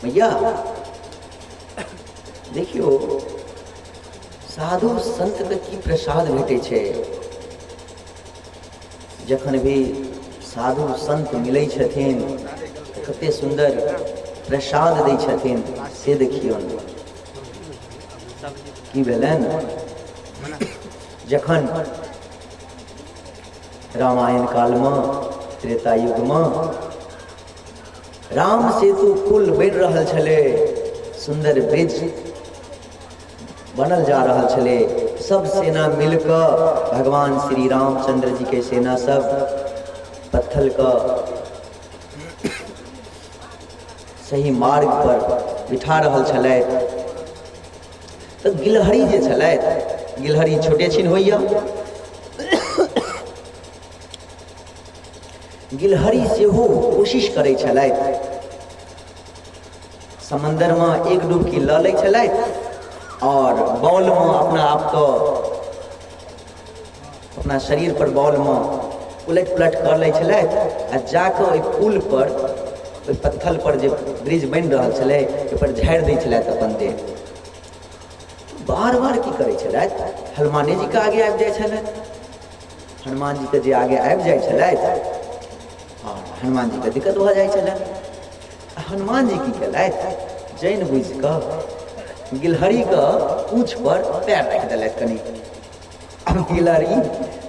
भैया देखियौ साधु संतके की प्रसाद भेटै छै जखन भी साधु संत मिलै छथिन तऽ कते सुन्दर प्रसाद दै छथिन से देखियौ की भेलनि जखन रामायण कालमे त्रेता युगमे राम सेतु पुल बनि रहल छलै सुन्दर ब्रिज बनल जा रहल छलै सब सेना मिल कऽ भगवान श्री रामचंद्र जी के सेना सब पत्थल के सही मार्ग पर बिठा रहल छलथि तऽ गिलहरी जे छलथि गिलहरी छोटे छिन होइए गिलहरी सेहो कोशिश करै छलथि समन्दरमे एक डुबकी लऽ लै छलथि आओर बॉलमे अपना आपके अपना शरीर पर बॉलमे उलटि पुलटि कऽ लै छलथि आ जाकऽ ओहि पुल पर ओहि पत्थल पर जे ब्रिज बनि रहल छलै ओहिपर झाड़ि दै छलथि अपन देह बार बार की करै छलथि हनुमाने जीके आगे आबि जाइ छलथि हनुमान जीके जे आगे आबि जाइ छलथि आ हनुमान जीके दिक्कत भऽ जाइ छलनि आ हनुमान जी की केलथि जानि बुझि कऽ गिलहरीके पूँछ पर पैर राखि देलथि कनि आब गिलहरी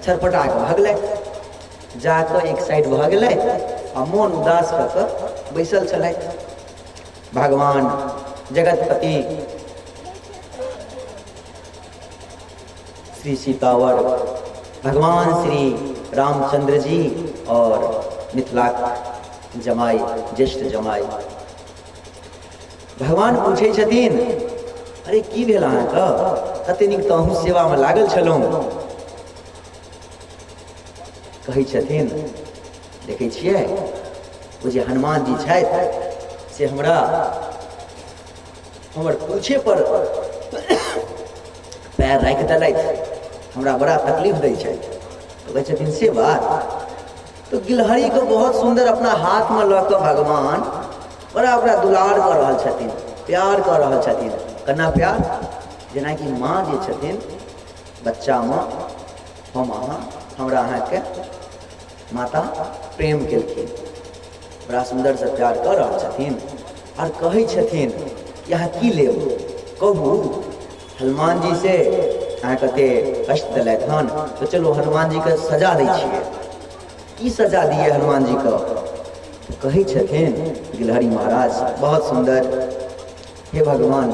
छटपटा कऽ भगलथि जा कऽ एक साइड भऽ गेलथि आ मोन उदास कऽ कऽ बैसल छलथि भगवान जगतपति श्री सीतावर भगवान श्री रामचंद्र जी और मिथिलाक जमाई ज्येष्ठ जमाई भगवान पूछै छथिन अरे की भेल अहाँके कते नीक तऽ अहूँ सेवामे लागल छलहुँ कहै छथिन देखै छियै ओ जे हनुमान जी छथि से हमरा हमर पूछे पर पैर राखि देलथि हमरा बड़ा तकलीफ दै छथि तऽ कहै छथिन से बात तऽ गिलहरीके बहुत सुन्दर अपना हाथमे लऽ कऽ भगवान बड़ा ओकरा दुलार कऽ रहल छथिन प्यार कऽ रहल छथिन केना प्यार जेनाकि माँ जे छथिन बच्चामे हम अहाँ हमरा अहाँके माता प्रेम केलखिन बड़ा सुन्दरसँ प्यार कऽ रहल छथिन आर कहै छथिन कि अहाँ की लेब कहू हनुमान जी से अहाँ कते कष्ट देलथि हन तऽ चलू हनुमान जीके सजा दै छियै की सजा दियै हनुमान जीके तऽ कहै छथिन गिलहरी महाराज बहुत सुन्दर हे भगवान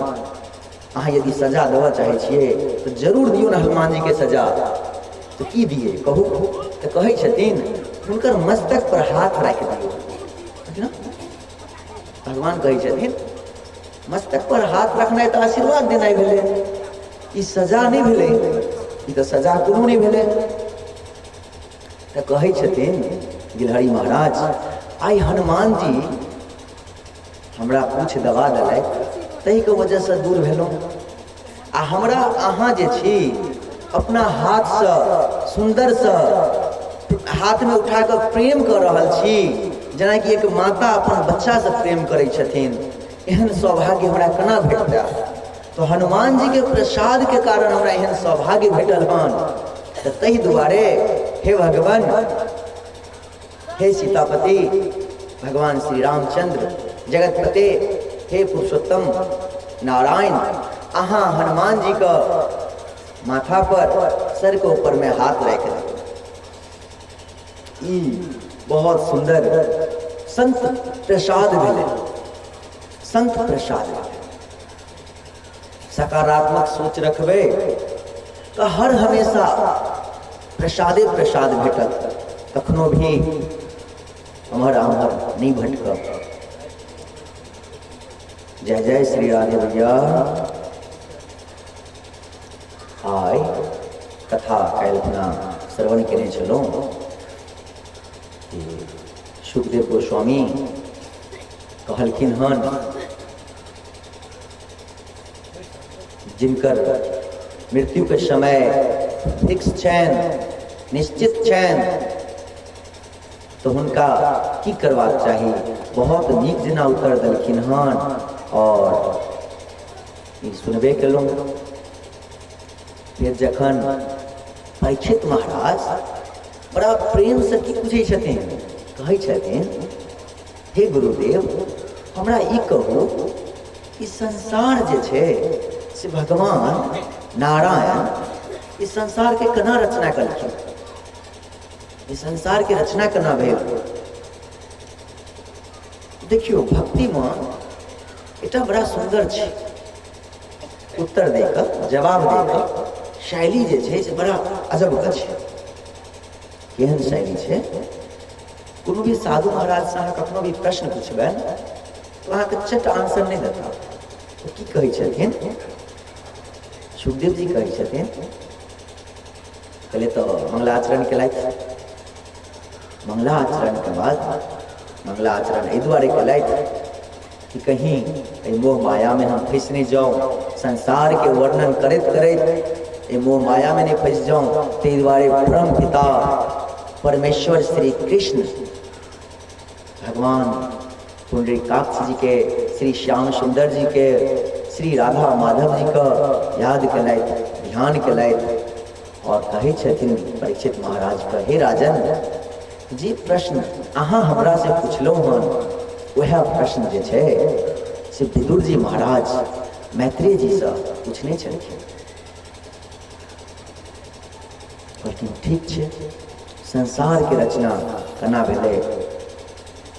अहाँ यदि सजा देबऽ चाहै छियै तऽ जरूर दियौ ने हनुमान जीके सजा तऽ की दियै कहू तऽ कहै छथिन हुनकर मस्तक पर हाथ राखि दियौ भगवान कहै छथिन मस्तक पर हाथ रखनाइ तऽ आशीर्वाद देनाइ भेलै ई सजा नहि भेलै ई तऽ सजा कोनो नहि भेलै तऽ कहै छथिन गिलहरी महाराज आइ हनुमान जी हमरा पूछ दबा देलथि ताहिके वजहसँ दूर भेलहुँ आ हमरा अहाँ जे छी अपना हाथसँ सुन्दरसँ हाथमे उठा कऽ प्रेम कऽ रहल छी जेनाकि एक माता अपन बच्चासँ प्रेम करै छथिन एहन सौभाग्य हमरा केना भेटतै तऽ हनुमान जीके प्रसादके कारण हमरा एहन सौभाग्य भेटल हन तऽ ताहि दुआरे हे भगवान हे सीतापति भगवान श्री रामचंद्र जगतपते हे पुरुषोत्तम नारायण अहाँ हनुमान जी का माथा पर सर के ऊपर में हाथ रख दे ई बहुत सुंदर संत प्रसाद भेलै संत प्रसाद भेलै सकारात्मक सोच रखबै तऽ हर हमेशा प्रसादे प्रसाद भेटत कखनो भी एम्हर आम्हर नहि भटकब जय जय श्री राधे भैया आइ कथा काल्हि अपना श्रवण केने छलहुँ सुखदेव गोस्वामी कहलखिन हन जिनकर मृत्युके समय फिक्स छनि निश्चित छनि तऽ हुनका की करबाक चाही बहुत नीक जेना उत्तर देलखिन हन आओर ई सुनबे केलहुँ। फेर जखन परीक्षित महाराज बड़ा प्रेमसँ की पूछै छथिन, कहै छथिन हे गुरुदेव हमरा ई कहू ई संसार जे छै से भगवान नारायण ई संसारके केना रचना केलखिन, ई संसारके रचना केना भेल। देखियौ भक्तिमे एकटा बड़ा सुन्दर छै उत्तर दै के, जवाब दै के शैली जे छै से बड़ा अजबके छै। केहन शैली छै, कोनो भी साधु महाराजसँ अहाँ कखनो भी प्रश्न पुछबनि तऽ अहाँके चट आंसर नहि देता। ओ की कहै छथिन, सुखदेव जी कहै छथिन पहिले तऽ मंगलाचरण केलथि, मंगलाचरणके बाद मंगलाचरण एहि दुआरे केलथि कि कहीं एहि मोह मायामे हम फँसि नहि जाउ, संसारके वर्णन करैत करैत एहि मोह मायामे नहि फँसि जाउ, ताहि दुआरे परम पिता परमेश्वर श्री कृष्ण भगवान पुंडरीकाक्ष जी के, श्री श्याम सुंदर जी के, श्री राधा माधव जी के याद केलथि, ध्यान केलथि और कहै छथिन परीक्षित महाराज के, हे राजन जे प्रश्न अहाँ हमरा से पुछलहुँ हन वएह प्रश्न जे छै से विदुर जी महाराज मैत्रेय जी से पूछने छलखिन। कहलखिन ठीक छै, संसार के रचना केना भेलै?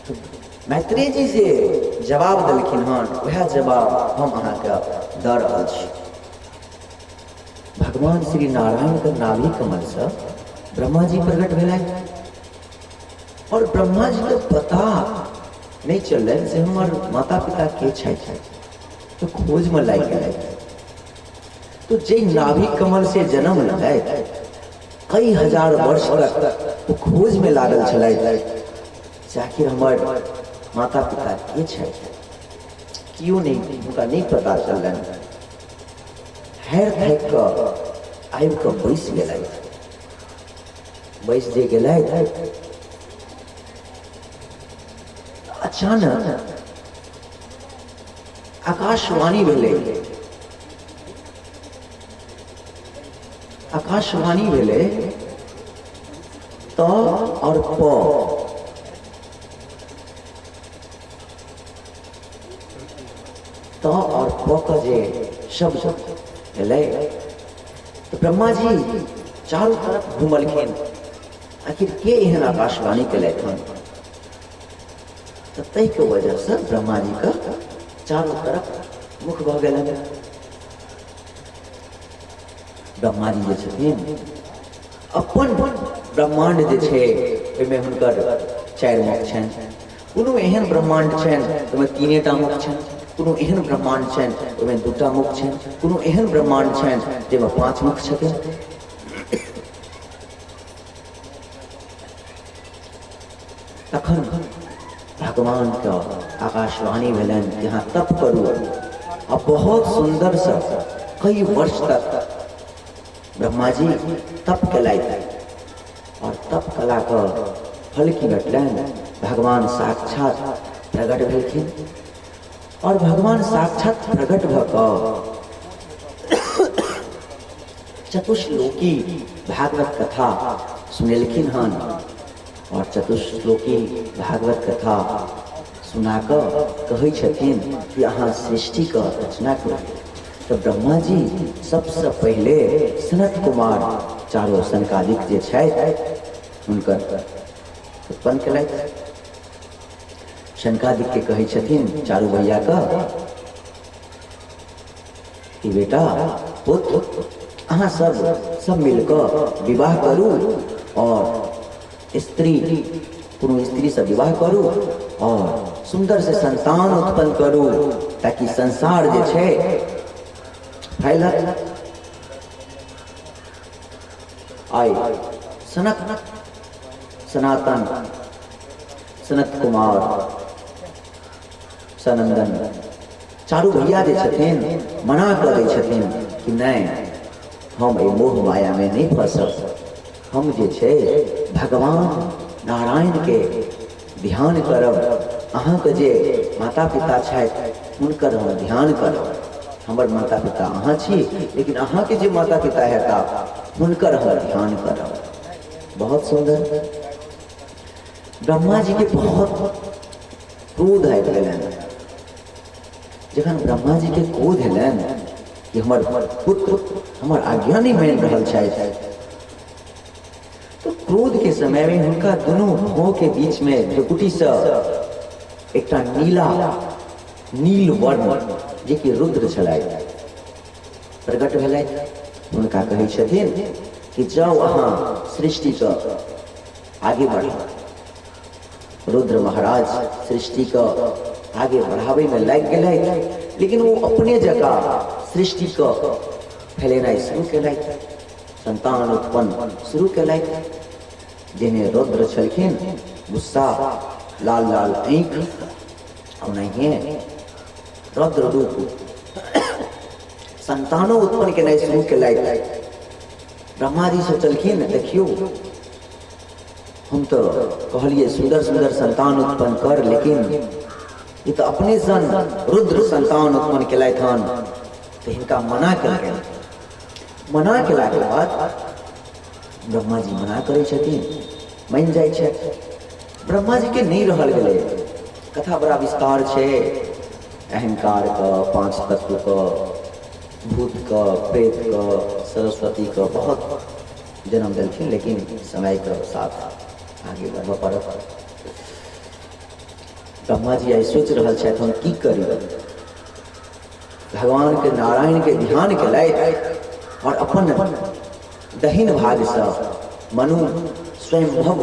तऽ मैत्रेय जी जे जवाब देलखिन हन वएह जवाब हम अहाँके दऽ रहल छी। भगवान श्री नारायण के नाभि कमल से ब्रह्मा जी प्रकट भेलनि और ब्रह्मा जी के पता नहीं चललनि जे हमर माता पिता के छथि, तो खोज में लागि गेलथि। तो जे नाभि कमल से जन्म लेलथि कई हजार वर्ष तक वो खोज में लागल छलथि जे आखिर हमर माता पिता के छथि, कियो नहीं हुनका नहीं पता चललनि। हारि थाकि कऽ आबि कऽ बैसि गेलथि। बैसि जे गेलथि अचानक आकाशवाणी भेलै, आकाशवाणी भेलै त और प। त और प के जे शब्द एलै तऽ ब्रह्मा जी चारू तरफ घुमलखिन, आखिर के एहन आकाशवाणी केलथि हन? तऽ ताहिके वजहसँ ब्रह्मा जीके चारू तरफ मुख भऽ गेलनि। ब्रह्मा जी जे छथिन अपन ब्रह्माण्ड जे छै ओहिमे हुनकर चारि मुख छनि। कोनो एहन ब्रह्माण्ड छनि ओहिमे तीनेटा मुख छनि, कोनो एहन ब्रह्माण्ड छनि ओहिमे दूटा मुख छनि, कोनो एहन ब्रह्माण्ड छनि जाहिमे 5 मुख छथिन। तखन भगवानके आकाशवाणी भेलनि कि अहाँ तप करू आ बहुत सुन्दरसँ कई वर्ष तक ब्रह्माजी तप केलथि और तप कलाके फल की भेटलनि? भगवान साक्षात प्रकट भेलखिन और भगवान साक्षात प्रकट भऽ कऽ चतुश्लोकी भागवत कथा सुनेलखिन हन और चतुश्लोकी भागवत कथा सुना कऽ कहै छथिन कि अहाँ सृष्टिके रचना करू। तऽ ब्रह्मा जी सबसँ पहिले सनत कुमार चारो सनकादिक जे छथि हुनकर उत्पन्न केलथि। सनकादिकके कहै छथिन चारू भैयाके कि बेटा पुत्र अहाँ सब सब मिलकऽ विवाह करू और स्त्री कोनो स्त्रीसँ विवाह करू और सुन्दर से संतान उत्पन्न करू ताकि संसार जे छै फैलत। आइ सनक सनातन सनत कुमार सनंदन चारू भैया जे छथिन मना कऽ दै छथिन कि नहि हम एहि मोह मायामे नहि फँसब, हम जे छै भगवान नारायणके ध्यान करब। अहाँके जे माता पिता छथि हुनकर हम ध्यान करब। हमर माता पिता अहाँ छी, लेकिन अहाँके जे माता पिता हेता हुनकर हम ध्यान करब। बहुत सुन्दर। ब्रह्मा जी के बहुत क्रोध आबि गेलनि। जखन ब्रह्मा जी के क्रोध एलनि कि हमर पुत्र हमर आज्ञा नहि मानि रहल छथि, तो क्रोध के समय में हुनका दुनू भौं के बीच में भ्रुकुटी से एकटा नीला नील वर्ण जे कि रुद्र छलथि प्रकट भेलथि। हुनका कहै छथिन कि जाउ अहाँ सृष्टिके आगे बढ़ाउ। रुद्र महाराज सृष्टिके आगे बढ़ाबैमे लागि गेलथि, लेकिन ओ अपने जकाँ सृष्टिके फैलेनाइ शुरू केलथि, संतान उत्पन्न शुरू केलथि। जेहने रुद्र छलखिन, गुस्सा, लाल लाल आँखि, ओनाहिए रौद्र रूप संतानो उत्पन्न केनाइ शुरू केलथि। ब्रह्मा जी सोचलखिन, देखियौ हम तऽ कहलियै सुन्दर सुन्दर संतान उत्पन्न कर, लेकिन ई तऽ अपने सन रुद्र संतान उत्पन्न केलथि हन। तऽ हिनका मना केलकनि। मना केलाके बाद ब्रह्मा जी मना करै छथिन, मानि जाइ छथि। ब्रह्मा जी के नहि रहल गेलै। कथा बड़ा विस्तार छै, अहंकारके, पाँच तत्वके, भूतके, प्रेतके, सरस्वतीके बहुत जन्म देलखिन, लेकिन समयके साथ आगे बढ़ऽ पड़त। ब्रह्मा जी आइ सोचि रहल छथि हम की करी। भगवान के नारायण के ध्यान केलथि और अपन दहिन भागसँ मनु स्वयंभव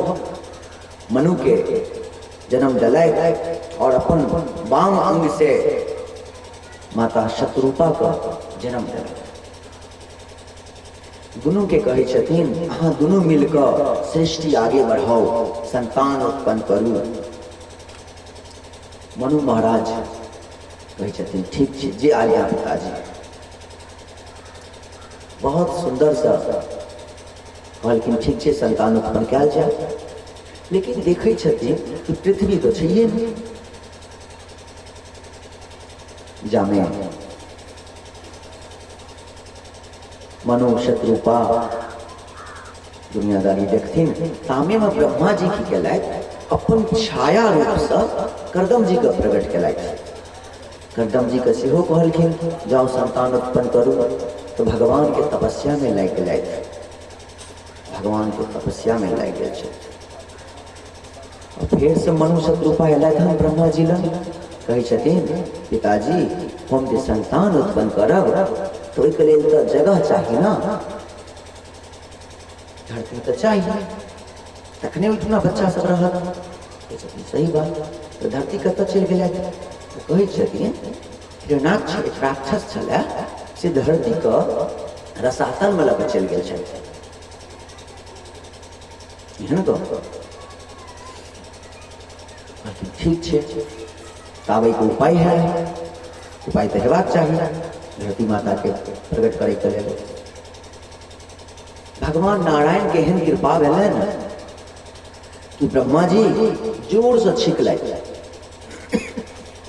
मनु के जन्म देलथि और अपन वाम अंग से माता शत्रुपा के जन्म देलथि। दुनू के कहै छथिन अहाँ दुनू मिल कऽ सृष्टि आगे बढ़ाउ, संतान उत्पन्न करू। मनु महाराज कहै छथिन ठीक छै, जे आज्ञा पिताजी। बहुत सुन्दरसँ कहलखिन ठीक छै, संतान उत्पन्न कयल जाय। लेकिन देखै छथिन कि पृथ्वी तऽ छैहे नहि, जामे मनु शत्रुपा दुनियादारी देखथिन तामेमे ब्रह्मा जी की केलथि, अपन छाया रूपसँ करदम जीके प्रकट केलथि। करदम जीके सेहो कहलखिन जाउ संतान उत्पन्न करू। तऽ भगवानके तपस्यामे लागि गेलथि, भगवानके तपस्यामे लागि गेल छथि। फेरसँ मनु शत्रुपा एलथि हन ब्रह्मा जी लग, कहै छथिन पिताजी हम जे संतान उत्पन्न करब तऽ ओहिके लेल तऽ जगह चाही ने, धरती तऽ चाही, तखने ओहिठुना बच्चा सब रहत। कहै छथिन सही बात, तऽ धरती कतऽ चलि गेलथि? तऽ कहै छथिन हिरणाक्ष एक राक्षस छलै से धरतीके रसातलमे लऽ कऽ चलि गेल छथि। एहन गप ठीक छै, ताबैके उपाय है, उपाय तऽ हेबाक चाही धरती माताके प्रकट करैके लेल। भगवान नारायण के एहन कृपा भेलनि कि ब्रह्मा जी जोरसँ छिकलथि।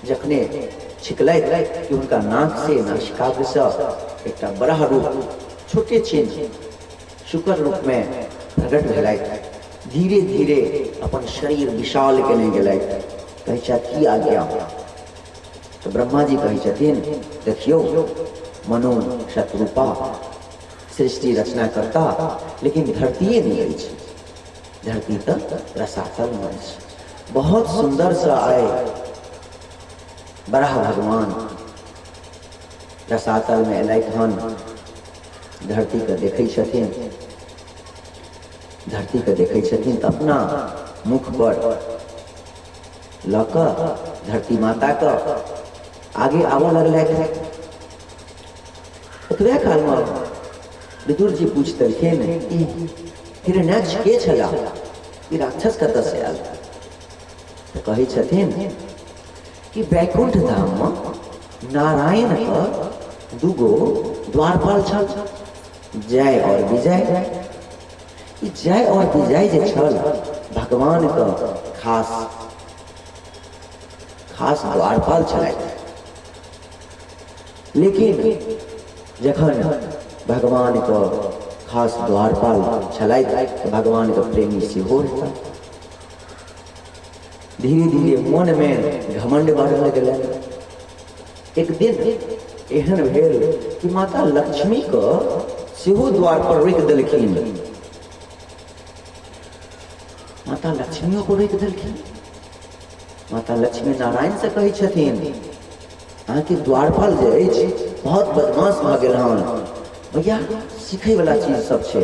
जखने छिकलथि कि हुनका नाक से नासिकाग्रसँ एकटा बड़ा रूप छोटे छिन शुकर रूपमे प्रकट भेलथि। धीरे धीरे अपन शरीर विशाल केने गेलथि। कहै छथि की आज्ञा? तऽ ब्रह्मा जी कहै छथिन देखियौ मनु शत्रुपा सृष्टि रचना करता, लेकिन धरतीये नहि अछि, धरती तऽ रसातलमे अछि। बहुत सुन्दरसँ आइ बराह भगवान रसातलमे एलथि हन, धरतीके देखै छथिन, धरतीके देखै छथिन तऽ अपना मुखपर लऽ कऽ धरती माताके आगे आबऽ लगलथि। ओतबे कालमे विदुर जी पूछि देलखिन ई हिरण्याक्ष के छलाह, ई राक्षस कतऽसँ आयल? तऽ कहै छथिन कि वैकुंठ धाममे नारायणके दूगो द्वारपाल छल, जय और विजय। ई जय और विजय जे छल भगवानके खास खास द्वारपाल छलथि। लेकिन जखन भगवानके खास द्वारपाल छलथि तऽ भगवानके प्रेमी सेहो हेता। धीरे धीरे मोनमे घमंड बढ़ल गेलनि। एक दिन एहन भेल कि माता लक्ष्मीके सेहो द्वार पर रोकि देलखिन। माता लक्ष्मियों को रोकि देलखिन। माता लक्ष्मी नारायण से कहै छथिन, अहाँके द्वारपाल जे अछि बहुत बदमाश भऽ गेल हन। भैया सीखैवला चीज सब छै,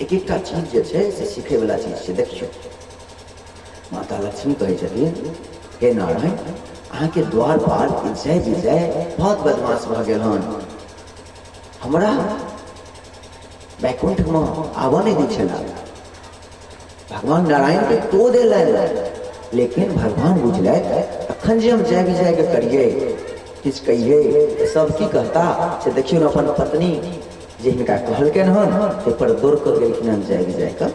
एक एकटा चीज जे छै से सीखैवला चीज छै। देखियौ माता लक्ष्मी कहै छथिन, हे नारायण, अहाँके द्वारपाल जय विजय बहुत बदमाश भऽ गेल हन, हमरा वैकुंठमे आबऽ नहि दै छला। भगवान नारायण के क्रोध एलनि, लेकिन भगवान बुझलथि अखन जे हम जय विजय के करियै किछु कहियै तऽ सब की कहता से देखियौ ने अपन पत्नी जे हिनका कहलकनि हन ताहि पर दौड़ कऽ गेलखिन हन जय विजय के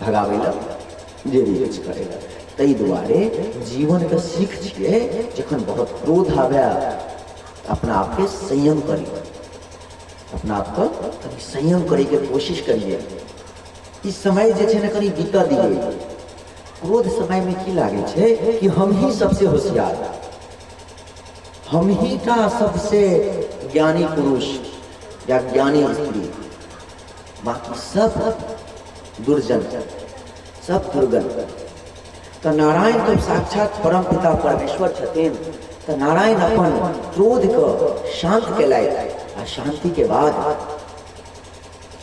भगाबै लए, जे भी किछु करै लए। ताहि दुआरे जीवनके सीख छियै जखन बहुत क्रोध आबय अपना आपके संयम करी, अपना आपके कनि संयम करैके कोशिश करियै। ई समय जे छै ने कनि बीतऽ दियै। क्रोध समयमे की लागै छै कि हम ही सबसे होशियार, हम ही टा सबसे ज्ञानी पुरुष या ज्ञानी स्त्री, बाकी सब दुर्जन, सब दुर्गन। तऽ नारायण तऽ साक्षात परम पिता परमेश्वर छथिन, तऽ नारायण अपन क्रोधके शान्त केलथि आ शान्तिके बाद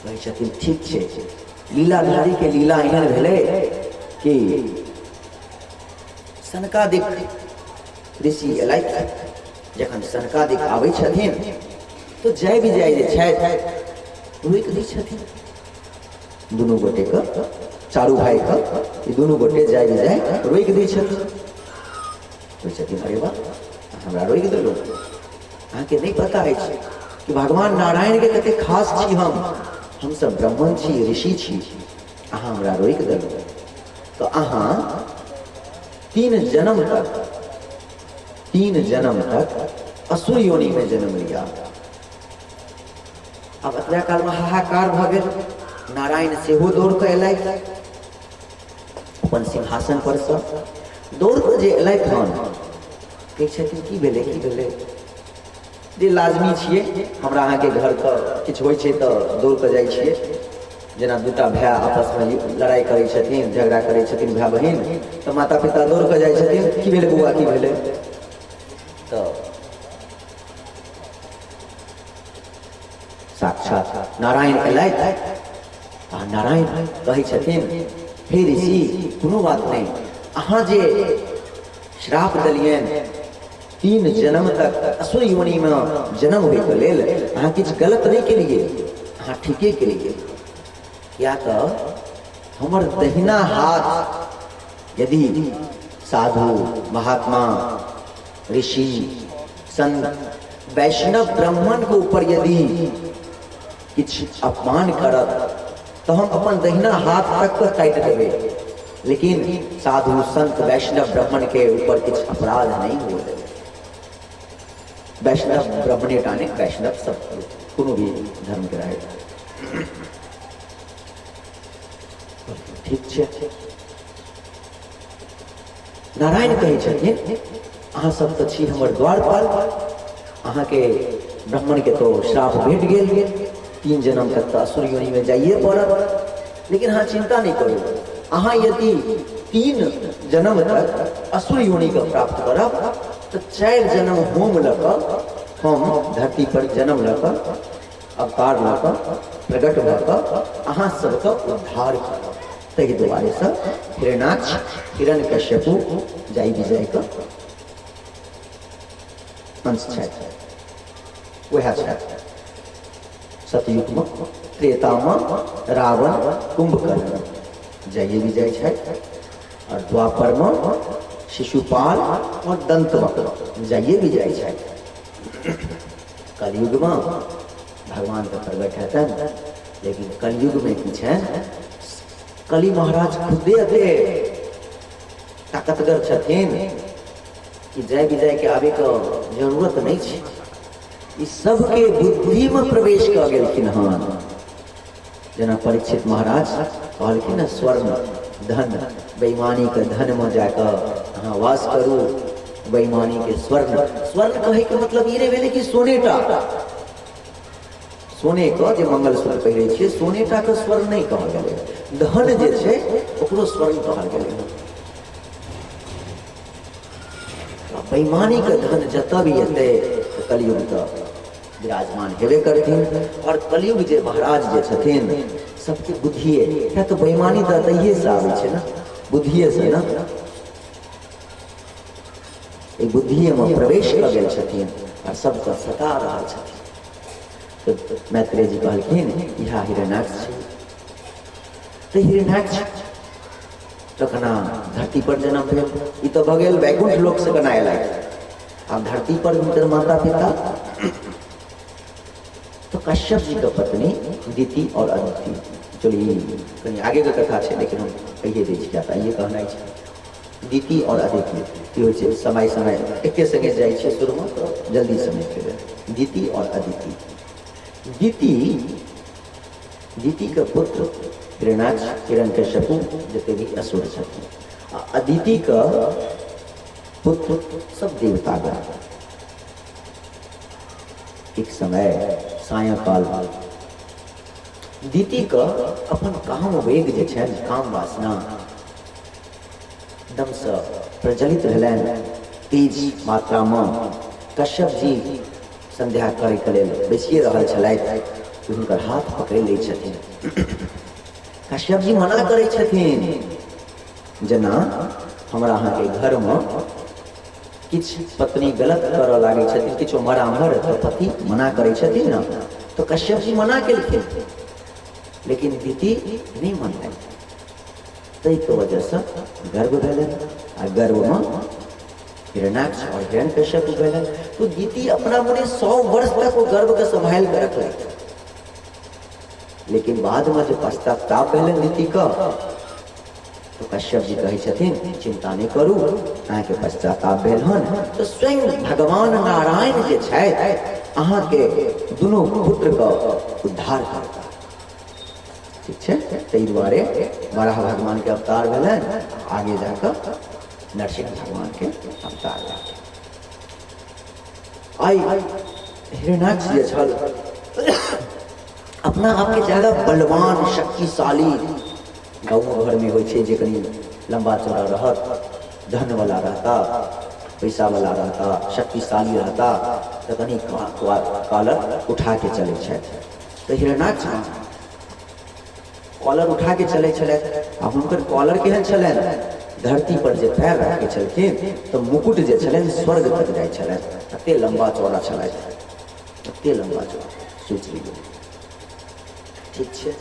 कहै छथिन ठीक छै। लीलाधारीके लीला एहन भेलै कि सनकादिक ऋषि एलथि। जखन सनकादिक आबै छथिन तऽ जय विजय जे छथि रोकि दै छथिन दुनू गोटेके, चारू भाइके ई दुनू गोटे जय विजय रोकि दै छथिन। कहै छथिन अरे वाह, हमरा रोकि देलहुँ, अहाँके नहि पता अछि कि भगवान नारायणके कते खास छी हम, हमसभ ब्राह्मण छी, ऋषि छी, अहाँ हमरा रोकि देलहुँ तऽ अहाँ 3 जन्म तक, 3 जन्म तक असुर योनिमे जन्म लिया। आब एतबा कालमे हाहाकार भऽ गेल। नारायण सेहो दौड़ कऽ एलथि अपन सिंहासन परसँ, दौड़ कऽ जे एलथि हन कहै छथिन की भेलै की भेलै, जे लाजमी छियै हमरा अहाँके घरके किछु होइ छै तऽ दौड़ कऽ जाइ छियै। जेना दूटा भाय आपसमे लड़ाइ करै छथिन, झगड़ा करै छथिन भाय बहिन, तऽ माता पिता दौड़ कऽ जाइ छथिन, की भेलै बौआ की भेलै। तऽ साक्षात नारायण एलथि आ नारायण कहै छथिन हे ऋषि कोनो बात नहि, अहाँ जे श्राप देलियनि 3 जन्म तक असुर योनिमे जन्म होइके लेल, अहाँ किछु गलत नहि केलियै, अहाँ ठीके केलियै। किया तऽ हमर दहिना हाथ यदि साधु महात्मा ऋषि संत वैष्णव ब्राह्मण के ऊपर यदि किछु अपमान करत तऽ हम अपन दहिना हाथ तक के काटि देबै, लेकिन साधु संत वैष्णव ब्राह्मण के ऊपर किछु अपराध नहि हुए देबै। वैष्णव ब्राह्मणे टा नहि, वैष्णव सब कोनो भी धर्म के रहै। ठीक छै। नारायण कहै छथिन अहाँ सब तऽ छी हमर द्वारपाल, अहाँके ब्राह्मणके तो श्राप भेट गेल, 3 जन्म तक तऽ असुर योनिमे जाइए पड़त, लेकिन अहाँ चिंता नहि करू, अहाँ यदि 3 जन्म तक असुर योनिके प्राप्त करब तऽ 4 जन्म होम लऽ कऽ हम धरती पर जन्म लऽ कऽ अवतार लऽ कऽ प्रकट भऽ कऽ अहाँ सबके उद्धार करब। ताहि दुआरेसँ हिरणाक्ष हिरण्यकश्यपु जय विजयके अंश छथि, वएह छथि सतयुगमे त्रेतामे रावण कुंभकर्ण जय विजय छथि, और द्वापरमे शिशुपाल और दंतवक्र जय विजय छथि। कलयुगमे भगवानके प्रकट हेतनि, लेकिन कलयुगमे की छनि, कली महाराज खुदे एते ताकतगर छथिन कि जय विजयके आबैके जरूरत नहि छै। ई सबके बुद्धिमे प्रवेश कऽ गेलखिन हन। जेना परीक्षित महाराज कहलखिन ने, स्वर्ण धन बेईमानीके धनमे जाकऽ अहाँ वास करू, बेईमानीके स्वर्ण। स्वर्ण कहैके मतलब ई नहि भेलै कि सोनेटा, सोने के जे मंगलसूत्र पहिरै छियै सोनेटा के स्वर्ण नहि कहल गेलै, धन जे छै ओकरो स्वर्ण कहल गेलै। बेईमानी के धन जतऽ भी एतै तऽ कलयुग तऽ विराजमान हेबे करथिन। आओर कलयुग जे महाराज जे छथिन सबके बुद्धिए, किया तऽ बेईमानी तऽ एतहिएसँ आबै छै ने, बुद्धिएसँ ने, एहि बुद्धिएमे प्रवेश कऽ गेल छथिन आओर सबके सता रहल छथिन। तऽ मैत्रेय जी कहलखिन इएह हिरण्याक्ष छै। तऽ हिरण्याक्ष तखना धरती पर जन्म भेल, ई तऽ भऽ गेल वैकुंठ लोक से केना अयलथि, आब धरती पर हुनकर माता पिता तो कश्यप जी के पत्नी दिति और अदिति। चलिए कनि आगे के कथा छै लेकिन हम कहिए दै छी, किया तऽ आइए कहनाइ छै। दिति और अदिति की होइ छै, समय समय एके संगे जाइ छै शुरूमे तऽ जल्दी समझ जेबै। दिति और अदिति, दिति दितिके पुत्र हिरण्याक्ष हिरण्यकश्यपु जते भी असुर छथिन, आ अदितिके पुत्र सब देवतागण। एक समय सायंकाल दितिके अपन काम वेग जे छनि, काम वासना एकदमसँ प्रज्वलित भेलनि तेज मात्रामे। कश्यप जी संध्या करैके लेल बैसिए रहल छलथि कि हुनकर हाथ पकड़ि लै छथिन। कश्यप जी मना करै छथिन, जेना हमरा अहाँके घरमे किछु पत्नी गलत करऽ लागै छथिन, किछु मरामर, तऽ पति मना करै छथिन ने, तऽ कश्यप जी मना केलखिन, लेकिन दीदी नहि मनलनि। ताहिके वजहसँ गर्व भेलनि आ गर्वमे हिरणाक्ष और हिरण्यकश्यप भेलनि। तो दीदी अपना मने 100 वर्ष तक ओ गर्वके सम्हालि कऽ रखलथि, लेकिन बादमे जे पश्चाताप भेलनि दीदीके, तो कश्यप जी कहै छथिन चिंता नहि करू, अहाँके पश्चाताप भेल हन तऽ स्वयं भगवान नारायण जे छथि अहाँके दुनू पुत्रके उद्धार करता। ठीक छै, ताहि दुआरे बराह भगवानके अवतार भेलनि, आगे जाकऽ नरसिंह भगवानके अवतार भेल। आइ हिरण्याक्ष जे छल अपना आपके ज्यादा बलवान शक्तिशाली, गाँवो घरमे होइ छै जे कनि लम्बा चौड़ा रहत, धनवला रहता, पैसावला रहता, शक्तिशाली रहता, तऽ कनि कॉलर उठाके चलै छथि। तऽ हिरण्याक्ष कॉलर उठा के चलै छलथि आ हुनकर कॉलर केहन छलनि, धरती पर जे पैर राखै छलखिन तऽ मुकुट जे छलनि स्वर्ग तक जाइ छलनि, तते लम्बा चौड़ा छलथि, तते लम्बा चौड़ा। सोचि लियौ, ठीक छै,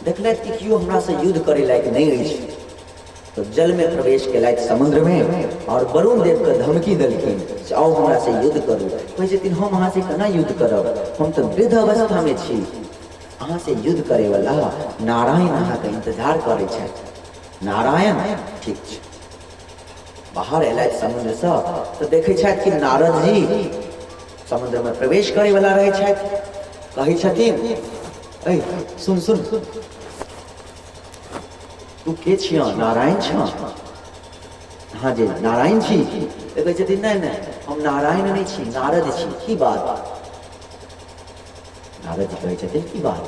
देखलथि कि केओ हमरासँ युद्ध करै लायक नहि अछि, तऽ जलमे प्रवेश केलथि समुद्रमे आओर वरुण देवके धमकी देलखिन से आउ हमरासँ युद्ध करू। कहै छथिन हम अहाँसँ केना युद्ध करब, हम तऽ वृद्ध अवस्थामे छी, अहाँसँ युद्ध करैवला नारायण अहाँके इन्तजार करै छथि। नारायण ठीक छै, बाहर एलथि समुद्रसँ तऽ देखै छथि कि नारद जी समुद्रमे प्रवेश करैवला रहै छथि। कहै छथिन ऐ सुन सुन, तू के छियह, नारायण छह? अहाँ जे नारायण छी? तऽ कहै छथिन नहि नहि, हम नारायण नहि छी, नारद छी। की बात? नारद जी कहै छथिन की बात?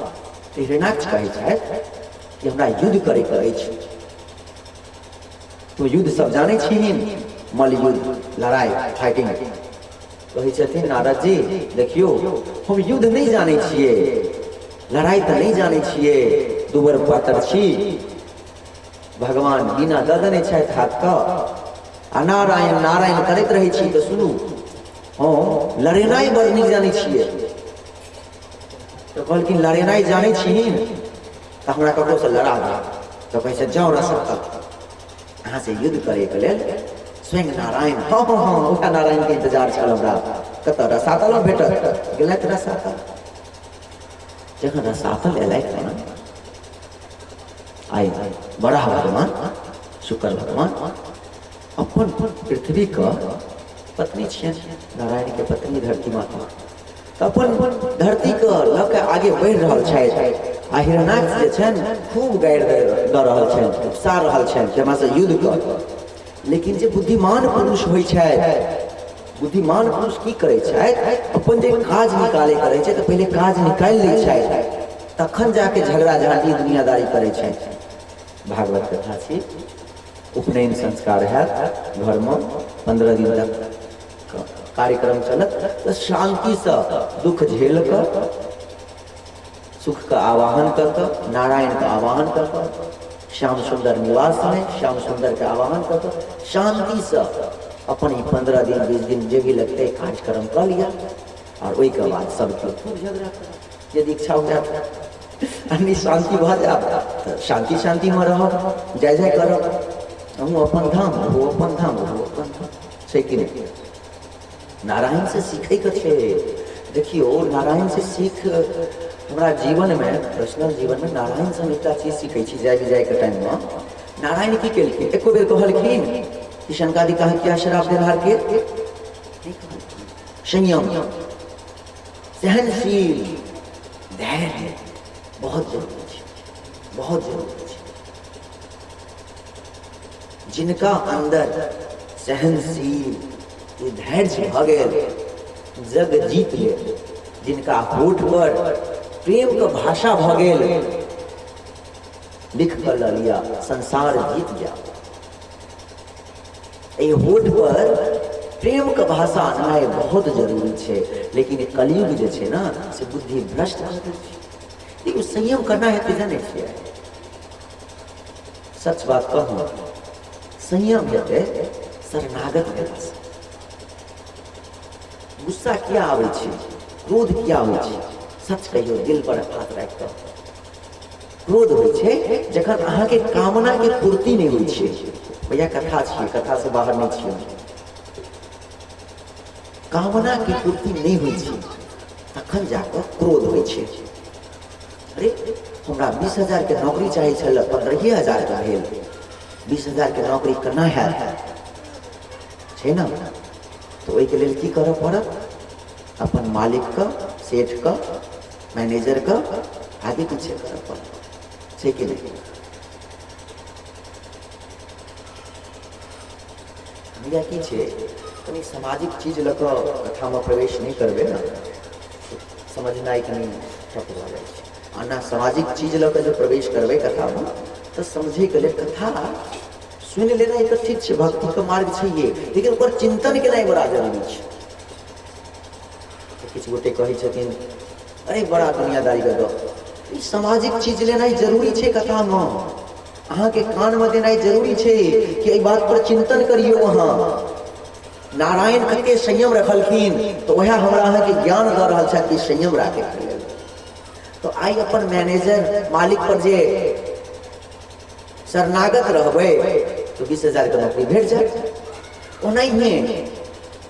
तऽ हिरणाक्ष कहै छथि कि हमरा युद्ध करैके अछि। तू युद्ध सब जानै छिहीन, मल्लयुद्ध, लड़ाइ, फाइटिंग। कहै छथिन नारद जी देखियौ, हम युद्ध नहि जानै छियै, लड़ाइ तऽ नहि जानै छियै, दुबर पातर छी, भगवान बिना दऽ देने छथि हाथके, आ नारायण नारायण करैत रहै छी। तऽ सुनू, हम लड़ेनाइ बड़ नीक जानै छियै। तऽ कहलखिन लड़ेनाइ जानै छिहीन तऽ हमरा ककरोसँ लड़ा दे। तऽ कहै छै जाउ रसतल, अहाँसँ युद्ध करैके लेल स्वयं नारायण, हँ हँ हँ, उएह नारायणके इन्तजार छल हमरा, कतऽ रसातलमे भेटत। गेलथि रसातल। जखन रसातल एलथि ने, आइ बड़ा भगवान शुक्र भगवान अपन पृथ्वीके पत्नी छियनि, नारायणके पत्नी धरती माता, तऽ अपन धरतीके लऽ कऽ आगे बढ़ि रहल छथि। आ हिरणाक्ष जे छनि खूब गारि दऽ रहल छनि, उपसा रहल छनि कि हमरासँ युद्ध कर। लेकिन जे बुद्धिमान पुरुष होइ छथि, बुद्धिमान पुरुष की करै छथि, अपन जे काज निकालैके रहै छै तऽ पहिले काज निकालि लै छथि, तखन जाके झगड़ा झाँटी दुनियादारी करै छथि। भागवत कथा छी, उपनयन संस्कार हैत घरमे, 15 दिन तक कार्यक्रम चलत, तऽ शान्तिसँ दुख झेल कऽ सुखके आवाहन कऽ कऽ, नारायणके आवाहन कऽ कऽ, श्याम सुन्दर निवासमे श्याम सुन्दरके आवाहन कऽ कऽ शान्तिसँ अपन ई 15 दिन 20 दिन जे भी लगतै कार्यक्रम कऽ लिअ, आओर ओहिके बाद सब केओ खूब झगड़ा करत यदि इच्छा हो जायत। आ शान्ति भऽ जायत तऽ शान्ति शान्तिमे रहब, जय जय करब, अहूँ अपन धाम, ओहो अपन धाम, ओहो अपन धाम, छै कि नहि? नारायणसँ सीखैके छै। देखियौ, नारायणसँ सीख हमरा जीवनमे, पर्सनल जीवनमे नारायणसँ हम एकटा चीज सीखै छी। जाय विजयके टाइममे नारायण की केलखिन? एको बेर कहलखिन कि शनकादि कहाँ किया शराब देनहारके? नहि कहलखिन। संयम, सहनशील, धैर्य बहुत जरूरी छै, बहुत जरूरी छै। जिनका अन्दर सहनशील ई धैर्य भऽ गेल, जग जीत लेल। जिनका होठ पर प्रेमके भाषा भऽ गेल, लिख कऽ लऽ लिअ, संसार जीत जायत। एहि होठ पर प्रेमके भाषा अननाइ बहुत जरूरी छै, लेकिन कलयुग जे छै ने से बुद्धि भ्रष्ट कऽ दै छै। देखियौ, संयम केना हेतै जानै छियै? सच बात कहू, संयम हेतै शरणागत भेलासँ। गुस्सा किया आबै छै, क्रोध किया होइ छै? सच कहियौ, दिल पर हाथ राखि कऽ, क्रोध होइ छै जखन अहाँके कामनाके पूर्ति नहि होइ छै। भैया, कथा छियै, कथासँ बाहर नहि छियै। कामनाके पूर्ति नहि होइ छै तखन जाकऽ क्रोध होइ छै। अरे, हमरा 20,000के नौकरी चाही छल, 15,000के भेल, 20,000के नौकरी केना हैत, छै ने? तऽ ओहिके लेल की करऽ पड़त? अपन मालिकके, सेठके, मैनेजरके आगे पीछे करऽ पड़त, छै कि नहि? भैया, की छै, कनि सामाजिक चीज लऽ कऽ कथामे प्रवेश नहि करबै ने, समझनाइ कनि ठप भऽ जाइ छै। आ ना सामाजिक चीज लऽ कऽ जब प्रवेश करबै कथामे तऽ समझैके लेल, कथा सुनि लेनाइ तऽ ठीक छै, भक्तिके मार्ग छैहे, लेकिन ओकर चिन्तन केनाइ बड़ा जरूरी छै। तऽ किछु गोटे कहै छथिन, अरे बड़ा दुनियादारीके गप। ई सामाजिक चीज लेनाइ जरूरी छै कथामे, अहाँके कानमे देनाइ जरूरी छै कि एहि बात पर चिन्तन करियौ अहाँ। नारायण कते संयम रखलखिन, तऽ वएह हमरा अहाँके ज्ञान दऽ रहल छथि कि संयम राखैके लेल। तऽ आइ अपन मैनेजर मालिक पर जे शरणागत रहबै तऽ 20,000के नौकरी भेट जायत। ओनाहिए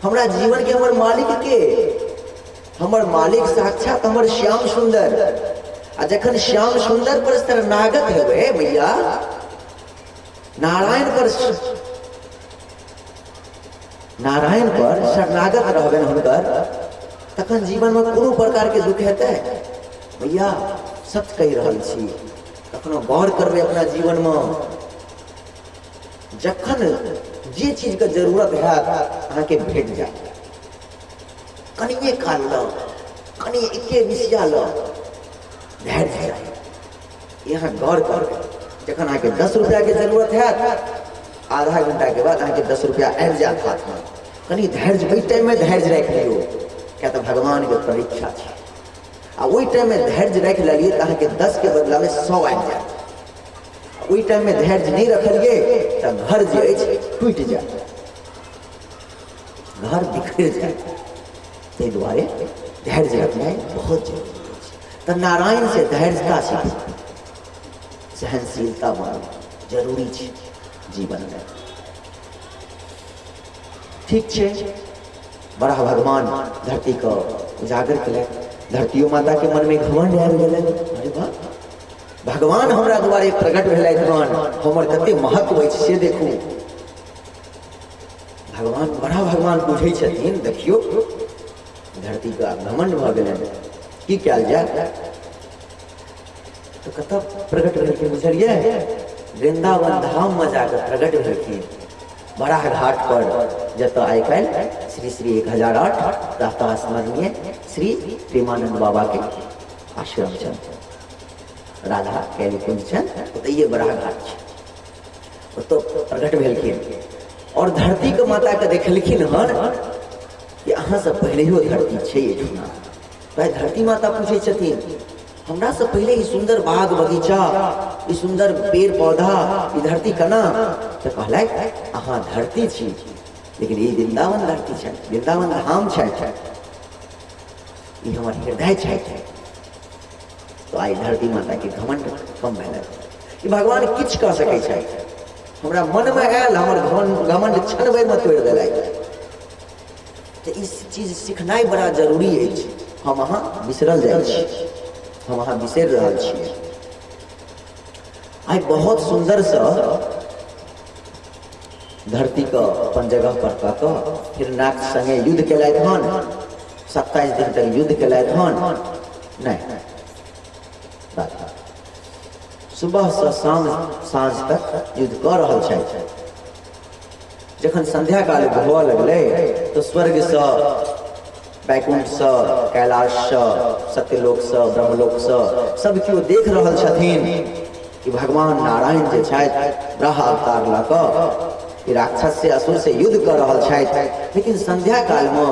हमरा जीवनके हमर मालिक के, हमर मालिक साक्षात हमर श्याम सुन्दर। आ जखन श्याम सुन्दर पर शरणागत हेबै भैया, नारायण पर, नारायण पर शरणागत रहबनि हुनकर, तखन जीवनमे कोनो प्रकारके दुःख हेतै? भैया, सच कहि रहल छी, कखनो गौर करबै अपना जीवनमे, जखन जे चीजके जरूरत हैत अहाँके भेट जायत। कनिए काल लऽ, कनि एके मिसिया लऽ धैर्य चाही। यहाँ गौर करबै, जखन अहाँके 10 रुपैआके जरूरत हैत, आधा घंटाके बाद अहाँके 10 रुपैआ आबि जायत हाथमे। कनि धैर्य, ओहि टाइममे धैर्य राखि लियौ, किया तऽ भगवानके परीक्षा छै। आ ओहि टाइममे धैर्य राखि लेलियै तऽ अहाँके 10के बदलामे 100 आबि जायत। ओहि टाइममे धैर्य नहि रखलियै तऽ घर जे अछि टूटि जायत, घर बिखरि जायत। ताहि दुआरे धैर्य रखनाइ बहुत जरूरी अछि। तऽ नारायण से धैर्यता सीखू, सहनशीलता बनू, जरूरी छै जीवनमे। ठीक छै, बड़ा भगवान धरतीके उजागर केलथि। धरतियो माताके मनमे घमंड आबि गेलै, अरे वाह, भगवान हमरा दुआरे प्रकट भेलथि हन, हमर कते महत्व अछि से देखू। भगवान बड़ा भगवान बुझै छथिन, देखियौ धरतीके घमण्ड भऽ गेलनि, की कयल जाय? तऽ कतऽ प्रकट भेलखिन बुझलियै? वृन्दावन धाममे जाकऽ प्रकट भेलखिन, बड़ा घाट पर, जतऽ आइ काल्हि श्री श्री 1008 प्रातः स्मरणीय श्री प्रेमानंद बाबा के आश्रम छनि, राधा कैली कुंज छनि, ओतहिए बड़ा घाट छै, ओतऽ प्रकट भेलखिन। और धरतीके माताके देखलखिन हन कि अहाँसँ पहिलहियो धरती छै एहिठुना। भाइ धरती माता पूछै छथिन, हमरासँ पहिले ई सुन्दर बाग बगीचा, ई सुन्दर पेड़ पौधा, ई धरती केना? तऽ कहलथि, अहाँ धरती छी, लेकिन ई वृन्दावन धरती छै, वृन्दावन धाम छै, ई हमर हृदय छै। तऽ आइ धरती माताके घमण्ड कम भेलै। ई भगवान किछु कऽ सकै छथि, हमरा मनमे आयल, हमर घमण्ड क्षण भरिमे तोड़ि देलथि। तऽ ई चीज सिखनाइ बड़ा जरूरी अछि। हम अहाँ बिसरल जाइ छी, हम अहाँ बिसरि रहल छियै। आइ बहुत सुन्दरसँ धरतीके अपन जगह पर कऽ कऽ हिरणाक्ष संगे युद्ध केलथि हन, 27 दिन तक युद्ध केलथि हन। नहि, सुबहसँ शाम साँझ तक युद्ध कऽ रहल छथि। जखन संध्या काल हुअ लगलै तऽ स्वर्गसँ, वैकुंठसँ, कैलाशसँ, सत्यलोकसँ, ब्रह्मलोकसँ सब केओ देख रहल छथिन कि भगवान नारायण जे छथि ब्रह अवतार लऽ कऽ ई राक्षस से असुर से युद्ध कऽ रहल छथि। लेकिन संध्या कालमे,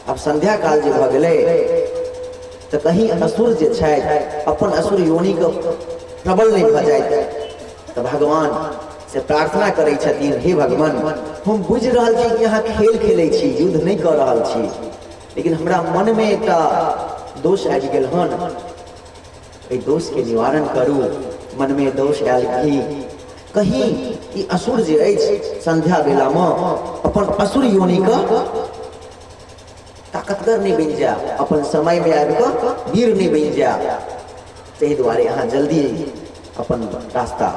आब संध्या काल जे भऽ गेलै तऽ कहीं असुर जे छथि अपन असुर योनिके प्रबल नहि भऽ जाइत, तऽ भगवान से प्रार्थना करै छथिन, हे भगवान, हम बुझि रहल छी कि अहाँ खेल खेलै छी, युद्ध नहि कऽ रहल छी, लेकिन हमरा मनमे एकटा दोष आबि गेल हन, एहि दोषके निवारण करू। मनमे दोष आयल कि कहीं ई असुर जे अछि संध्या बेलामे अपन असुर योनिके ताकतगर नहि बनि जाय, अपन समयमे आबि कऽ वीर नहि बनि जाय, ताहि दुआरे अहाँ जल्दी अपन रास्ता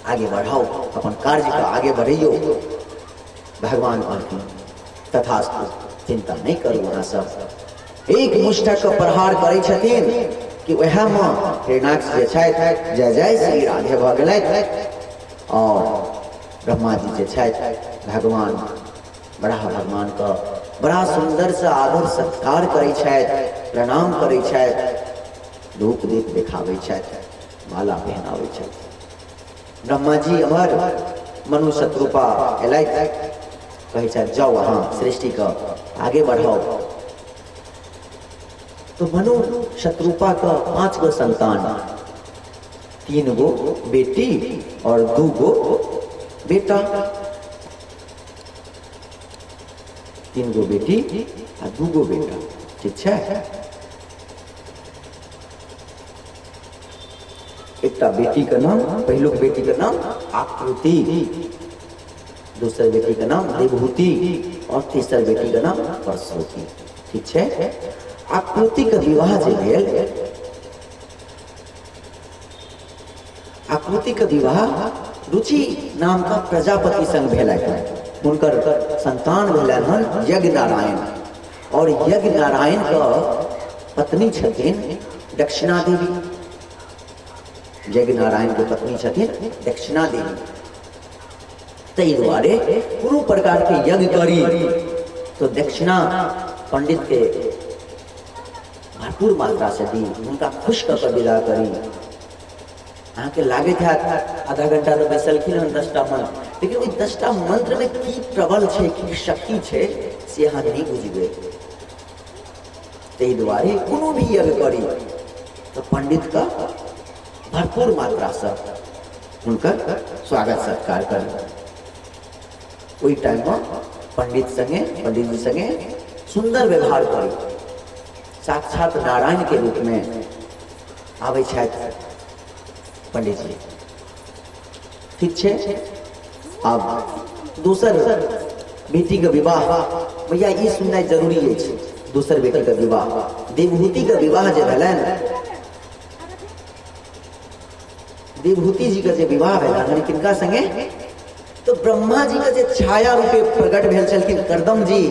आगे बढ़ाउ, अपन कार्यके आगे बढ़ैयौ। भगवान कहलखिन, तथास्तु, चिन्ता नहि करू अहाँ सब। एक मुष्टक प्रहार करै छथिन कि वएहमे हिरणाक्ष जे छथि जय जय श्री राधे भऽ गेलथि। और ब्रह्मा जी जे छथि भगवान बड़ा भगवानके बड़ा सुन्दरसँ आदर सत्कार करै छथि, प्रणाम करै छथि, धूप दीप देखाबै छथि, माला पहनाबै छथि। ब्रह्मा जी अमर मनु शत्रुपा एलथि, कहै छथि, जाउ अहाँ सृष्टिके आगे बढ़ाउ। तो मनु शत्रुपा के 5 गो संतान, 3 गो बेटी और 2 गो बेटा, 3 गो बेटी आ 2 गो बेटा, ठीक छै। एकटा बेटी के नाम, पहिलुक बेटी के नाम आकृति, दोसर बेटी के नाम देवहूति और तेसर बेटी के नाम प्रसूति, ठीक छै। आकृति के विवाह जे भेल, आकृति के विवाह रुचि नाम का प्रजापति संग भेल। हुनकर संतान भेलनि हन यज्ञ नारायण, और यज्ञ नारायण के पत्नी छथिन दक्षिणा देवी। यज्ञ नारायण के पत्नी छथिन दक्षिणा देवी। ताहि दुआरे कोनो प्रकार के यज्ञ करी तो दक्षिणा पंडित के भरपूर मात्रा से दी, हुनका खुश कऽ कऽ विदा करी। अहाँके लागैत हैत आधा घंटा तऽ बैसलखिन हन 10टा मंत्र, लेकिन ओहि 10टा मंत्रमे की प्रबल छै, की शक्ति छै, से अहाँ नहि बुझबै। ताहि दुआरे कोनो भी यज्ञ करी तऽ पंडितके भरपूर मात्रासँ हुनकर स्वागत सत्कार करी। ओहि टाइममे पंडित संगे, पंडितजी संगे सुन्दर व्यवहार करी। साक्षात नारायण के रूप में आबै छथि पंडित जी, ठीक छै। आब दोसर बेटीके विवाह, भैया ई सुननाइ जरूरी अछि। दोसर बेटीके विवाह, देवहूतिके विवाह जे भेलनि, देवहूति जी के जे विवाह भेलनि किनका संगे? तऽ ब्रह्मा जी के जे छाया रूपे प्रकट भेल छलखिन करदम जी,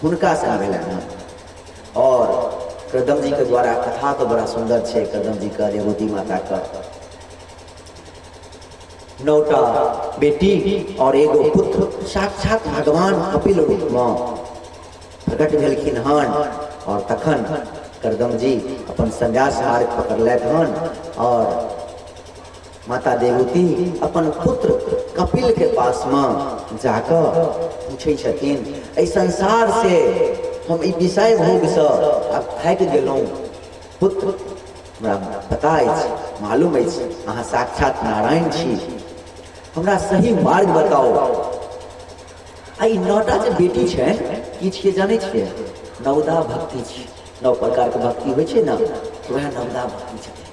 हुनका संग भेलनि हन। और करदम जी के द्वारा कथा तो बड़ा सुंदर छै। करदम जी के, देवहूति माता के 9टा बेटी और एगो पुत्र साक्षात भगवान कपिल रूप में प्रकट भेलखिन हन। और तखन करदम जी अपन संन्यास मार्ग पकड़लथि हन और माता देवहूति अपन पुत्र कपिल के पास में जाकऽ पूछै छथिन, एहि संसार से हम ई विषय भोग से आब थाकि गेलहुँ पुत्र, हमरा पता अछि, मालूम अछि अहाँ साक्षात नारायण छी, हमरा सही मार्ग बताउ। आ ई 9टा जे बेटी छनि की छियै जानै छियै? नवधा भक्ति छी। 9 प्रकारके भक्ति होइ छै ने, वएह नवधा भक्ति छथिन।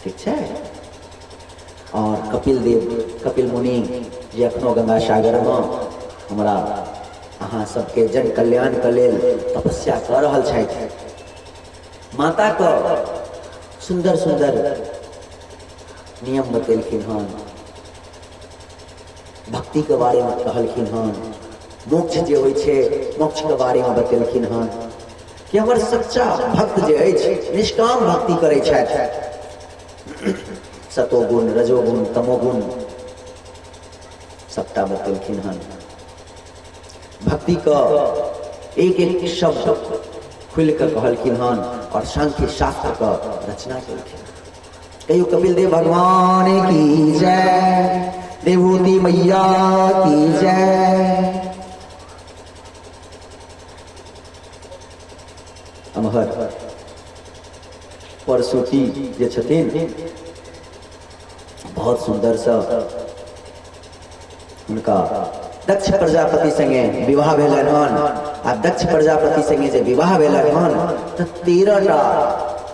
ठीक छै। और कपिल देव, कपिल मुनि जे अखनो गंगा सागरमे हमरा अहाँ सबके जन कल्याणके लेल तपस्या कऽ रहल छथि। माताके सुन्दर सुन्दर नियम बतेलखिन हन, भक्तिके बारेमे कहलखिन हन, मोक्ष जे होइ छै मोक्षके बारेमे बतेलखिन हन कि हमर सच्चा भक्त जे अछि निष्काम भक्ति करै छथि, सतोगुण रजोगुण तमोगुण सबटा बतेलखिन हन। भक्तिके एक एक शब्द खुलि कऽ कहलखिन हन और सांख्य शास्त्रके रचना केलखिन। कहियो कपिल देव भगवान की जय, देवहूति मैया की जय। अमहर परसुती जे छथिन बहुत सुंदर से हुनका दक्ष प्रजापति संगे विवाह भेलनि हन। आ दक्ष प्रजापति संगे जे विवाह भेलनि हन तऽ 13टा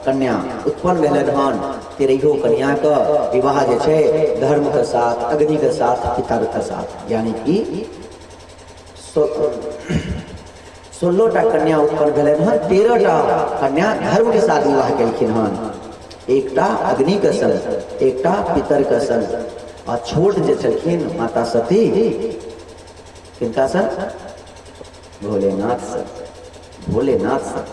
कन्या उत्पन्न भेलनि हन। 13 कन्याके विवाह जे छै धर्मके साथ, अग्निके साथ, पितरके साथ, यानी कि 16टा कन्या उत्पन्न भेलनि हन। 13टा कन्या धर्मके साथ विवाह केलखिन हन, एकटा अग्निके संग, एकटा पितरके संग, आ छोट जे छलखिन माता सती किनका संग? भोलेनाथ संग, भोलेनाथ संग।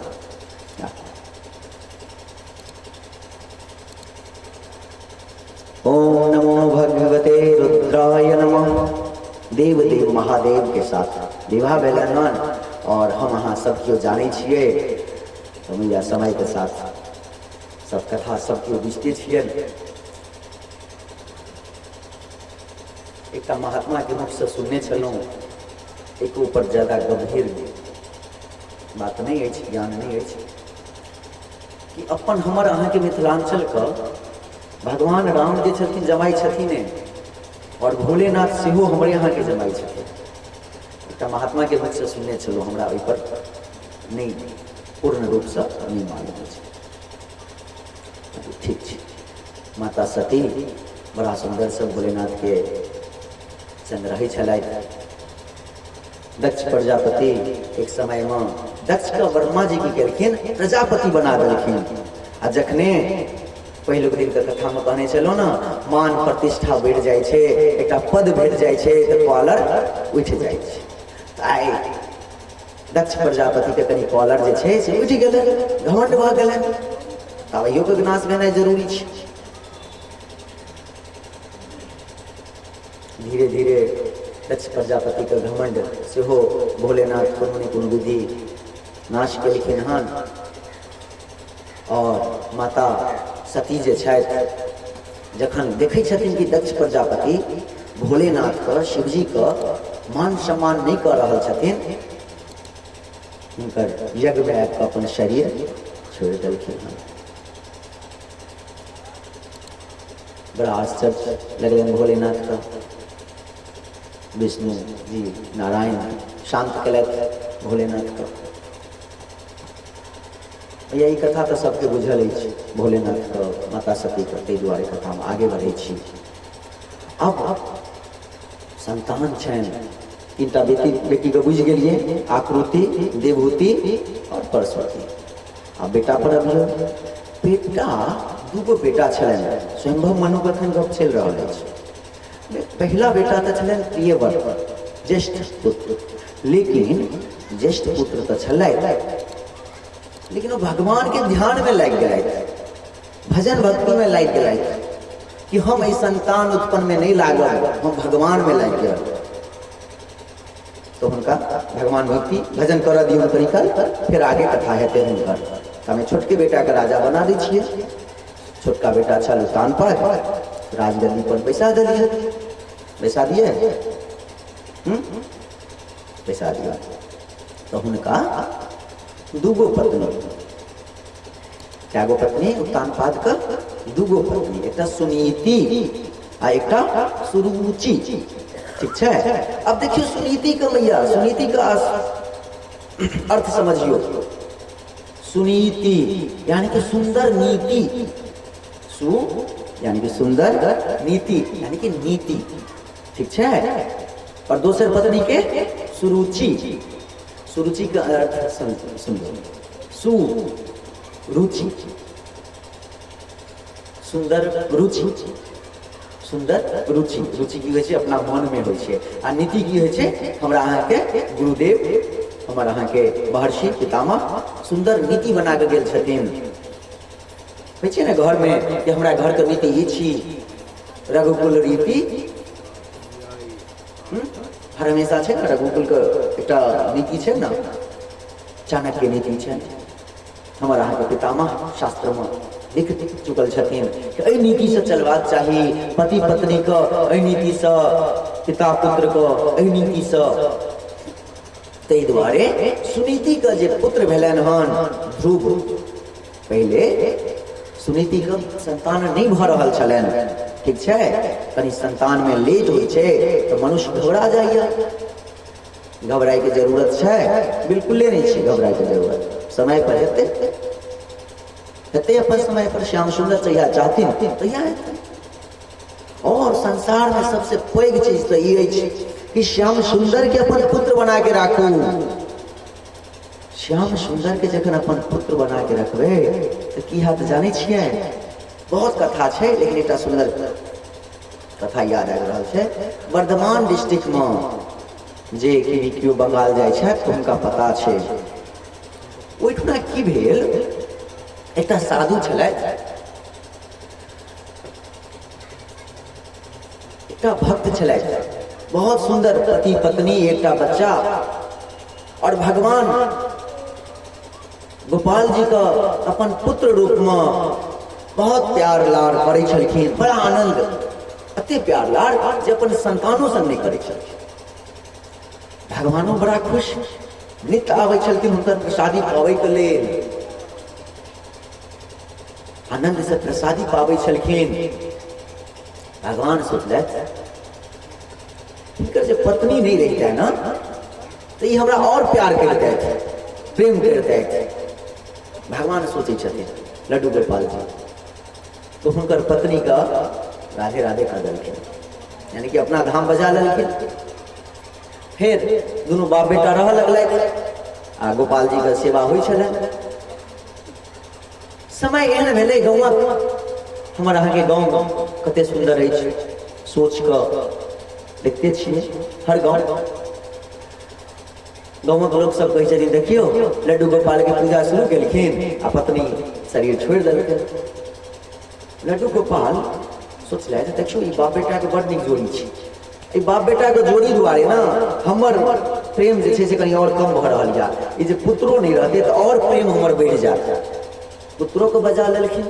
ओम नमो भगवते रुद्राय नमः। देव देव महादेव के साथ विवाह भेलनि हन। और हम अहाँ सब केओ जानै छियै तऽ मैया समय के साथ सब कथा सब केओ बुझिते छियै। एकटा महात्मा के मुख से सुनने छलहुँ, एक ऊपर ज्यादा गंभीर बात नहि अछि, ज्ञान नहि अछि, कि अपन हमर अहाँके मिथिलाञ्चलके भगवान राम जे छलखिन जमाइ छथिन, और भोलेनाथ सेहो हमरे अहाँके जमाइ छथिन। एकटा महात्माके मुखसँ सुनने छलहुँ, हमरा ओहिपर नहि पूर्ण रूपसँ नहि मालूम अछि। ठीक छै। माता सती बड़ा सुन्दरसँ भोलेनाथके संग रहै छलथि। दक्ष प्रजापति एक समयमे दक्षके ब्रह्मा जी की केलखिन, प्रजापति बना देलखिन। आ जखने पहिलुक दिनके कथामे कहने छलहुँ ने, मान प्रतिष्ठा बढ़ि जाइ छै, एकटा पद भेट जाइ छै तऽ कॉलर उठि जाइ छै। तऽ आइ दक्ष प्रजापतिके कनि कॉलर जे छै से उठि गेलै, घमंड भऽ गेलनि। आब इहोके नाश भेनाइ जरूरी छै। धीरे धीरे दक्ष प्रजापतिके घमंड सेहो भोलेनाथ कोनो ने कोनो विधि नाश केलखिन हन। और माता सती जे छथि जखन देखै छथिन कि दक्ष प्रजापति भोलेनाथके शिवजीके मान सम्मान नहि कऽ रहल छथिन, हुनकर यज्ञमे आबि कऽ अपन शरीर छोड़ि देलखिन हन। बड़ा आश्चर्य लगलनि भोलेनाथके। विष्णु जी नारायण शांत केलथि भोलेनाथके। भैया ई कथा तऽ सबके बुझल अछि भोलेनाथके माता सतीके, ताहि दुआरे कथामे आगे बढ़ै छी। अब संतान छनि 3टा बेटी, बेटीके बुझि गेलियै, आकृति, देवहूति और परस्वती। आ बेटा पर अबियौ, बेटा 2 बेटा छलनि। स्वयंभव मनुके एखन गप चलि रहल अछि। पहिला बेटा तऽ छलनि प्रियव्रत, ज्येष्ठ पुत्र। लेकिन ज्येष्ठ पुत्र तऽ छलथि, लेकिन ओ भगवानके ध्यानमे लागि गेलथि, भजन भक्तिमे लागि गेलथि कि हम एहि संतान उत्पन्नमे नहि लागब, हम भगवानमे लागि जायब। तऽ हुनका भगवान भक्ति भजन करऽ दियौ कनि काल, फेर आगे कथा हेतै हुनकर। तऽ हमे छोटके बेटाके राजा बना दै छियै। छोटका बेटा छल उतान पर, राजगद्दी पर बैसा देलियै, बैसा दिए, बैसा दिअ। तऽ हुनका दूगो पत्नी, कए गो पत्नी? उत्तानपाद के दूगो पत्नी, एकटा सुनीति आ एकटा सुरुचि। ठीक छै? अब देखियौ सुनीति के मैया, सुनीति के अर्थ समझियौ। सुनीति यानी कि सुंदर नीति, सु यानी कि सुंदर नीति यानी कि नीति। ठीक छै? और दोसर पत्नी के सुरुचि, सुरुचि के अर्थ सुनियौ, सु रुचि, सुंदर रुचि, सुंदर रुचि। रुचि की होइ छै? अपना मनमे होइ छै। आ नीति की होइ छै? हमरा अहाँके गुरुदेव, हमर अहाँके महर्षि पितामह सुंदर नीति बना कऽ गेल छथिन। होइ छै ने घरमे कि हमरा घरके नीति ई छी, रघुकुल रीति हर हमेशा छै ने, रघुकुलके एकटा नीति छै ने, चाणक्य नीति छै। हमर अहाँके पितामह शास्त्रमे लिख चुकल छथिन कि एहि नीतिसँ चलबाक चाही, पति पत्नीके एहि नीतिसँ, पिता पुत्रके एहि नीतिसँ। ताहि दुआरे सुनीतिके जे पुत्र भेलनि हन ध्रुव, पहिले सुनीतिके संतान नहि भऽ रहल छलनि। ठीक छै? कनि संतानमे लेट होइ छै तऽ मनुष्य घबरा जाइए। घबराइके जरूरत छै? बिल्कुले नहि छै घबराइके जरूरत। समय पर हेतै, हेतै अपन समय पर। श्याम सुन्दर जहिया चाहथिन तहिया हेतै। और संसारमे सबसे पैघ चीज तऽ ई अछि कि श्याम सुन्दर के अपन पुत्र बना के राखू। श्याम सुन्दर के जखन अपन पुत्र बना के रखबै तऽ की हैत जानै छियै? बहुत कथा छै, लेकिन एकटा सुन्दर कथा याद आबि रहल छै। वर्धमान डिस्ट्रिक्टमे जे कि केओ बंगाल जाइ छथि तऽ हुनका पता छै। ओहिठुना की भेल, एकटा साधु छलथि, एकटा भक्त छलथि, बहुत सुन्दर पति पत्नी, एकटा बच्चा। और भगवान गोपाल जी के अपन पुत्र रूप में बहुत प्यार लाड़ करै छलखिन, बड़ा आनंद, एते प्यार लाड़ जे अपन संतानो संग नहि करै छलखिन। भगवानो बड़ा खुश, नित्य आबै छलखिन हुनकर प्रसादी पाबैके लेल, आनंद से प्रसादी पाबै छलखिन। भगवान सोचलथि हिनकर जे पत्नी नहि रहितै ने तऽ ई हमरा आओर प्यार करितथि, प्रेम करितथि। भगवान सोचै छथिन लड्डू गोपाल जी, तऽ हुनकर पत्नीके राधे राधे कऽ देलखिन, यानी कि अपना धाम बजा लेलखिन। फेर दुनू बाप बेटा रहऽ लगलथि आ गोपाल जीके सेवा होइ छलनि। समय एहन भेलै, गाँवक हमर अहाँके गाँव कते सुन्दर अछि सोच कऽ देखते छियै। हर गाँव गाँवक लोक सब कहै छथिन, देखियौ लड्डू गोपालके पूजा शुरू केलखिन आ पत्नी शरीर छोड़ि देलखिन। लड्डू गोपाल सोचलथि, देखियौ ई बाप बेटाके बड़ नीक जोड़ी छै, एहि बाप बेटाके जोड़ी दुआरे ने हमर प्रेम जे छै से कनि आओर कम भऽ रहल यऽ, ई जे पुत्रो नहि रहतै तऽ आओर प्रेम हमर बढ़ि जायत। पुत्रोके बजा लेलखिन।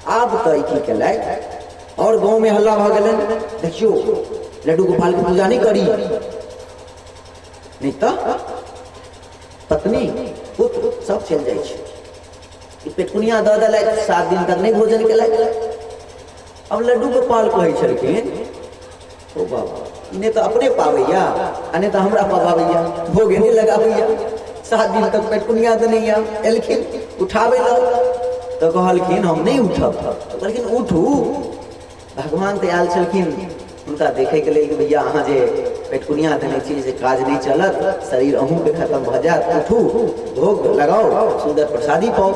आब तऽ ई की केलथि, आओर गाँवमे हल्ला भऽ गेलनि, देखियौ लड्डू गोपालके पूजा नहि करी, नहि तऽ पत्नी पुत्र सब चलि जाइ छै। ई पेटकुनिया दऽ देलथि, 7 दिन तक नहि भोजन केलथि। अब लड्डू गोपाल कहै छलखिन, ओ बाबा, ई नहि तऽ अपने पाबैया आ नहि तऽ हमरा पबाबैया, भोगे नहि लगाबैया, 7 दिन तक पेटकुनिया देने या। एलखिन उठाबै लए तऽ कहलखिन हम नहि उठब। तऽ कहलखिन उठू। भगवान तऽ आयल छलखिन हुनका देखैके लेल कि भैया अहाँ जे पेटकुनिया देने छी से काज नहि चलत, शरीर अहूँके खत्म भऽ जायत, उठू, भोग लगाउ, सुन्दर प्रसादी पाउ।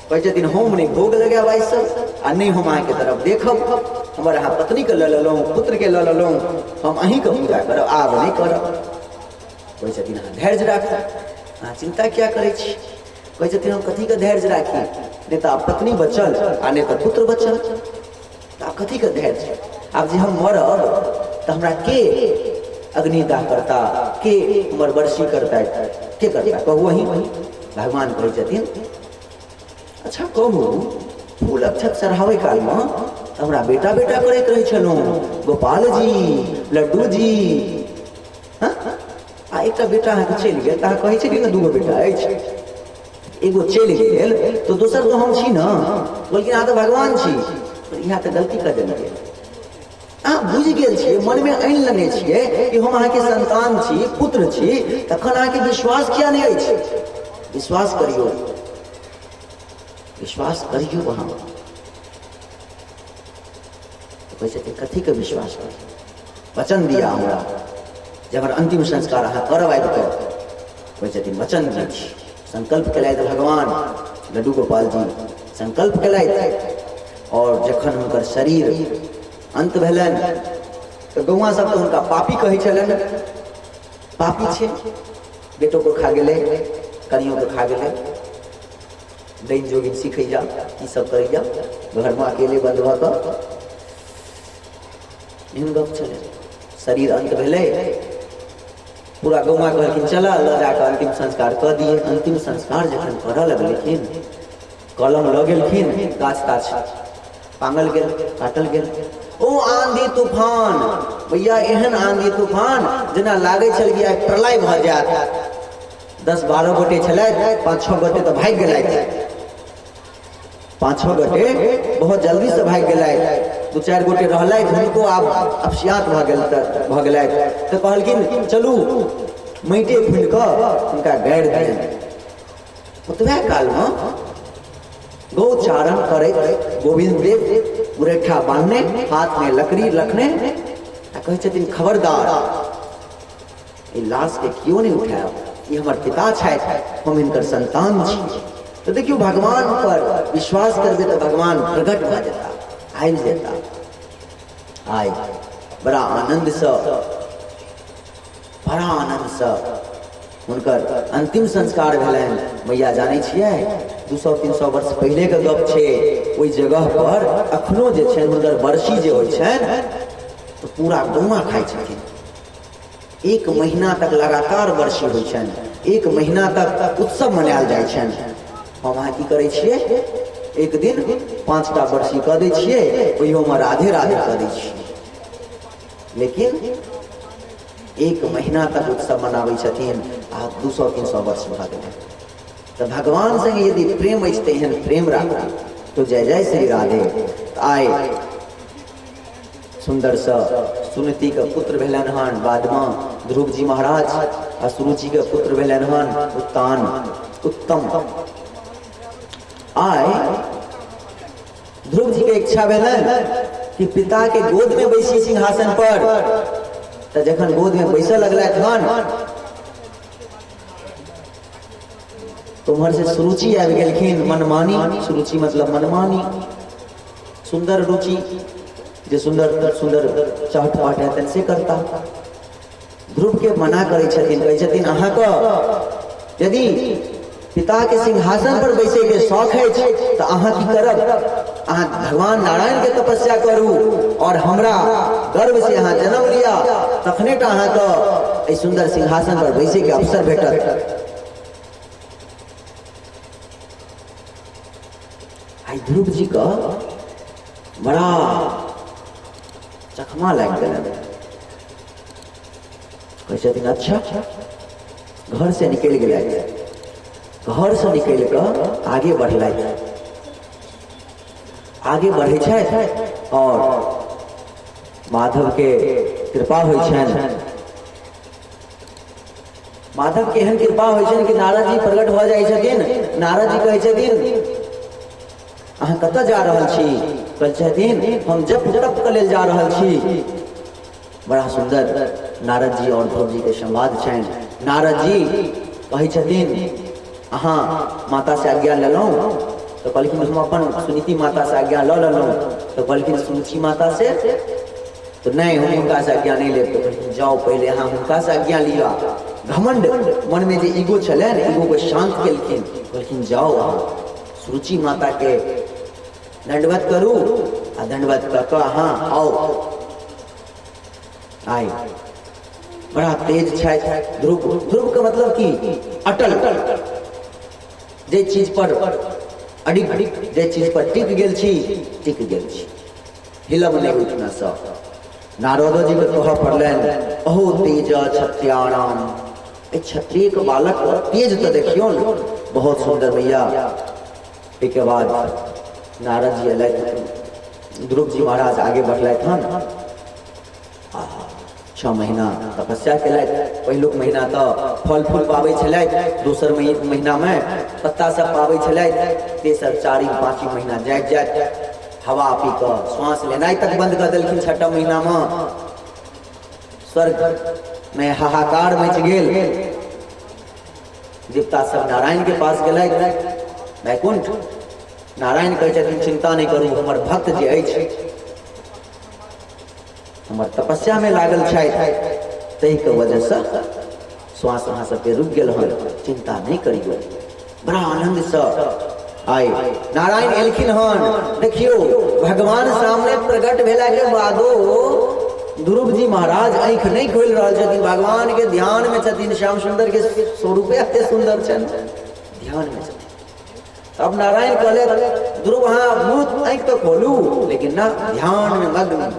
कहै छथिन हम नहि भोग लगायब आइसँ आ नहि हम अहाँके तरफ देखब। हमर अहाँ पत्नीके लऽ लेलहुँ, पुत्रके लऽ लेलहुँ, हम अहीँके पूजा करब, आब नहि करब। कहै छथिन अहाँ धैर्य राखू, अहाँ चिन्ता किया करै छी? कहै छथिन हम कथीके धैर्य राखी? नहि तऽ आब पत्नी बचल आ नहि तऽ पुत्र बचल, तऽ आब कथीके धैर्य? आब जे हम मरब तऽ हमरा के अग्निदाह करता, के हमर बरसी करता, के करता कहू अहीं? भगवान कहै छथिन अच्छा कहू, फूल अक्षत चढ़ाबै कालमे तऽ हमरा बेटा बेटा करैत रहै छलहुँ, गोपाल जी, लड्डू जी, हँ? आ एकटा बेटा अहाँके चलि गेल तऽ अहाँ कहै छलियै ने दूगो बेटा अछि, एगो चलि गेल तऽ दोसर तऽ हम छी ने। बोलखिन अहाँ तऽ भगवान छी। इएह तऽ गलती कऽ देलियै, अहाँ बुझि गेल छियै, मनमे आनि लेने छियै कि हम अहाँके संतान छी, पुत्र छी, तखन अहाँके विश्वास किया नहि अछि? विश्वास करियौ, विश्वास करियौ अहाँ। कहै छथिन कथीके विश्वास करी? वचन दिया हमरा जे हमर अंतिम संस्कार अहाँ करब आबि कऽ। कहै छथिन वचन दै छी। संकल्प केलथि भगवान लड्डू गोपाल जी, संकल्प केलथि। और जखन हुनकर शरीर अंत भेलनि तऽ गौआँ सब तऽ हुनका पापी कहै छलनि, पापी छै, बेटोके खा गेलै, कनियोके खा गेलै, डाइन जोगिन सीखैया, की सब करैया, घरमे अकेले बन्द भऽ कऽ, एहन गप छलै। शरीर अंत भेलै, पूरा गौआ कहलखिन चल लऽ जाकऽ अंतिम संस्कार कऽ दिए। अंतिम संस्कार जखन करऽ लगलखिन, कलम लऽ गेलखिन, गाछ ताछ पांगल गेल, काटल गेल। ओ आंधी तूफान भैया, एहन आंधी तूफान जेना लागै छल कि आइ प्रलय भऽ जायत। 10-12 गोटे छलथि, 5-6 गोटे तऽ भागि गेलथि, 5-6 गोटे बहुत जल्दी से भागि गेलथि, 2-4 गोटे रहलथि, हुनको आब अपसियात भऽ गेल भऽ गेलथि। तऽ कहलखिन चलू माटिए खुनि कऽ हुनका गाड़ि दियनि। ओतबे कालमे गौचारण करैत गोविंद देव मुरैठा बान्हने, हाथमे लकड़ी रखने, आ कहै छथिन खबरदार, एहि लाशके केओ नहि उठायब, ई हमर पिता छथि, हम हिनकर संतान छी। तऽ देखियौ भगवान पर विश्वास करबै तऽ भगवान प्रकट भऽ जेता, आबि जेता। आइ बड़ा आनन्दसँ, बड़ा आनन्दसँ हुनकर अंतिम संस्कार भेलनि। मैया जानै छियै, 200-300 वर्ष पहिलेके गप छै, ओहि जगह पर अखनो जे छनि हुनकर बरसी जे होइ छनि तऽ पूरा गौआ खाइ छथिन। 1 महीना तक लगातार बरसी होइ छनि, 1 महीना तक उत्सव मनायल जाइ छनि। हम अहाँ की करै छियै? एक दिन 5टा बरसी कऽ दै छियै, ओहियोमे राधे राधे कऽ दै छियै। लेकिन 1 महीना तक उत्सव मनाबै छथिन आ 200-300 वर्ष भऽ गेलै। तऽ भगवान संगे यदि प्रेम अछि तऽ एहन प्रेम राखू तो जय जय श्री राधे। आइ सुन्दरसँ सुनीतिके पुत्र भेलनि हन, बादमे ध्रुव जी महाराज, आ सुरुचिके पुत्र भेलनि हन उत्तान उत्तम। आइ ध्रुव जी के इच्छा भेलनि कि पिता के गोद में बैसी सिंहासन पर। तऽ जखन गोद में बैसऽ लगलथि हन तो उम्हर से सुरुचि आबि गेलखिन, मनमानी। सुरुचि मतलब मनमानी, सुंदर रुचि, जे सुंदर सुंदर चहट पाठ हेतनि से करता। ध्रुव के मना करै छथिन, कहै छथिन अहाँके यदि पिता के सिंहासन पर बैसे के शौक अछि तऽ अहाँ की करब? अहाँ भगवान नारायण के तपस्या करू और हमरा गर्भ से अहाँ जन्म लिया, तखने टा अहाँके एहि सुंदर सिंहासन पर बैसे के अवसर भेटत। आइ ध्रुव जी के बड़ा चखमा लागि गेलनि। कहै छथिन अच्छा, घर से निकलि गेलथि। घर से निकलि कऽ आगे बढ़लथि, आगे बढ़ै छथि और माधव के कृपा होइ छनि। माधव के एहन कृपा होइ छनि कि नारद जी प्रकट भऽ जाइ छथिन। नारद जी कहै छथिन अहाँ कतऽ जा रहल छी? कहै छथिन हम जप तप के लेल जा रहल छी। बड़ा सुंदर नारद जी और ध्रुव जी के संवाद छनि। नारद जी कहै छथिन अहाँ माता से आज्ञा लेलहुँ? तऽ कहलखिन हम अपन सुनीति मातासँ आज्ञा लऽ लेलहुँ। तऽ कहलखिन सुरुचि मातासँ तऽ नहि, हम हुनकासँ आज्ञा नहि लेब। तऽ कहलखिन जाउ, पहिले अहाँ हुनकासँ आज्ञा लिअ। घमंड मनमे जे ईगो छलनि, ईगोके शान्त केलखिन। कहलखिन जाउ, अहाँ सुरुचि माताके दंडवत करू आ दंडवत कऽ कऽ अहाँ आउ। आइ बड़ा तेज छथि ध्रुव। ध्रुव के मतलब की? अटल, जे चीज पर अडिग, जे चीज पर टिक गेल छी, टिक गेल छी, हिलब नहि ओहिठिनासँ। नारदो जीके कहऽ पड़लनि, अहो तेज क्षत्रियाणाम, एहि क्षत्रियके बालक तेज तऽ देखियौ ने, बहुत सुन्दर भैया। एहिके बाद नारद जी अयलथि, ध्रुव जी महाराज आगे बढ़लथि हन आ 6 महीना तपस्या केलथि। पहिलुक महीना तऽ फल फूल पाबै छलथि, दोसर महीनामे पत्ता सब पाबै छलथि, तेसर चारिम पाँचम महीना जाइत जाइत हवा पी कऽ श्वास लेनाइ तक बंद कऽ देलखिन। छठम महीनामे स्वर्गमे हाहाकार मचि गेल। देवता सब नारायण के पास गेलथि वैकुंठ। नारायण कहै छथिन चिंता नहि करू, हमर भक्त जे अछि हमर तपस्या में लागल छथि, ताहिके वजहसँ श्वास अहाँ सबके रुकि गेल हन, चिंता नहि करियौ। बड़ा आनन्दसँ आइ नारायण एलखिन हन। देखियौ, भगवान सामने प्रकट भेला के बादो ध्रुव जी महाराज आँखि नहि खोलि रहल छथिन, भगवान के ध्यान में छथिन। श्याम सुंदर के स्वरूपे एते सुंदर छनि, ध्यान में छथिन। अब नारायण कहले ध्रुव अहाँ मुँह आँखि तऽ खोलू, लेकिन ना, ध्यान में मग्न।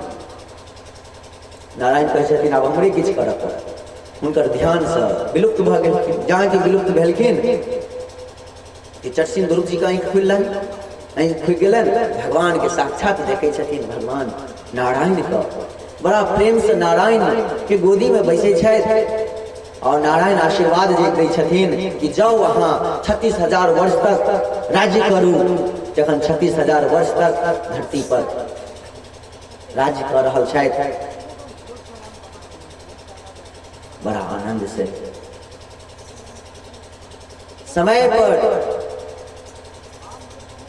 नारायण कहै छथिन आब हमरे किछु करऽ पड़त। हुनकर ध्यानसँ विलुप्त भऽ गेलखिन। जहाँ कि विलुप्त भेलखिन कि चटसिंह ध्रुव जी के आँखि खुललनि। आँखि खुलि गेलनि, भगवानके साक्षात देखै छथिन, भगवान नारायणके। बड़ा प्रेमसँ नारायणके गोदीमे बैसै छथि और नारायण आशीर्वाद जे दै छथिन कि जाउ अहाँ 36,000 वर्ष तक राज्य करू। जखन 36,000 वर्ष तक धरती पर राज्य कऽ रहल छथि बड़ा आनंद से, समय पर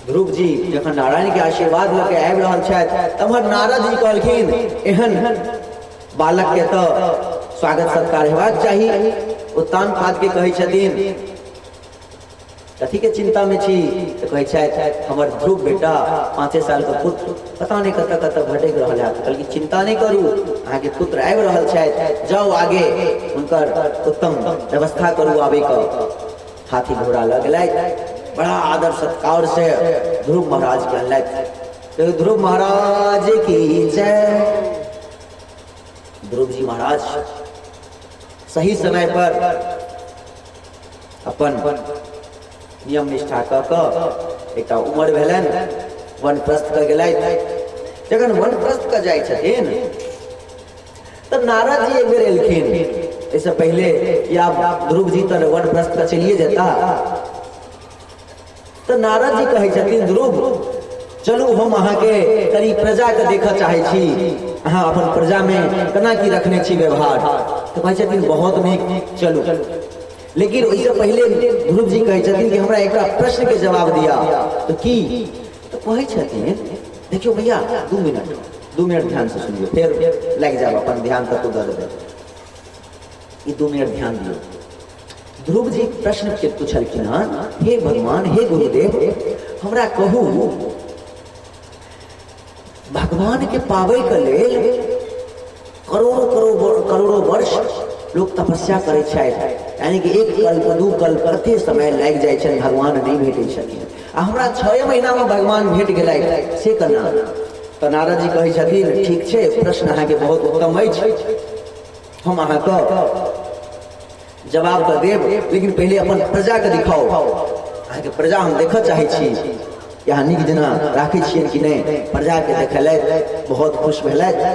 ध्रुव जी जखन नारायण के आशीर्वाद लऽ के आबि रहल छथि, तमहर नारद जी कहलखिन एहन बालक के तऽ स्वागत सत्कार हेबाक चाही। उत्तान पाद के कहै छथिन कथी के चिंता में छी? तऽ कहै छथि हमर ध्रुव बेटा 5 साल के पुत्र पता नहि कतऽ कतऽ भटकि रहल है। कहलखिन चिंता नहि करू, अहाँके पुत्र आबि रहल छथि, जाउ आगे हुनकर उत्तम व्यवस्था करू आबैके। हाथी घोड़ा लऽ गेलथि, बड़ा आदर सत्कार से ध्रुव महाराज के अनलथि। तो ध्रुव महाराज की जय। ध्रुव जी महाराज सही समय पर अपन नियम निष्ठा कऽ कऽ एकटा उमर भेलनि, वनप्रस्थ कऽ गेलथि। जखन वनप्रस्थ कऽ जाइ छथिन तऽ नारद जी एक बेर एलखिन। एहिसँ पहिले कि आब ध्रुव जी तऽ वनप्रस्थ कऽ चलिए जेता, तऽ नारद जी कहै छथिन ध्रुव चलू, हम अहाँके कनि प्रजाके देखऽ चाहै छी, अहाँ अपन प्रजामे केना की रखने छी व्यवहार। तऽ कहै छथिन बहुत नीक, चलू। लेकिन ओहिसँ पहिले ध्रुव जी कहै छथिन कि हमरा एकटा प्रश्नके जवाब दिया। तऽ की? तऽ कहै छथिन देखियौ भैया, 2 मिनट, 2 मिनट ध्यानसँ सुनियौ, फेर लागि जायब अपन ध्यान कतहु दऽ देबै, ई 2 मिनट ध्यान दियौ। ध्रुव जी प्रश्न के पूछलखिन हन, हे भगवान, हे गुरुदेव, हमरा कहू भगवान के पाबै के लेल करोड़ों करोड़ करोड़ों वर्ष लोग तपस्या करै छथि, यानी कि 1 कल्प 2 कल्प कते समय लागि जाइ छनि, भगवान नहि भेटै छथिन, आ हमरा 6 महीना में भगवान भेट गेलथि, से केना? तऽ नारद जी कहै छथिन ठीक छै, प्रश्न अहाँके बहुत उत्तम अछि, हम अहाँके जवाब तऽ देब, लेकिन पहिले अपन प्रजाके दिखाउ, अहाँके प्रजा हम देखऽ चाहै छी कि अहाँ नीक जेना राखै छियै कि नहि। प्रजाके देखेलथि, बहुत खुश भेलथि।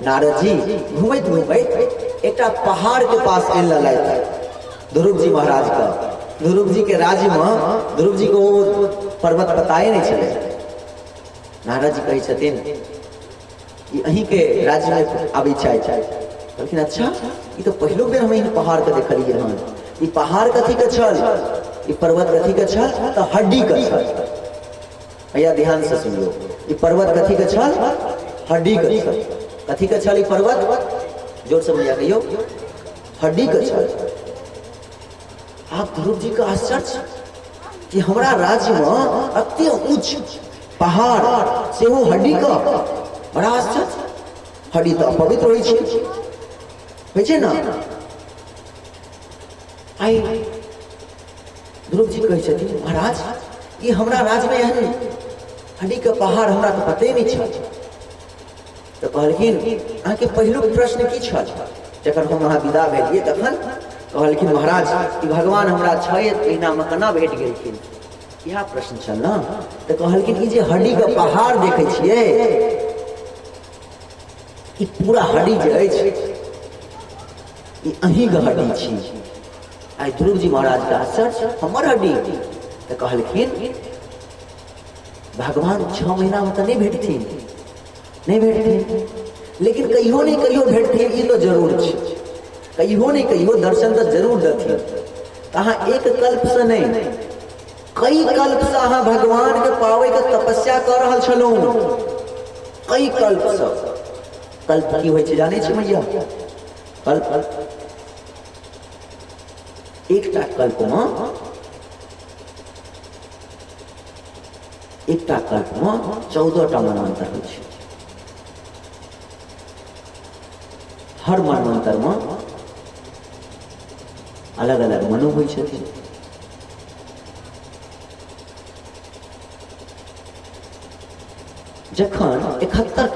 नारद जी घुमैत घुमैत एकटा पहाड़के पास आनि लेलथि ध्रुव जी महाराजके। ध्रुव जी के राज्यमे ध्रुव जी के ओ पर्वत पताए नहि छलै। नारद जी कहै छथिन ई अहीँके राज्यमे आबै छथि। कहलखिन अच्छा, ई तऽ पहिलो बेर हम एहन पहाड़के देखलियै हन। ई पहाड़ कथीके छल? ई पर्वत कथीके छल? तऽ हड्डीके छल। भैया ध्यान से सुनियो, ई पर्वत कथी के छल? हड्डी के छल। कथी के छल ई पर्वत? जोर से भैया कहियो, हड्डी के छल। आब ध्रुव जी के आश्चर्य कि हमरा राज्य में अति ऊंच पहाड़ सेहो हड्डी के, बड़ा आश्चर्य। हड्डी तऽ अपवित्र होइ छै, होइ छै ने? आइ ध्रुव जी कहै छथिन, महाराज ई हमरा राज्यमे एहन हड्डीके पहाड़ हमरा तऽ पते नहि छल। तऽ कहलखिन, अहाँके पहिलुक प्रश्न की छल जखन हम अहाँ विदा भेलियै? तखन कहलखिन, महाराज ई भगवान हमरा 6 महीनामे केना भेट गेलखिन? इएह प्रश्न छल ने? तऽ कहलखिन, ई जे हड्डीके पहाड़ देखै छियै, ई पूरा हड्डी जे अछि ई अहीँके हड्डी छी। आइ ध्रुव जी महाराज के आश्चर्य, हमर हड्डी? तऽ कहलखिन, भगवान 6 महीनामे तऽ नहि भेटथिन, नहि भेटथिन, लेकिन कहियो नहि कहियो भेटथिन, ई तऽ जरूर छै। कहियो नहि कहियो दर्शन तऽ जरूर देथिन। तऽ अहाँ एक कल्पसँ नहि, कई कल्पसँ अहाँ भगवानके पाबैके तपस्या कऽ रहल छलहुँ, कई कल्पसँ। कल्प की होइ छै जानै छी मैया? कल्प, एकटा कल्पमे, एकटा कल्पमे 14टा मनमंत्र होइ छै। हर मनमंत्रमे अलग अलग मनु होइ छथिन। जखन 71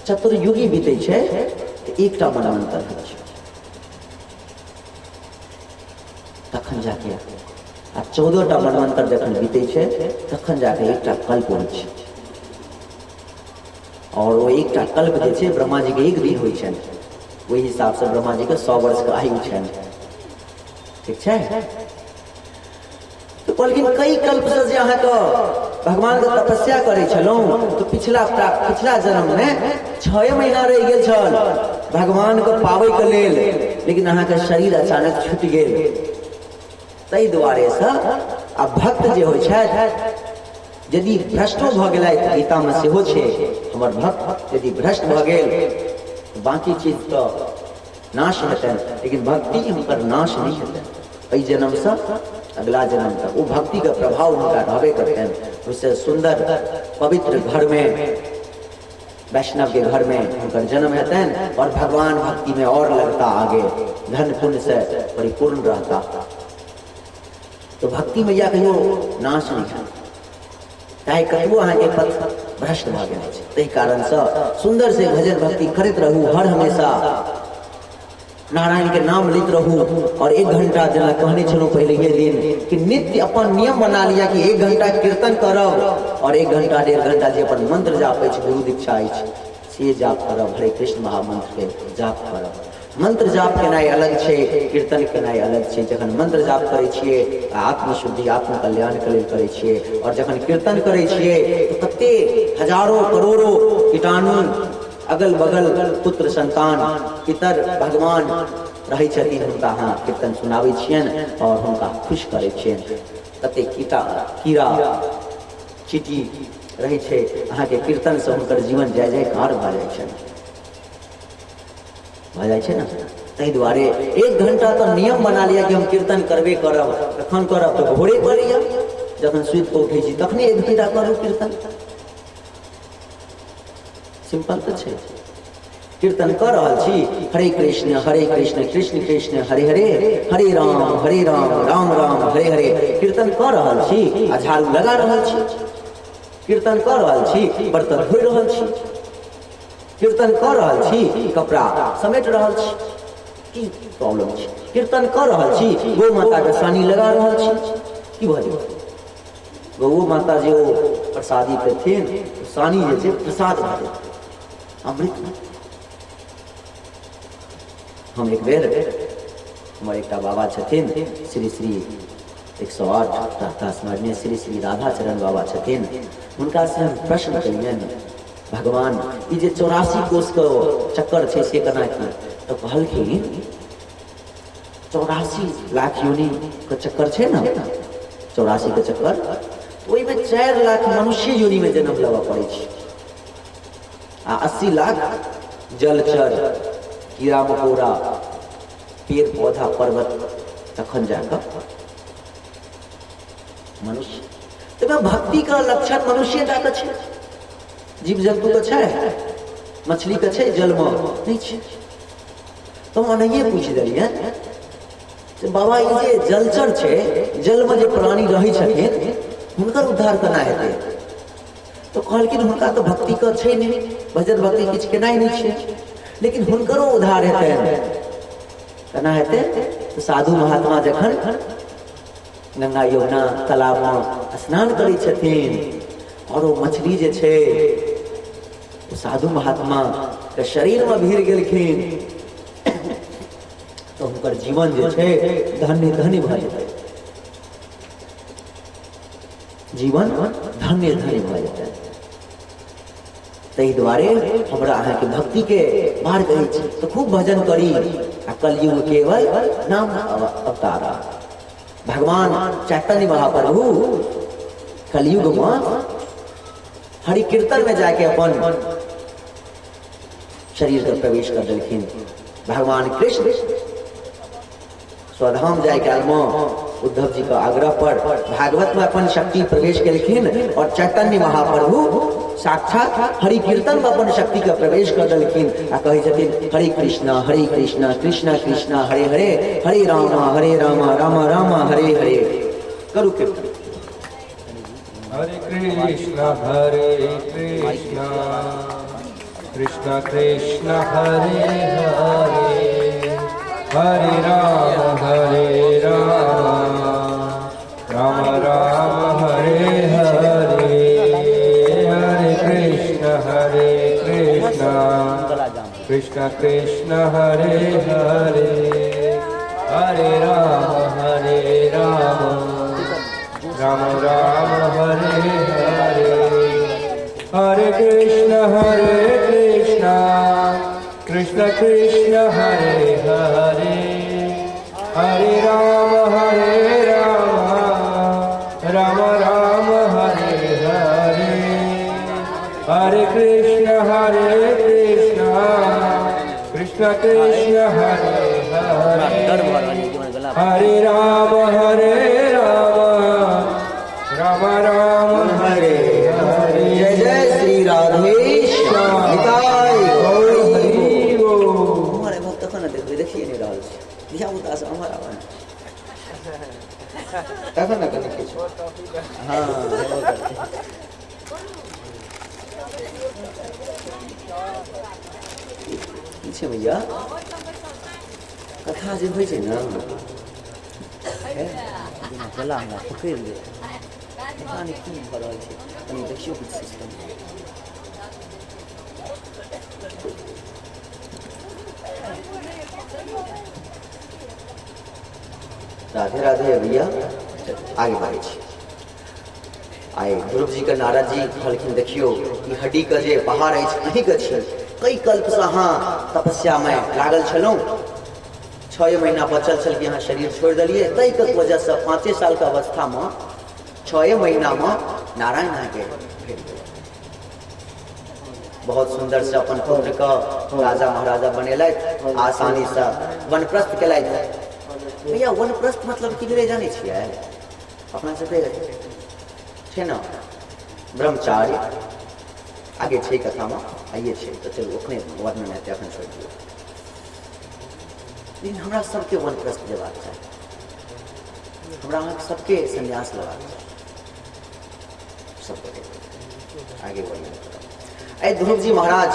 चतुर्युगी बीतै छै तऽ एकटा मनमंत्र होइ छै तखन जाके, आ 14टा मनमंत्र जखन बीतै छै तखन जाके एकटा कल्प होइ छै। और ओ एकटा कल्प जे छै ब्रह्मा जी के एक दिन होइ छनि, ओहि हिसाबसँ ब्रह्मा जी के 100 वर्षके आयु छनि। ठीक छै? तऽ कहलखिन, कई कल्पसँ जे अहाँके भगवानके तपस्या करै छलहुँ, तऽ पिछला पिछला जन्ममे 6 महीना रहि गेल छल भगवानके पाबैके लेल, लेकिन अहाँके शरीर अचानक छुटि गेल। ताहि दुआरेसँ आ भक्त जे होइ छथि, यदि भ्रष्टो भऽ गेलथि, गीतामे सेहो छै, हमर भक्त यदि भ्रष्ट भऽ गेल, बाँकी चीज तऽ नाश हेतनि, लेकिन भक्ति हुनकर नाश नहि हेतनि। एहि जन्मसँ अगला जन्म तक ओ भक्तिके प्रभाव हुनका रहबे करतनि। ओहिसँ सुन्दर पवित्र घरमे, वैष्णव के घर में हुनकर जन्म हेतनि और भगवान भक्ति में और लगता, आगे धन पुण्य से परिपूर्ण रहता। तो भक्ति मैया कहियो नाश नहीं है, चाहे कतबो अहाँके पथ भ्रष्ट भऽ गेल अछि। ताहि कारणसँ सुन्दर से भजन भक्ति करैत रहू, हर हमेशा नारायण के नाम लैत रहू। और 1 घंटा, जेना कहने छलहुँ पहले दिन कि नित्य अपन नियम बना लिया कि 1 घंटा कीर्तन करब और 1 घंटा 1.5 घंटा जे अपन मंत्र जाप अछि, गुरु दीक्षा अछि, से जाप करब। हरे कृष्ण महामंत्र के जाप करब। मंत्र जाप केनाइ अलग छै, कीर्तन केनाइ अलग छै। जखन मंत्र जाप करै छियै तऽ आत्मशुद्धि आत्मकल्याणके लेल करै छियै, और जखन कीर्तन करै छियै तऽ कते हजारों करोड़ों कीटाणु, अगल बगल पुत्र संतान पितर भगवान रहै छथिन, हुनका अहाँ कीर्तन सुनाबै छियनि और हुनका खुश करै छियनि। कते कीटा कीड़ा चीटी रहै छै, अहाँके कीर्तनसँ हुनकर जीवन जय जयकार भऽ जाइ छनि, भऽ जाइ छै ने? ताहि दुआरे 1 घंटा तऽ नियम बना लिअ कि हम कीर्तन करबे करब। कखन करब? तऽ भोरे कऽ लिअ, जखन सुति कऽ उठै छी तखने 1 घंटा करू कीर्तन। सिंपल तऽ छै। कीर्तन कऽ रहल छी, हरे कृष्ण हरे कृष्ण कृष्ण कृष्ण हरे हरे, हरे राम हरे राम राम राम हरे हरे। कीर्तन कऽ रहल छी आ झाड़ू लगा रहल छी, कीर्तन कऽ रहल छी, बर्तन धोइ रहल छी, कीर्तन कऽ रहल छी, कपड़ा समेट रहल छी, की प्रॉब्लम छै? कीर्तन कऽ रहल छी, गौ माताके सानी लगा रहल छी, की भऽ जेतै? गौ माता जे ओ प्रसादी पेथिन, सानी जे छै प्रसाद भऽ जेतै, अमृत। हम एक बेर, हमर एकटा बाबा छथिन, श्री श्री 108 रहता स्मरणीय श्री श्री राधाचरण बाबा छथिन, हुनकासँ हम प्रश्न केलियनि, भगवान ई जे 84 कोसके चक्कर छै से केना की? तऽ कहलखिन, 84 लाख योनिके चक्कर छै ने, 84 के चक्कर, ओहिमे 4 लाख मनुष्य योनिमे जन्म लेबऽ पड़ै छै आ 80 लाख जलचर, कीड़ा मकोड़ा, पेड़ पौधा, पर्वत, तखन जाकऽ मनुष्य। तब भक्तिके लक्षण मनुष्य जाकऽ छै, जीव जन्तुके छै? मछलीके छै जलमे? नहि छै। तऽ हम ओनाहिए पूछि देलियै से बाबा, ई जे जलचर छै, जलमे जे प्राणी रहै छथिन, हुनकर उद्धार केना हेतै? तऽ कहलखिन, हुनका तऽ भक्तिके छै नहि, भजन भक्ति किछु केनाइ नहि छै, लेकिन हुनकरो उद्धार हेतै। केना हेतै? तऽ साधु महात्मा जखन गंगा, यमुना, तालाबमे स्नान करै छथिन आओर ओ मछली जे छै ओ साधु महात्माके शरीरमे भीड़ गेलखिन, तऽ हुनकर जीवन जे छै धन्य धन्य भऽ जेतै, जीवन धन्य धन्य भऽ जेतै। ताहि दुआरे हमरा अहाँके भक्तिके मार्ग अछि, तऽ खूब भजन करी। आ कलयुग केवल नाम अवतारा। भगवान चैतन्य महाप्रभु कलयुगमे हरि कीर्तनमे जाके अपन शरीरके प्रवेश कर देलखिन। भगवान कृष्ण स्वधाम जाय कालमे उद्धव जी के आग्रह पर भागवत में अपन शक्ति प्रवेश केलखिन और चैतन्य महाप्रभु साक्षात हरि कीर्तन में अपन शक्ति के प्रवेश कर देलखिन आ कहै छथिन, हरे कृष्णा हरे कृष्णा कृष्णा कृष्णा हरे हरे, हरे रामा हरे रामा रामा रामा हरे हरे। करू कीर्तन। हरे कृष्ण हरे कृष्ण कृष्ण कृष्ण हरे हरे, हरे राम हरे राम राम राम हरे हरे, हरे कृष्ण हरे कृष्ण कृष्ण कृष्ण हरे हरे, हरे राम हरे राम राम राम हरे हरे, हरे कृष्ण हरे कृष्ण कृष्ण कृष्ण हरे हरे, हरे राम हरे राम राम राम हरे हरे, हरे कृष्ण हरे कृष्ण कृष्ण कृष्ण हरे डर भऽ हरे, रहल यऽ कि हमर गला हरे राम हरे राम राम राम हरे हरे। जय जय श्री राधे श्याम, निताय गौर हरि हरि बोल। उम्हर एबहक तखन ने देखबै, देखिए नहि रहल छी। धिया पुता सब उम्हर आबै तखन ने कनि किछु। हँ, हेबो करतै। की छै भैया, कथा जे होइ छै ने, हे, जेना गला हमरा पकड़ि लेत, पता नहि की भऽ रहल छै। कनि देखियौ किछु सिस्टम। राधे राधे भैया। आगे बढ़ै छी। आइ ध्रुव जीके नारद जी कहलखिन, देखियौ, ई हड्डीके जे पहाड़ अछि, अहीँके छी। कई कल्पसँ अहाँ तपस्यामे लागल छलहुँ। 6 महीना बचल छल कि अहाँ शरीर छोड़ि देलियै। ताहिके वजहसँ 5 सालके अवस्थामे 6 महीनामे नारायण अहाँके भेट गेल। बहुत सुन्दर से अपन पुत्रके राजा महाराजा बनेलथि, आसानीसँ वनप्रस्थ केलथि। भैया, वनप्रस्थ मतलब की भेलै, जानै छियै? अपना सबके छै ने ब्रह्मचार्य, आगे छै कथामे, आइए छै, तऽ चलू ओखने वर्णन हेतै, एखन छोड़ि दियौ। लेकिन हमरा सबके वनप्रस्थ जेबाक चाही, हमरा अहाँके सबके संन्यास लेबाक चाही सबके। आगे बढ़िए। आइ ध्रुव जी महाराज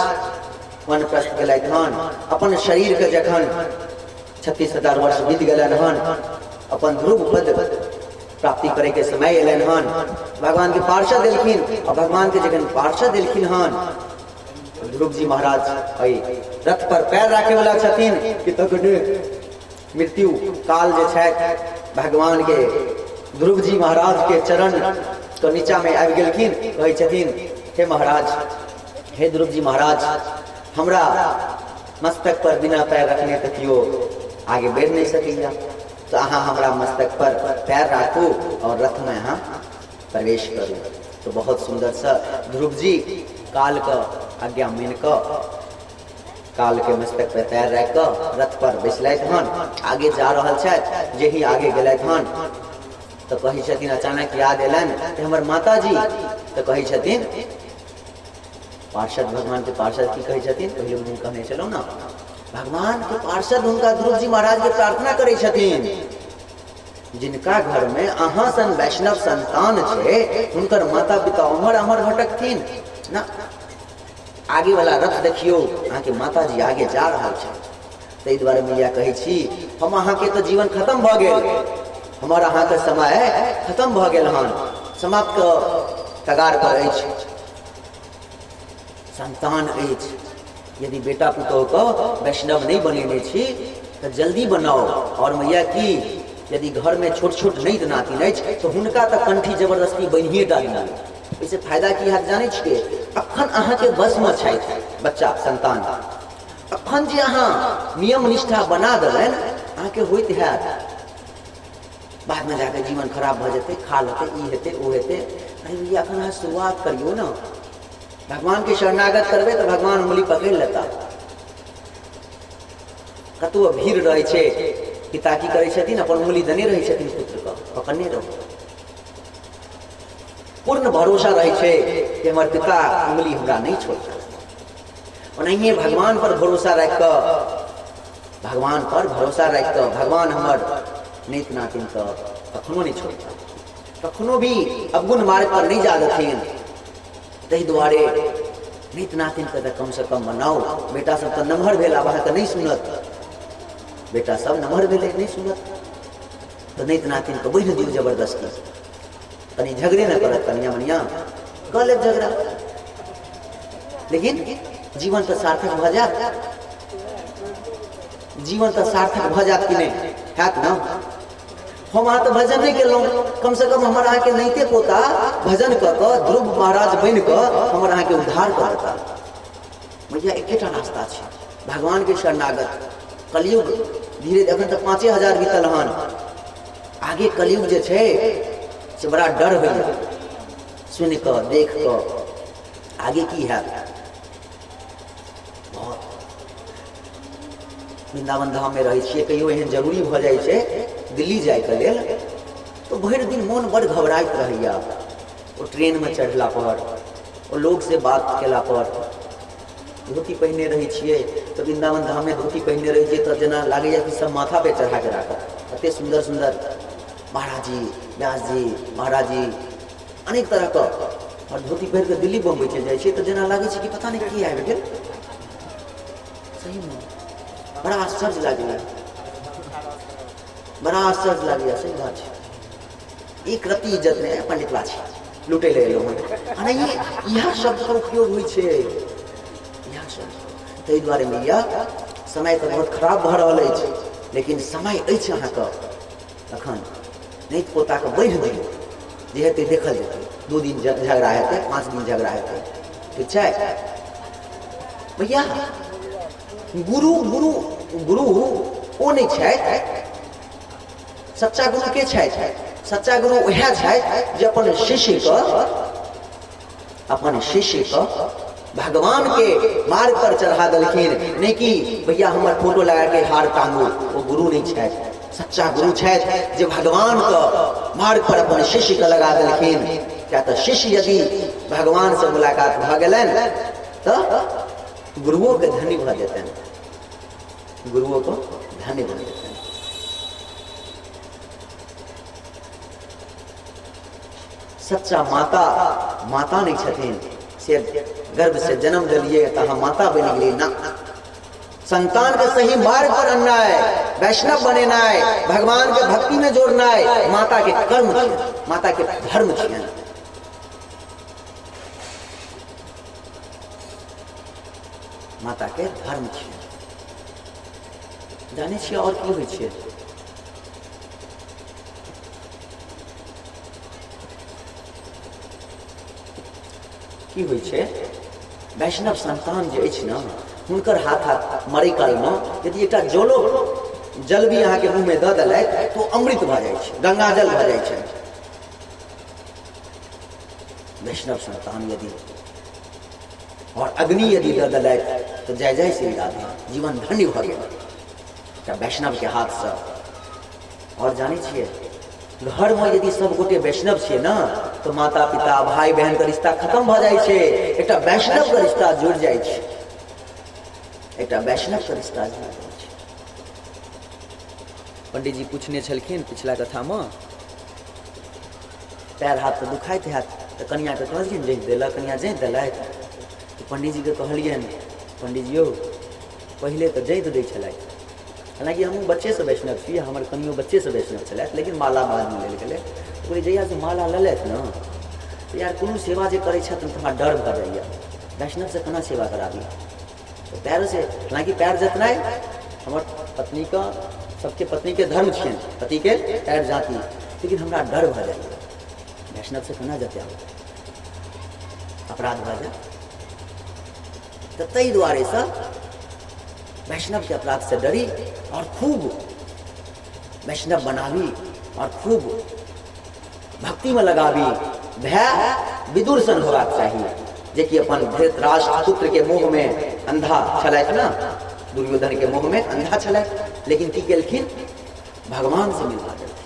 वनप्रस्थ गेलथि हन। अपन शरीरके जखन 36,000 वर्ष बीत गेलनि हन, अपन ध्रुव पद प्राप्ति करैके समय एलनि हन, भगवानके पार्षद एलखिन आ भगवानके जखन पार्षद एलखिन हन, ध्रुव जी महाराज एहि रथ पर पैर राखे वाला छथिन कि तखने मृत्यु काल जे छथि, भगवान के ध्रुव जी महाराज के चरण के नीचा में आबि गेलखिन। कहै छथिन, हे महाराज, हे ध्रुव जी महाराज, हमरा मस्तक पर बिना पैर रखने तऽ केओ आगे बढ़ि नहि सकैया, तऽ अहाँ हमरा मस्तक पर पैर राखू और रथमे अहाँ प्रवेश करू। तऽ बहुत सुन्दरसँ ध्रुव जी कालके आज्ञा मानि कऽ कालके मस्तक पर पैर राखि कऽ रथ पर बैसलथि हन, आगे जा रहल छथि। जेहि आगे गेलथि हन तऽ कहै छथिन, अचानक याद एलनि कि हमर माताजी। तऽ कहै छथिन पार्षद, भगवानके पार्षद की कहै छथिन, पहिले दिन कहने छलहुँ ने, भगवानके पार्षद हुनका ध्रुव जी महाराजके प्रार्थना करै छथिन, जिनका घरमे अहाँ सन वैष्णव संतान छै हुनकर माता पिता उम्हर अम्हर भटकथिन ना। आगे वाला रथ देखियौ, अहाँके माताजी आगे जा रहल छै। ताहि दुआरे मैया कहै छी, हम अहाँके तऽ जीवन खत्म भऽ गेल, हमर अहाँके समय खत्म भऽ गेल हन, समाप्त कगार पर अछि। संतान अछि, यदि बेटा पुतोहके वैष्णव नहि बनेने छी तऽ जल्दी बनाउ। आओर मैया की यदि घरमे छोट छोट नैत नातिन अछि तऽ हुनका तऽ कंठी जबरदस्ती बन्हिए टा दियौ। ओहिसँ फायदा की हैत जानै छियै? अखन अहाँके बसमे छथि बच्चा संतान, अखन जे अहाँ नियम निष्ठा बना देबनि अहाँके होइत हैत बादमे जाके जीवन खराब भऽ जेतै, खा लेतै, ई हेतै ओ हेतै। अरे भैया, अखन अहाँ शुरुआत करियौ ने, भगवानके शरणागत करबै तऽ भगवान उंगली पकड़ि लेता। कतबो भीड़ रहै छै, पिता की करै छथिन, अपन उंगली देने रहै छथिन पुत्रके, पकड़ने रहू। पूर्ण भरोसा रहै छै कि हमर पिता उंगली हमरा नहि छोड़ता। ओनाहिए भगवान पर भरोसा राखि कऽ, भगवान पर भरोसा राखि कऽ भगवान हमर नेत नातिनके कखनो नहि छोड़ता, कखनो भी अवगुण मार्ग पर नहि जा देथिन। ताहि दुआरे नेत नातिनके तऽ कमसँ कम बनाउ। बेटा सब तऽ नमहर भेल, आब अहाँके नहि सुनत। बेटा सब नमहर भेलै, नहि सुनत, तऽ नेत नातिनके बान्हि दियौ जबरदस्ती। कनि झगड़े नहि करत, कनिया मनिया कऽ लेब झगड़ा, लेकिन जीवन तऽ सार्थक भऽ जायत। जीवन तऽ सार्थक भऽ जायत कि नहि हैत ने? हम अहाँ तऽ भजन नहि केलहुँ, कमसँ कम हमर अहाँके नैते पोता भजन कऽ कऽ ध्रुव महाराज बनि कऽ हमर अहाँके उद्धार कऽ देता। भैया, एकेटा रास्ता छै, भगवानके शरणागत। कलयुग धीरे एखन तऽ 5000 बीतल हन, आगे कलयुग जे छै से बड़ा डर होइए सुनि कऽ देख कऽ, आगे की हैत। बहुत वृन्दावन धाममे रहै छियै, कहियो एहन जरूरी भऽ जाइ छै दिल्ली जाइके लेल तऽ भरि दिन मोन बड़ घबराइत रहैए। ओ ट्रेनमे चढ़ला पर, ओ लोकसँ बात केला पर, धोती पहिने रहै छियै तऽ वृन्दावन धाममे धोती पहिने रहै छियै तऽ जेना लागैए कि सब माथा पे चढ़ाके राखत। एते सुन्दर सुन्दर महाराज जी, व्यास जी, महाराज जी, अनेक तरहके। आओर धोती पहिर कऽ दिल्ली बम्बई चलि जाइ छियै तऽ जेना लागै छै कि पता नहि की आबि गेल। सहीमे बड़ा आश्चर्य लागैए, बड़ा आश्चर्य लागैए। सही बात छै, एक रत्ती इज्जत नहि है, पंडितवा छै, लूटै लए एलहुँ हन। आ नहि, इएह शब्दके उपयोग होइ छै, इएह शब्द। ताहि दुआरे मैया, समय तऽ बहुत खराब भऽ रहल अछि, लेकिन समय अछि अहाँके अखन। नहि पोताके बान्हि दियौ, जे हेतै देखल जेतै। 2 दिन झगड़ा हेतै, 5 दिन झगड़ा हेतै, ठीक छै भैया। गुरु गुरु गुरु ओ नहि छथि। सच्चा गुरु के छथि? सच्चा गुरु वएह छथि जे अपन शिष्यके, अपन शिष्यके भगवान के मार्ग पर चढ़ा देलखिन। नहि कि भैया हमर फोटो लगा के हार टांगू, ओ गुरु नहि छथि। सच्चा गुरु छथि जे भगवान के मार्ग पर अपन शिष्य के लगा देलखिन। किया तऽ शिष्य यदि भगवान से मुलाकात भऽ गेलनि तऽ गुरुओ के धन्य भऽ जेतनि, गुरुओ को धन्य भऽ जेतनि। सच्चा माता माता नहीं छथिन से गर्भ से जन्म दिलिए तऽ अहाँ माता बनि गेलियै ना। संतान के सही मार्ग पर अननाइ, वैष्णव बनेनाइ, भगवान के भक्ति में जोड़नाइ माता के कर्म छियनि, माता के धर्म छियनि। माता के धर्म छियनि। जानै छियै आओर की होइ छै? की होइ छै, वैष्णव संतान जे अछि ने, हुनकर हाथ हाथ मरै कालमे यदि एकटा जलो जल भी अहाँके मुँहमे दऽ देलथि तऽ ओ अमृत भऽ जाइ छै, गंगा जल भऽ जाइ छै। वैष्णव संतान यदि और अग्नि यदि दऽ देलथि तऽ जय जय श्री राधे, जीवन धन्य भऽ गेल एकटा वैष्णवके हाथसँ। आओर जानै छियै, घरमे यदि सब गोटे वैष्णव छियै ने तऽ माता पिता भाई बहनके रिश्ता खत्म भऽ जाइ छै, एकटा वैष्णवके रिश्ता जुड़ि जाइ छै, एकटा वैष्णवके रिश्ता जुड़ि जाइ छै। पंडीजी पूछने छलखिन पिछला कथामे, पैर हाथ तऽ दुखाइत हैत, तऽ कनिआँके कहलखिन जाँति देलक, कनिआँ जाँति देलथि। तऽ पंडीजीके कहलियनि, पंडीजी यौ पहिले तऽ जाँति दै छलथि, हालाँकि हमहूँ बच्चेसँ वैष्णव छी, हमर कनियो बच्चेसँ वैष्णव छलथि, लेकिन माला बादमे लेल गेलै। ओ जहियासँ माला लेलथि ने तऽ यार कोनो सेवा जे करै छथि तऽ हमरा डर भऽ जाइए, वैष्णवसँ केना सेवा कराबी। तऽ पैरसँ, हालाँकि पैर जतनाइ हमर पत्नीके सबके पत्नीके धर्म छियनि, पतिके पैर जाँती, लेकिन हमरा डर भऽ जाइए वैष्णवसँ केना जतायब, अपराध भऽ जायत। तऽ ताहि दुआरेसँ वैष्णवके अपराधसँ डरी आओर खूब वैष्णव बनाबी आओर खूब भक्तिमे लगाबी। भाय विदुर सन होबाक चाही, जेकि अपन धृतराष्ट्र पुत्रके मोहमे अंधा छलथि ने, दुर्योधनके मोहमे अंधा छलथि, लेकिन की केलखिन, भगवान से मिलवा देलखिन।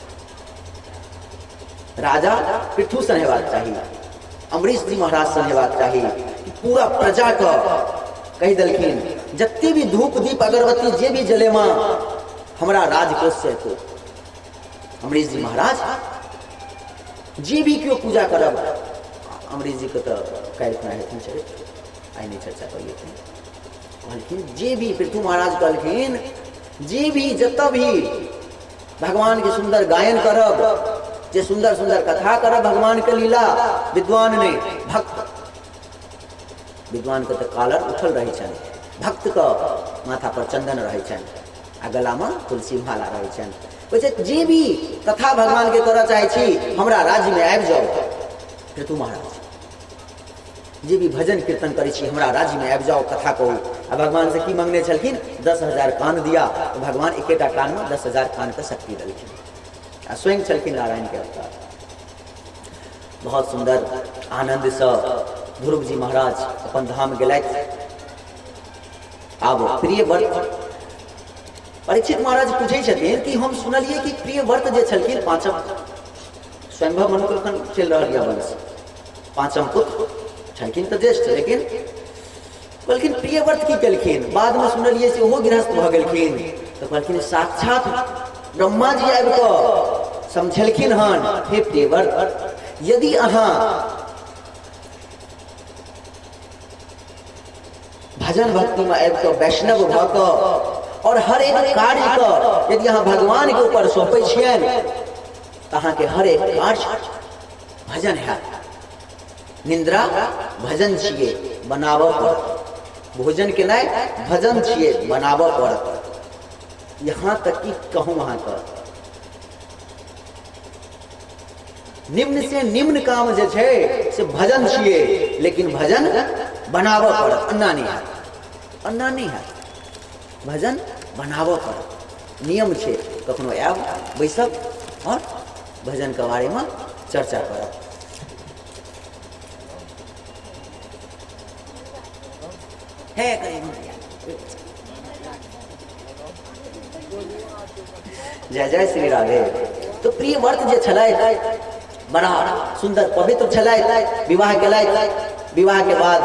राजा पृथु सन हेबाक चाही, अमरीश जी महाराज सन हेबाक चाही, पूरा प्रजाके कहि देलखिन जते भी धूप दीप अगरबत्ती जे भी जलेमा हमरा राजकोष से एतौ। अमरीश जी महाराज जे भी केओ पूजा करब, अमरीश जी के तऽ काल्हि खुना हेथिन चरित्र, आइ नहि चर्चा करियथिन। कहलखिन जे भी पृथु महाराज कहलखिन जे भी जतऽ भी भगवान के सुंदर गायन करब, जे सुंदर सुंदर कथा करब भगवान के लीला, विद्वान नहीं भक्त, विद्वान के तऽ कालर उठल रहै छनि, भक्त के माथा पर चंदन रहै छनि आ गलामे तुलसी माला रहै छनि। कहै छै जे भी कथा भगवान के करऽ चाहै छी हमरा राज्यमे आबि जाउ। पृथु महाराज जे भी भजन कीर्तन करै छी हमरा राज्यमे आबि जाउ, कथा कहू। आ भगवान से की मंगने छलखिन, 10,000 कान दिया, तऽ भगवान एकेटा कानमे 10,000 कानके शक्ति देलखिन आ स्वयं छलखिन नारायणके अवतार। बहुत सुन्दर आनन्दसँ ध्रुव जी महाराज अपन धाम गेलथि। आब प्रियव्रत परीक्षित महाराज पूछै छथिन कि हम सुनलियै कि प्रियव्रत जे छलखिन पाँचम स्वयंभव मनुके एखन चलि रहल यऽ वंश, पाँचम पुत्र छलखिन तऽ ज्येष्ठ, लेकिन कहलखिन प्रियव्रत की केलखिन, बादमे सुनलियै से ओहो गृहस्थ भऽ गेलखिन। तऽ कहलखिन साक्षात ब्रह्मा जी आबि कऽ समझेलखिन हन, हे प्रियव्रत यदि अहाँ भजन भक्तिमे आबि कऽ वैष्णव भऽ कऽ और हर एक कार्यके यदि अहाँ भगवानके ऊपर सौंपै छियनि तऽ अहाँके हर एक कार्य भजन हैत। निंद्रा भजन छियै, बनाबऽ पड़त। भोजन केनाइ भजन छियै, बनाबऽ पड़त। यहाँ तक कि कहूँ अहाँके निम्न से निम्न काम जे छै से भजन छियै, लेकिन भजन बनाबऽ पड़त, अन्ना नहि हैत, अन्ना नहि हैत, भजन बनाबऽ पड़त। नियम छै, कखनो आयब बैसब और भजनके बारेमे चर्चा करब। हे जय जय श्री राधे। तो प्रिय व्रत जे छलै बड़ा सुंदर पवित्र छलै, विवाह केलथि, विवाह के बाद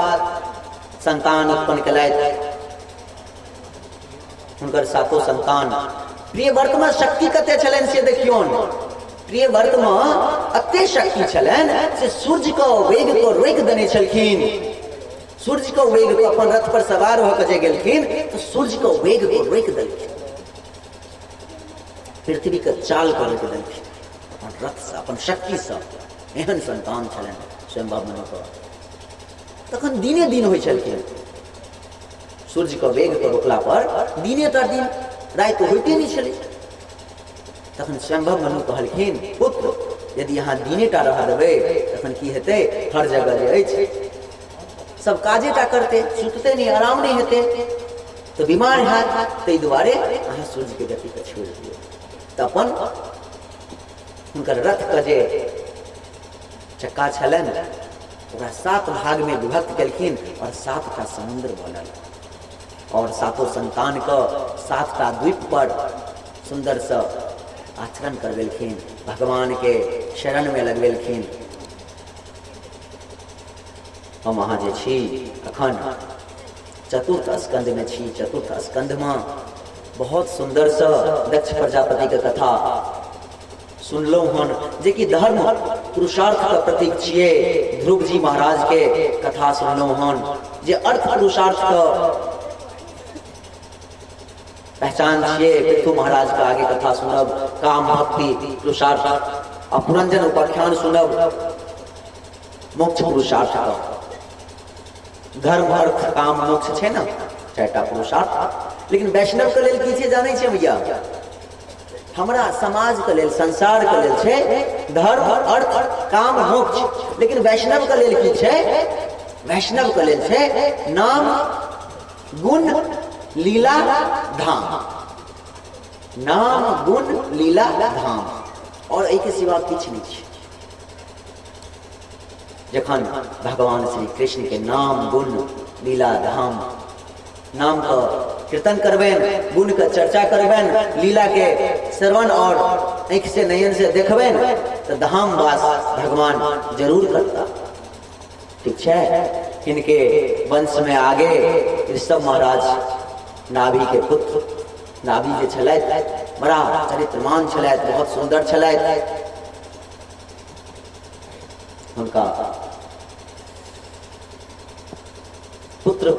संतान उत्पन्न केलथि, हुनकर सातो संतान। प्रिय व्रत में शक्ति कते छलनि से देखियौन। प्रिय व्रत में अते शक्ति छलनि से सूर्य के वेग को रोकि देने छलखिन। सूर्य के वेग को अपन रथ पर सवार होकर जे गेलखिन तो सूर्य के वेग को रोकि देलखिन, पृथ्वी के चाल को रोकि देलखिन अपन रथ से, अपन शक्ति से। एहन संतान छलनि स्वयं मनु के। तखन दिने दिन होइ छलखिन, सूर्य के वेग के रोकला पर दिने तर दिन, राति होइते नहि छलै। तखन स्वयंभव मनु कहलखिन, पुत्र यदि अहाँ दिने टा रह देबै तखन की हेतै, हर जगह जे अछि सब काजे टा करते, सुतते नहि, आराम नहि हेतै, तऽ बीमार हैत, ताहि दुआरे अहाँ सूर्यके गतिके छोड़ि दियौ। तऽ अपन हुनकर रथके जे चक्का छलनि ओकरा 7 भागमे विभक्त केलखिन आओर 7टा समुद्र बनल आओर सातो संतानके 7टा द्वीप पर सुन्दरसँ आचरण करबेलखिन, भगवानके शरणमे लगबेलखिन। हम अहाँ जे छी अखन चतुर्थ स्कंधमे छी। चतुर्थ स्कंधमे बहुत सुन्दरसँ दक्ष प्रजापतिके कथा सुनलहुँ हन, जेकि धर्म पुरुषार्थके प्रतीक छियै। ध्रुव जी महाराजके कथा सुनलहुँ हन, जे अर्थ पुरुषार्थके पहचान छियै। पृथु महाराज के आगे कथा सुनब, काम भक्ति पुरुषार्थ, आ पुरंजन उपाख्यान सुनब, मोक्ष पुरुषार्थ का। धर्म अर्थ काम मोक्ष छै ने, चारिटा पुरुषार्थ। लेकिन वैष्णव के लेल की छै जानै छियै भैया? हमरा समाज के लेल, संसार के लेल छै धर्म अर्थ काम मोक्ष। लेकिन वैष्णव के लेल की छै? वैष्णव के लेल छै नाम गुण लीला धाम, नाम गुण लीला धाम, और एहिके सिवा किछु नहि छै। जखन भगवान श्री कृष्ण के नाम गुण लीला धाम, नाम के कीर्तन करबनि, गुण के चर्चा करबनि, लीला के श्रवण और आँखि से नयन से देखबनि, तऽ धाम वास भगवान जरूर करता। ठीक छै। इनके वंश में आगे ऋषभ महाराज नाभि के पुत्र, नाभि जे छलथि बड़ा चरित्रमान छलथि, बहुत सुंदर छलथि। हुनका पुत्र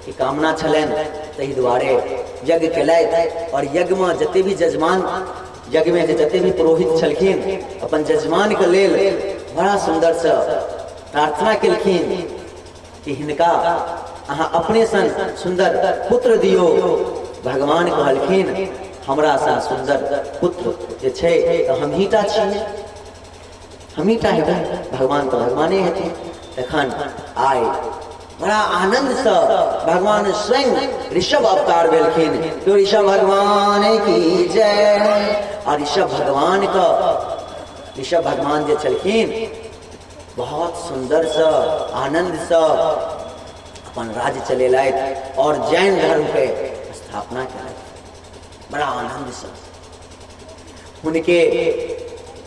के कामना छलनि, ताहि दुआरे यज्ञ केलथि। और यज्ञ में जते भी जजमान, यज्ञ में जते भी पुरोहित छलखिन, अपन जजमान के लेल बड़ा सुंदर से प्रार्थना केलखिन कि हिनका अहाँ अपने सन सुंदर पुत्र दियौ। भगवान कहलखिन हमरा सा सुंदर पुत्र जे छै तऽ हमही टा छियै, हमही टा हेबै, भगवान तऽ भगवाने हेथिन। तखन आइ बड़ा आनन्दसँ भगवान स्वयं ऋषभ अवतार भेलखिन। तो ऋषभ भगवान की जय। आ ऋषभ भगवान के, ऋषभ भगवान जे छलखिन बहुत सुन्दरसँ आनन्दसँ अपन राज्य चलेलथि और जैन धर्म के स्थापना केलथि बड़ा आनन्दसँ। हुनके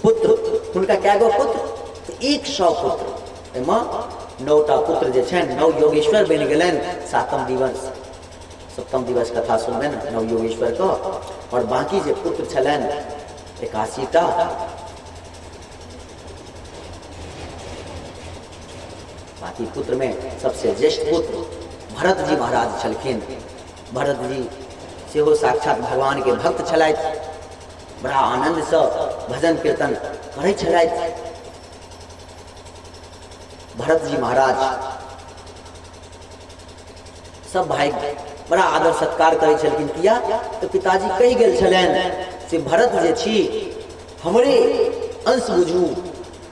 पुत्र, हुनका कए गो पुत्र? 100 पुत्र। एहिमे 9टा पुत्र जे छनि 9 योगेश्वर बनि गेलनि। सातम दिवस, सप्तम दिवस कथा सुनबनि 9 योगेश्वर के। और बाकी जे पुत्र छलनि 81टा, बाकी पुत्र में सबसे ज्येष्ठ पुत्र भरत जी महाराज छलखिन। भरत जी सेहो साक्षात भगवान के भक्त छलथि, बड़ा आनन्दसँ भजन कीर्तन करै छलथि। भरत जी महाराज सब भाई बड़ा आदर सत्कार करै छलखिन। किया तऽ पिताजी कहि गेल छलनि से भरत जे छी हमरे अंश बुझू,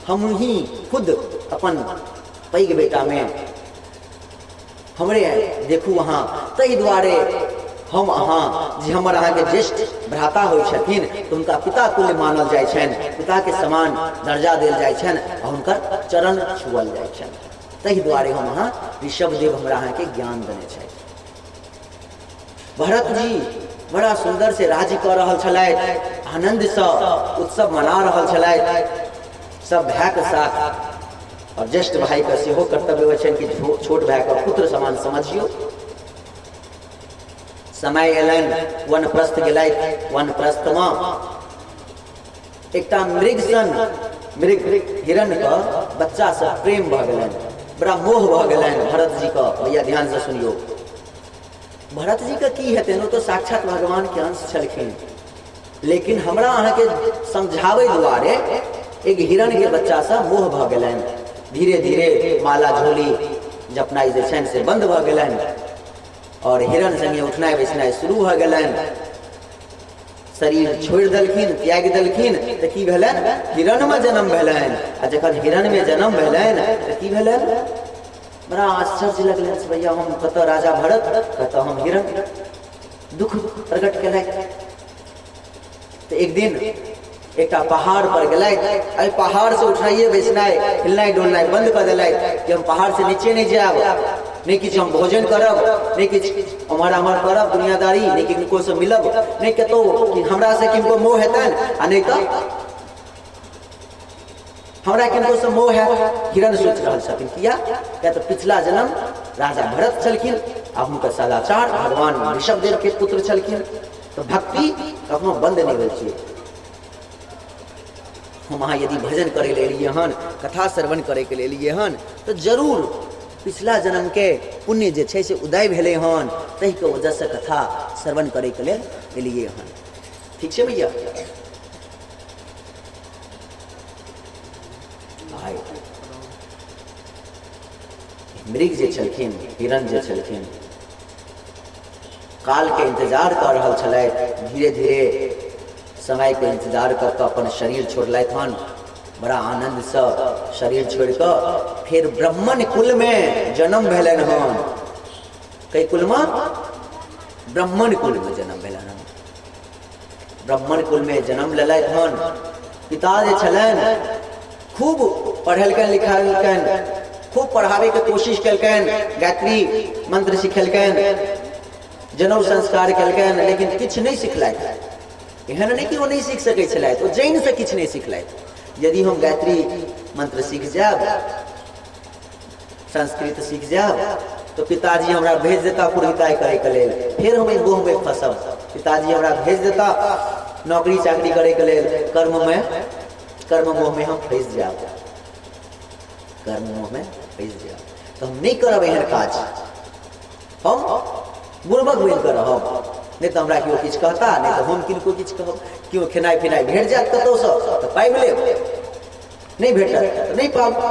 हम ही खुद अपन पैघ बेटामे हमरे देखू अहाँ, ताहि दुआरे हम अहाँ जे हमर अहाँके ज्येष्ठ भ्राता होइ छथिन तऽ हुनका पिता तुल्य मानल जाइ छनि, पिताके समान दर्जा देल जाइ छनि आ हुनकर चरण छुअल जाइ छनि। ताहि दुआरे हम अहाँ ऋषभदेव हमरा अहाँके ज्ञान देने छथि। भरत जी बड़ा सुन्दर से राज्य कऽ रहल छलथि, आनन्दसँ उत्सव मना रहल छलथि सब भायके साथ। और ज्येष्ठ भाईके सेहो कर्तव्य होइ छनि कि छोट भाईके पुत्र समान समझियौ। समय एलनि, वनप्रस्थ गेलथि। वनप्रस्थमे एकटा मृग सन मृग हिरणके बच्चासँ प्रेम भऽ गेलनि, बड़ा मोह भऽ गेलनि भरत जीके। भैया ध्यानसँ सुनियौ, भरत जीके की हेतनि, ओ तऽ साक्षात भगवानके अंश छलखिन। लेकिन हमरा अहाँके समझाबै दुआरे एक हिरणके बच्चासँ मोह भऽ गेलनि। धीरे धीरे माला झोली जपनाइ जे छनि से बन्द भऽ गेलनि और हिरण संगे उठनाइ बैसनाइ शुरू भऽ गेलनि। शरीर छोड़ि देलखिन, त्यागि देलखिन, तऽ की भेलनि? हिरणमे जन्म भेलनि। आ जखन हिरणमे जन्म भेलनि तऽ की भेलनि? बड़ा आश्चर्य लगलनि से भैया हम कतऽ राजा भरत, कतऽ हम हिरण। दुख प्रकट केलथि। तऽ एक दिन एकटा पहाड़ पर गेलथि। एहि पहाड़ से उठनाइए बैसनाइ हिलनाइ डोलनाइ बंद कऽ देलथि कि हम पहाड़ से नीचे नहि जायब, नहि किछु हम भोजन करब, नहि किछु एम्हर आम्हर करब दुनियादारी, नहि किनको से मिलब, नहि कतहु कि हमरा से किनको मोह हेतनि आ नहि तऽ हमरा किनको से मोह है। हिरण सोचि रहल छथिन, किया किया तऽ पिछला जन्म राजा भरत छलखिन आ हुनकर सदाचार भगवान ऋषभ देव के पुत्र छलखिन, तऽ भक्ति कखनो बंद नहि होइ छै। हम अहाँ यदि भजन करै लए एलियै हन, कथा श्रवण करैके लेल एलियै हन, तऽ जरूर पिछला जन्मके पुण्य जे छै से उदय भेलै हन, ताहिके वजहसँ कथा श्रवण करैके लेल एलियै हन। ठीक छै भैया? आइ मृग जे छलखिन, हिरण जे छलखिन, कालके इंतजार कऽ रहल छलथि। धीरे धीरे समयके इंतजार कऽ कऽ अपन शरीर छोड़लथि हन। बड़ा आनन्दसँ शरीर छोड़ि कऽ फेर ब्राह्मण कुलमे जन्म भेलनि हन। कै कुलमे? ब्राह्मण कुलमे जन्म भेलनि हन। ब्राह्मण कुलमे जन्म लेलथि हन। पिता जे छलनि खूब पढ़ेलकनि लिखेलकनि, खूब पढ़ाबैके कोशिश केलकनि, गायत्री मंत्र सिखेलकनि, जनउ संस्कार केलकनि, लेकिन किछु नहि सिखलथि। एहन नहि कि ओ नहि सीख सकै छलथि, ओ जैनसँ किछु नहि सिखलथि। यदि हम गायत्री मंत्र सीख जायब, संस्कृत सीख जायब, तऽ पिताजी हमरा भेज देता पुरोहिताइ करैके लेल, फेर हम एहि मोहमे फँसब। पिताजी हमरा भेज देता नौकरी चाकरी करैके लेल, कर्ममे कर्म मोहमे हम फँसि जायब, कर्म मोहमे फँसि जायब, तऽ हम नहि करब एहन काज, हम बुड़बक बनि कऽ रहब। नहि तऽ हमरा केओ किछु कहता, नहि तऽ हम किनको किछु कहब। केओ खेनाइ पिनाइ भेट जायत कतहुसँ तऽ पाबि लेब, नहि भेटत तऽ नहि पाबि।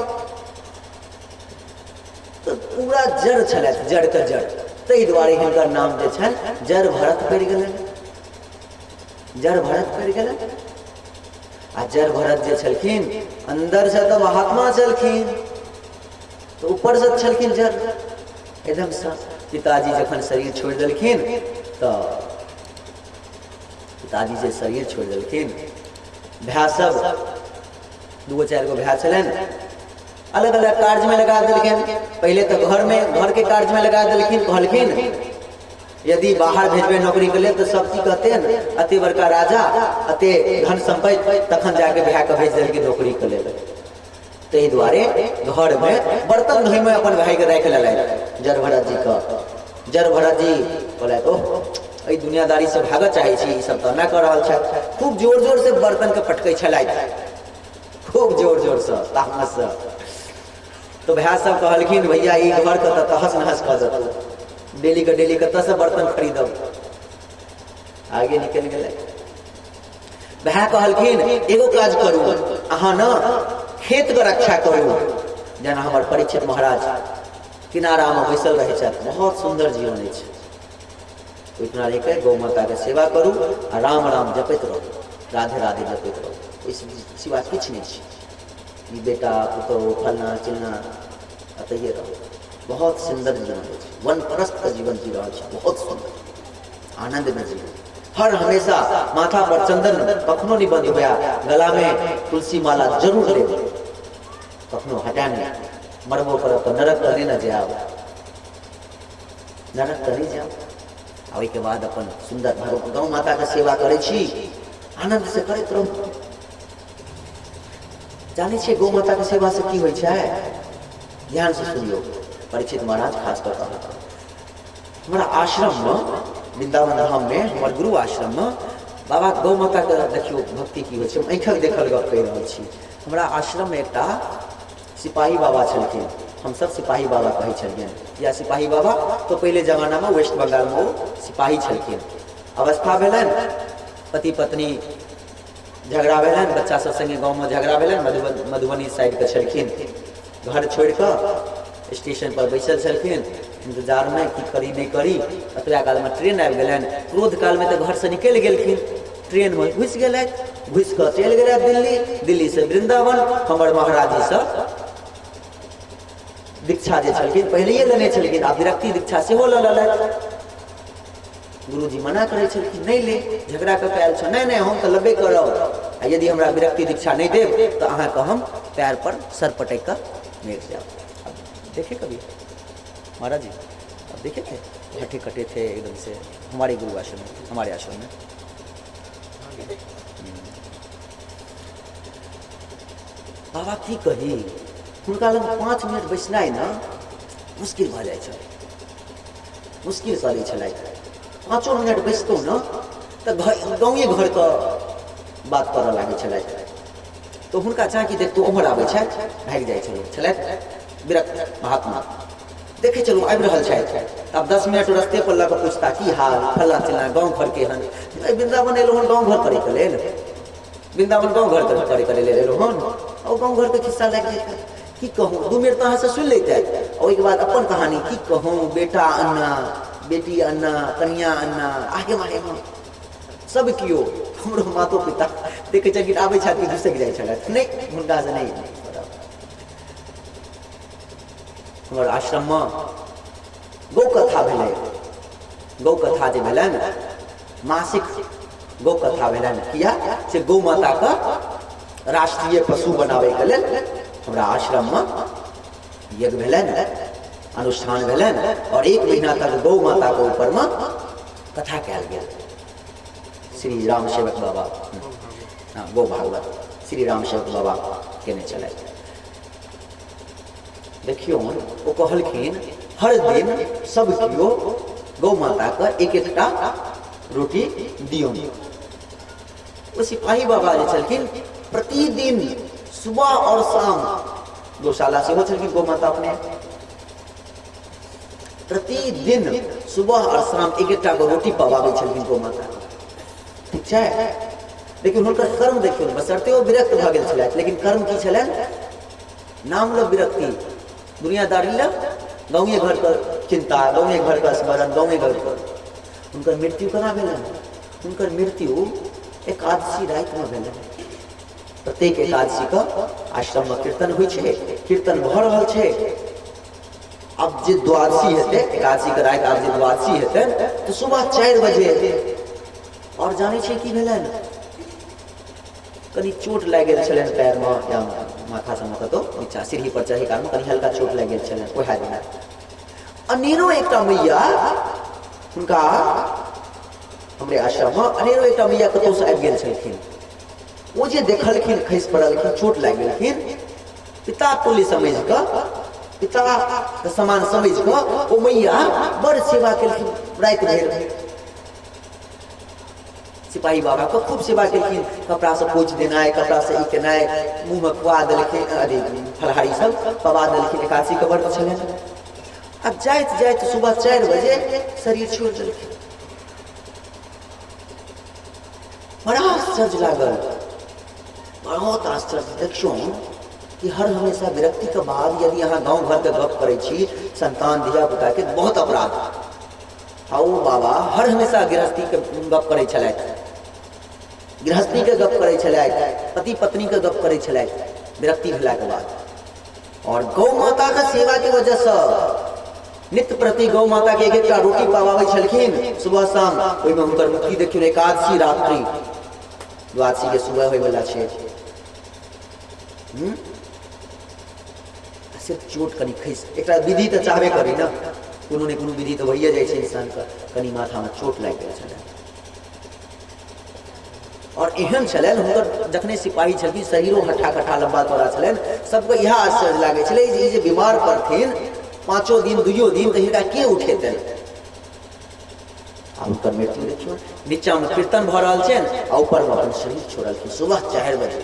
तऽ पूरा जड़ छलथि, जड़के जड़, ताहि दुआरे हिनकर नाम जे छनि जड़ भरत पड़ि गेलनि, जड़ भरत पड़ि गेलनि। आ जड़ भरत जे छलखिन अन्दरसँ तऽ महात्मा छलखिन, तऽ ऊपरसँ छलखिन जड़ एकदमसँ। पिताजी जखन शरीर छोड़ि देलखिन तऽ पिताजी जे शरीर छोड़ि देलखिन, भाय सब दूगो चारि गो भाय छलनि, अलग अलग कार्यमे लगा देलखिन। पहिले तऽ घरमे घरके कार्यमे लगा देलखिन, कहलखिन यदि बाहर भेजबै नौकरीके लेल तऽ सब की कहते, अते बड़का राजा, अते धन सम्पत्ति, तखन जाके भायके भेज देलखिन नौकरीके लेल। ताहि दुआरे घरमे बर्तन धोइमे अपन भायके राखि लेलथि जड़ भरत जीके। जड़ भरत जी कहलथि ओह एहि दुनियादारीसँ भागऽ चाहै छी, ई सब तऽ एना कऽ रहल छथि। खूब जोर जोरसँ बर्तनके पटकै छलथि, खूब जोर जोरसँ तामससँ। तऽ भाय सब कहलखिन भैया ई घरके तऽ तहस नहस कऽ देतौ, डेलीके डेली कतऽसँ बर्तन खरीदब। आगे निकलि गेलै। भाय कहलखिन एगो काज करू अहाँ, ने खेतके रक्षा करू, जेना हमर परीक्षित महाराज किनारामे बैसल रहै छथि, बहुत सुन्दर जीवन अछि। ओहिठिना रहिके गौ माताके सेवा करू आ राम राम जपैत रहू, राधे राधे जपैत रहू, ओहि सिवा किछु नहि छै। ई बेटा पुतहु फलना चिलना एतहिए रहू। बहुत सुन्दर जीवन अछि, वनप्रस्थके जीवन जी रहल छी, बहुत सुन्दर आनन्दमे जीवन। हर हमेशा माथा पर चंदन कखनो नहीं बंद होया, गला में तुलसी माला जरूर ले, कखनो हटा नहीं। मरबो करब तऽ नरक तऽ नहि ने जायब, नरक तऽ नहि जायब। आ ओहिके बाद अपन सुन्दर भगवान गौ माताके सेवा करै छी, आनन्दसँ करैत रहू। जानै छियै गौ माताके सेवासँ की होइ छै? ध्यानसँ सुनियौ। परीक्षित महाराज खास कऽ कऽ हमरा आश्रममे, वृन्दावन धाममे, हमर गुरु आश्रममे बाबा गौ माताके देखियौ भक्ति की होइ छै। हम आँखिक देखल गप कहि रहल छी। हमरा आश्रममे एकटा सिपाही बाबा छलखिन, हमसब सिपाही बाबा कहै छलियनि। या सिपाही बाबा तऽ पहिले जमानामे वेस्ट बंगालमे ओ सिपाही छलखिन। अवस्था भेलनि, पति पत्नी झगड़ा भेलनि, बच्चा सब सङ्गे गाँवमे झगड़ा भेलनि, मधुबनी साइडके छलखिन। घर छोड़ि कऽ स्टेशन पर बैसल छलखिन इंतजारमे की करी नहि करी। एतबा कालमे ट्रेन आबि गेलनि। क्रोध कालमे तऽ घरसँ निकलि गेलखिन, ट्रेनमे घुसि गेलथि, घुसि कऽ चलि गेलथि दिल्ली, दिल्लीसँ वृन्दावन। हमर महाराजीसँ दीक्षा जे छलखिन पहिलैए लेने छलखिन, आ विरक्ति दीक्षा सेहो लऽ लेलथि। गुरुजी मना करै छलखिन, नहि ले, झगड़ा कऽ के आयल छौ, नहि नहि हम तऽ लेबे करब, आ यदि हमरा विरक्ति दीक्षा नहि देब तऽ अहाँके हम पैर पर सर पटकि कऽ मरि जायब। अब देखे कभी महाराज जी, अब देखे थे हठे कटे थे एकदम से हमारे गुरु आश्रम में, हमारे आश्रम में। बाबा की कही, हुनका लग 5 मिनट बैसनाइ ने मुश्किल भऽ जाइ छल, मुश्किल करै छलथि। 5 मिनट बैसतहुँ ने तऽ गाँवे घरके बात करऽ लागै छलथि। तऽ हुनका झाँकी देखतहुँ ओम्हर आबै छथि, भागि जाइ छलहुँ। छलथि विरक्त महात्मा, देखै छलहुँ आबि रहल छथि। आब 10 मिनट रस्ते पर लऽ कऽ पूछता की हाल फल्लाँ चिल्लाँ गाँव घर केहन। वृन्दावन एलहुँ हन गाँव घर करैके लेल, वृन्दावन गाँव घर करैके लेल एलहुँ हन, ओ गाँव घरके खिस्सा लागि जेतै। की कहूँ, 2 मिनट तऽ अहाँसँ सुनि लैतै, ओहिके बाद अपन कहानी की कहूँ, बेटा अन्ना, बेटी अन्ना, कनिया अन्ना, आगे माहे माँ सब केओ, हमरो मातो पिता देखै छलखिन आबै छथि घुसकि जाइ छलथि, नहि हुनकासँ नहि। हमर आश्रममे गौ कथा भेलै, गौ कथा जे भेलनि मासिक गौ कथा भेलनि, किया से गौ माताके राष्ट्रीय पशु बनाबैके लेल हमरा आश्रममे यज्ञ भेलनि, अनुष्ठान भेलनि, और 1 महीना तक गौ माताके ऊपरमे कथा कयल गेल। श्री राम सेवक बाबा, हाँ गौ भागवत श्री राम सेवक बाबा केने छलथि। देखियौ ओ कहलखिन हर दिन सब केओ गौ माताके एक एकटा रोटी दियौ। ओ सिपाही बाबा जे छलखिन प्रतिदिन सुबह और शाम गौशाला सेहो छलखिन गौ माता अपने, प्रतिदिन सुबह और शाम एक एकटा गो रोटी पवाबै छलखिन गौ माता। ठीक छै, लेकिन हुनकर कर्म देखियौ, बशर्ते ओ विरक्त भऽ गेल छलथि, लेकिन कर्म की छलनि, नाम लऽ विरक्ति, दुनियादारी लऽ गाँवे घरके चिंता, गाँवे घरके स्मरण, गाँवे घरके। हुनकर मृत्यु केना भेलनि? हुनकर मृत्यु एकादशी रातिमे भेलनि। प्रत्येक एकादशीके आश्रममे कीर्तन होइ छै, कीर्तन भऽ रहल छै। आब जे द्वादशी हेतै, एकादशीके राति आब जे द्वादशी हेतै तऽ सुबह 4 बजे। आओर जानै छियै की भेलनि? कनि चोट लागि गेल छलनि पैरमे या माथा सबमे कतहु नीचा सीढ़ी पर चढ़ै कालमे कनि हल्का चोट लागि गेल छलनि। वएह दिना अनेरो एकटा मैया हुनका हमरे आश्रममे अनेरो एकटा मैया कतहुसँ आबि गेल छलखिन। ओ जे देखलखिन खसि पड़लखिन, चोट लागि गेलखिन, पिता तुल्य समझि कऽ, पिताके समान समझि कऽ ओ मैया बड़ सेवा केलखिन। राति भरि सिपाही बाबा के खूब सेवा केलखिन, कपड़ा से पोछि देनाइ, कपड़ा से ई केनाइ, मुँहमे खुआ देलखिन, अथी फलहारी सब पवा देलखिन। एकादशी के व्रत छलनि। आ जाइत जाइत सुबह 4 बजे शरीर छोड़ि देलखिन। बड़ा आश्चर्य लागल, बहुत आश्चर्य। देखियौ कि हर हमेशा विरक्ति के बाद यदि अहाँ गाँव घर के गप करै छी, संतान धिया पुता के, बहुत अपराध। आ ओ बाबा हर हमेशा गृहस्थी के गप करै छलथि, गृहस्थी के गप करै छलथि, पति पत्नी के गप करै छलथि विरक्ति भेलाके बाद। और गौ माता के सेवा के वजह से नित्य प्रति गौ माता के एक एकटा रोटी पवाबै छलखिन सुबह शाम। ओहिमे हुनकर मुक्ति देखियौ, एकादशी रात्रि, द्वादशी के सुबह होइवला छै। सिर्फ चोट कनि खसि, एकटा विधि तऽ चाहबे करी ने, कोनो ने कोनो विधि तऽ भइए जाइ छै इंसानके, कनि माथामे चोट लागि गेल छलनि। और एहन छलनि हुनकर जखने सिपाही छलखिन, शरीरो हट्ठा कट्ठा लम्बा चौड़ा छलनि, सबके इएह आश्चर्य लागै छलै जे ई जे बीमार पड़थिन 5 दिन 2 दिन तऽ हिनका के उठेतनि। आ हुनकर मृत्यु देखियौ, नीचाँमे कीर्तन भऽ रहल छनि आ ऊपरमे अपन शरीर छोड़लखिन सुबह 4 बजे।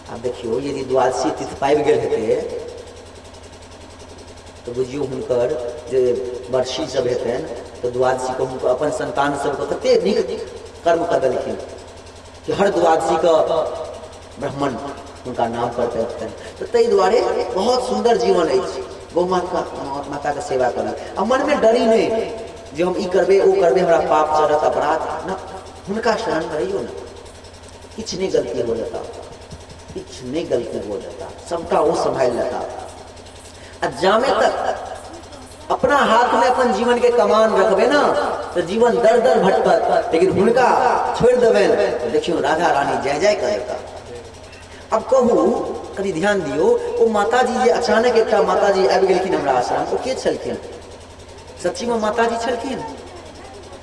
आब देखियौ यदि द्वादशी तिथि पाबि गेल हेतै तऽ बुझियौ हुनकर जे बरसी सब हेतनि तऽ द्वादशीके हुनकर अपन संतान सबके कते नीक कर्म कऽ देलखिन कि हर द्वादशीके ब्राह्मण हुनका नाम पर हेतनि। तऽ ताहि दुआरे बहुत सुन्दर जीवन अछि। गौ माताके सेवा करी आ मनमे डरी नहि जे हम ई करबै ओ करबै हमरा पाप चढ़त अपराध न, हुनका शरणमे रहियौ ने, किछु नहि गलती हो लेता, किछु नहि गलती हो लेता, सबटा ओ सम्हारि लेता। आ जामे तक अपना हाथमे अपन जीवनके कमान रखबै ने तऽ जीवन दर दर भटकत, लेकिन हुनका छोड़ि देबनि तऽ देखियौ राधा रानी जय जय करेता। आब कहू, कनि ध्यान दियौ, ओ माताजी जे अचानक एकटा माताजी आबि गेलखिन हमरा आश्रम, ओ के छलखिन? सच्चीमे माताजी छलखिन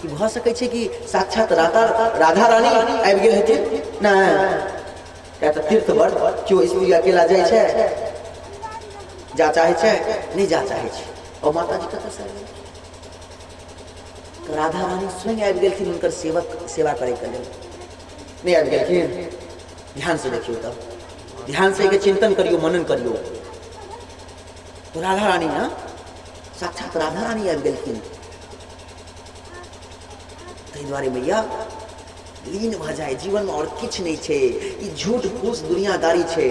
कि भऽ सकै छै कि साक्षात राधा राधा रानी आबि गेल हेथिन? नहि, किया तऽ तीर्थ व्रत केओ स्त्री अकेला जाइ छै? जा चाहै छै? नहि जा चाहै छै। ओ माताजी कतऽसँ आबि गेलखिन? तऽ राधा रानी स्वयं आबि गेलखिन हुनकर सेवक सेवा करैके लेल। नहि आबि गेलखिन? ध्यानसँ देखियौ, तऽ ध्यानसँ एहिके चिंतन करियौ, मनन करियौ। तो राधा रानी ने, साक्षात राधा रानी आबि गेलखिन। ताहि दुआरे मैया लीन भऽ जाय जीवनमे, आओर किछु नहि छै, ई झूठ फूस दुनियादारी छै।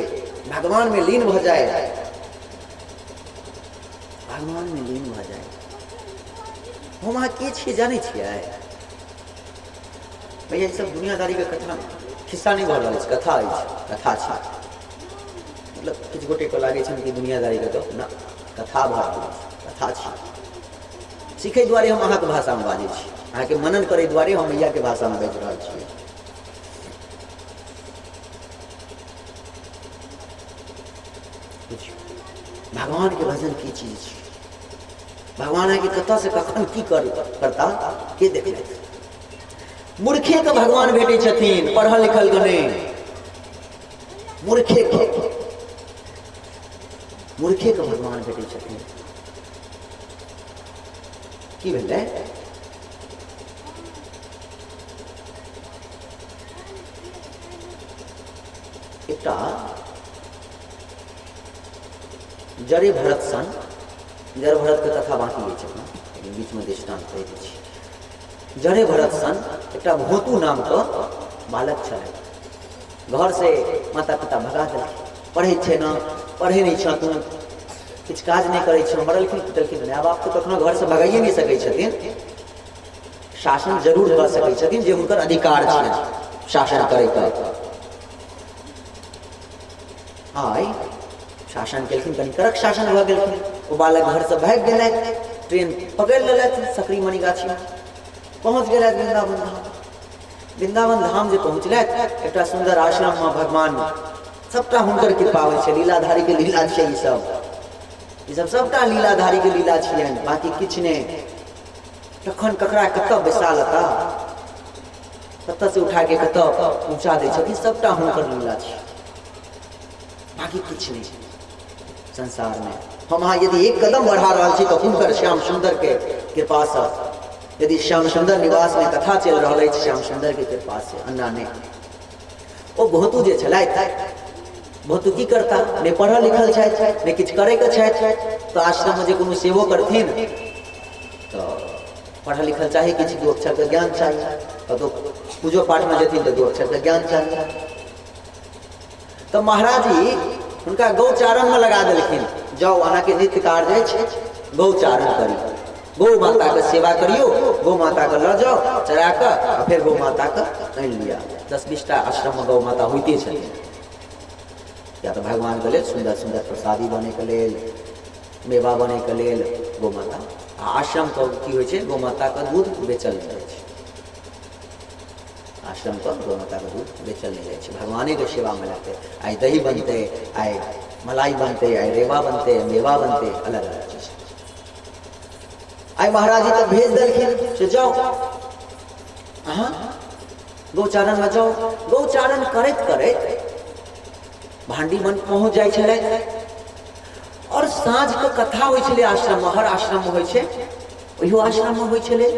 भगवानमे लीन भऽ जाय, भगवानमे लीन भऽ जाय। हम अहाँ के छियै जानै छियै भैया? ई सब दुनियादारीके कथा खिस्सा नहि भऽ रहल अछि, कथा अछि, कथा छै। मतलब किछु गोटेके लागै छनि कि दुनियादारीके गप ना, कथा भऽ रहल अछि, कथा छी। सीखै दुआरे हम अहाँके भाषामे बाजै छी, अहाँके मनन करै दुआरे हम मैयाके भाषामे बाजि रहल छियै। बुझियौ भगवानके भजन की चीज छै। भगवान अहाँके कतऽसँ कखन की कर करता के देखलथि। मूर्खेके भगवान भेटै छथिन, पढ़ल लिखलके नहि। मूर्खेके, मूर्खेके भगवान भेटै छथिन। की भेलै? एकटा जड़े भरत सन, जड़ भरतके कथा बाँकी अछि एखन, लेकिन बीचमे दृष्टान्त कहि दै छी। जड़े भरत सन एकटा भोतू नामके बालक छलै। घरसँ माता पिता भगा देलखिन। पढ़ै छै ने, पढ़ै नहि छह तू, किछु काज नहि करै छह। मरलखिन पिटलखिन। माय बाप तऽ कखनो घरसँ भगाइए नहि सकै छथिन, शासन जरूर कऽ सकै छथिन, जे हुनकर अधिकार छनि शासन करैके। आइ शासन केलखिन, कनि कड़क शासन भऽ गेलखिन। ओ बालक घरसँ भागि गेलथि, ट्रेन पकड़ि लेलथि, सकरी मणिगाछीमे पहुँच गेलथि वृन्दावन धाम। वृन्दावन धाम जे पहुँचलथि, एकटा सुन्दर आश्रममे भगवान, सबटा हुनकर कृपा होइ छै। लीलाधारीके लीला छियै ई सब, ई सब सबटा लीलाधारीके लीला छियनि, बाँकी किछु नहि। तखन ककरा कतऽ बैसा लेता, कतऽ से उठा के कतऽ पहुँचा दै छथिन, सबटा हुनकर लीला छै, बाँकी किछु नहि संसारमे। हम अहाँ यदि एक कदम बढ़ा रहल छी तऽ हुनकर श्याम सुन्दरके कृपासँ। यदि श्याम सुन्दर निवासमे कथा चलि रहल अछि, श्याम सुन्दरके कृपासँ, अन्ना नहि। ओ भोतू जे छलथि, भोतू की करता? नहि पढ़ल लिखल छथि, नहि किछु करैके छथि। तऽ आश्रममे जे कोनो सेवो करथिन तऽ पढ़ल लिखल चाही, किछु दू अक्षरके ज्ञान चाही। कतहु पूजो पाठमे जेथिन तऽ दू अक्षरके ज्ञान चाही। तऽ महाराज जी हुनका गौचारणमे लगा देलखिन। जाउ, अहाँके नित्य कार्य अछि, गौचारण करी, गौ माताके सेवा करियौ, गौ माताके लऽ जाउ चरा कऽ आ फेर गौ माताके आनि लिअ। 10-20 टा आश्रममे गौ माता होइते छथिन, या तऽ भगवानके लेल सुन्दर सुन्दर प्रसादी बनैके लेल, मेवा बनैके लेल गौ माता। आ आश्रमके की होइ छै? गौ माताके दूध बेचल नहि जाइ छै। आश्रमपर गौ माताके दूध बेचल नहि जाइ छै, भगवानेके सेवामे लगतै। आइ दही बनतै, आइ मलाई बनतै, आइ रेवा बनतै, मेवा बनतै, अलग अलग चीज। आइ महाराज जी तऽ भेज देलखिन से जाउ अहाँ गौचारणमे जाउ। गौचारण करैत करैत भांडी मन पहुँच जाइ छलथि आओर साँझके कथा होइ छलै आश्रममे। हर आश्रममे होइ छै, ओहियो आश्रममे होइ छलै।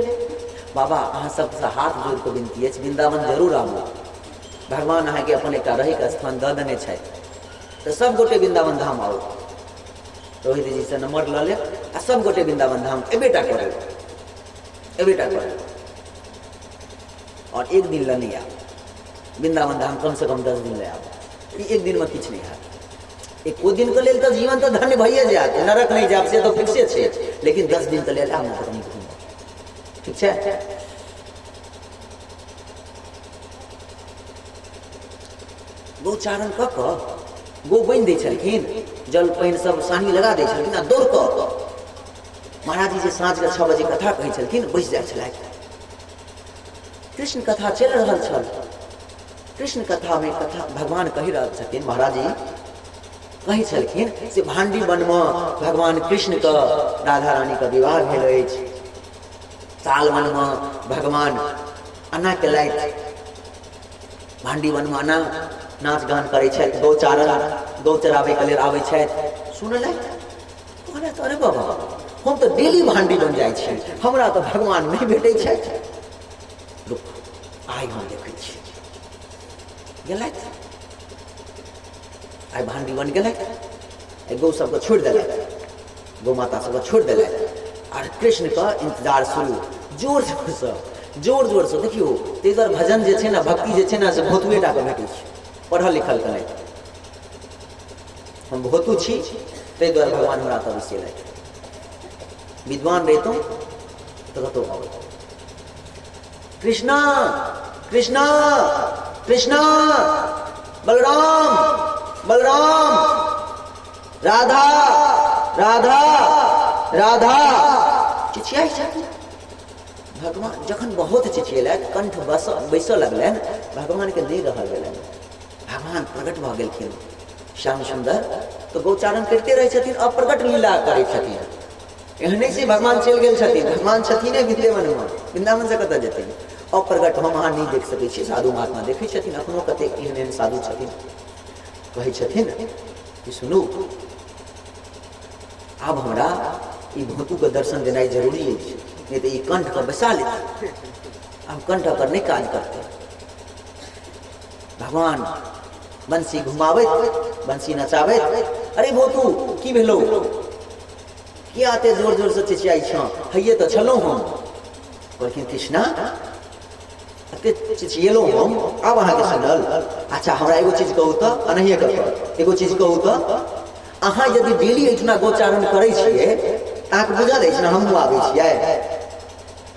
बाबा, अहाँ सबसँ हाथ जोड़ि कऽ विनती अछि, वृन्दावन जरूर आबू। भगवान अहाँके अपन एकटा रहैके स्थान दऽ देने छथि, तऽ सब गोटे वृन्दावन धाम आउ। रोहित जीसँ नम्बर लऽ लेब आ सब गोटे वृन्दावन धाम एबे टा करू, एबे टा करू। आओर एक दिन लऽ नहि आयब, वृन्दावन धाम कमसँ कम 10 दिन लऽ आयब। ई एक दिनमे किछु नहि हैत। एको दिनके लेल तऽ जीवन तऽ धन्य भइए जायत, नरक नहि जायब से तऽ फिक्से छै, लेकिन 10 दिनके लेल आयब ने तऽ कनि घूमब। ठीक छै? गौचारण कऽ कऽ गौ बान्हि दै छलखिन, जल पानि सब सानी लगा दै छलखिन आ दौड़ कऽ महाराज जी जे साँझके 6 बजे कथा कहै छलखिन, बैस जाइ छलथि। कृष्ण कथा चलि रहल छल। कृष्ण कथामे कथा भगवान कहि रहल छथिन, महाराज जी कहै छलखिन से भांडी वनमे भगवान कृष्णके राधा रानीके विवाह भेल अछि, साल वनमे भगवान अना केलथि, भांडी वनमे अना नाच गान करै छथि, गौचारण गौ चराबैके लेल आबै छथि। सुनलथि, कहलथि अरे बाबा हम तऽ डेली भांडी बन जाइ छी, हमरा तऽ भगवान नहि भेटै छथि, रुक आइ हम देखै छी। गेलथि, आइ भांडी बन गेलथि, आइ गौ सबके छोड़ि देलथि, गौ माता सबके छोड़ि देलथि आर कृष्णके इंतजार शुरू जोर जोरसँ, जोर जोरसँ। देखियौ ताहि दुआरे भजन जे छै ने, भक्ति जे छै ने, से भोतुए टाके भेटै छै, पढ़ल लिखलके नहि। हम भोतू छी ताहि दुआरे भगवान हमरा तब बैसेलथि, विद्वान रहितहुँ तऽ कतहु अबै। कृष्णा कृष्णा कृष्णा, बलराम बलराम, राधा राधा राधा, चिचियाइ छथिन भगवान। जखन बहुत चिचियेलथि, कंठ बैसऽ लगलनि, भगवानके नहि रहल गेलनि, भगवान प्रकट भऽ गेलखिन। श्याम सुन्दर तऽ गौचारण करिते रहै छथिन, अप्रकट लीला करै छथिन। एहने से भगवान चलि गेल छथिन, भगवान छथिन वृंदावनमे, वृंदावनसँ कतऽ जेथिन? अप्रगट हम अहाँ नहि देख सकै छी, साधु महात्मा देखै छथिन। अखनो कतेक एहन एहन साधु छथिन, कहै छथिन कि सुनू आब हमरा ई भोतूके दर्शन देनाइ जरूरी अछि, नहि तऽ ई कंठके बैसा लेत, आब कंठ ओकर नहि काज करतै। भगवान बंसी घुमाबैत, बंसी नचाबैत, अरे भोतू की भेलौ, किया एते जोर जोरसँ चिचियाइ छँ, हैये तऽ छलहुँ हम। कहलखिन कृष्णा एते चिचियेलहुँ हम, आब अहाँके सुनल। अच्छा हमरा एगो चीज कहू तऽ, एनाहिए कऽ कऽ एगो चीज कहू तऽ, अहाँ यदि डेली एहिठिना गोचारण करै छियै तऽ अहाँके बुझल अछि ने हमहूँ आबै छियै,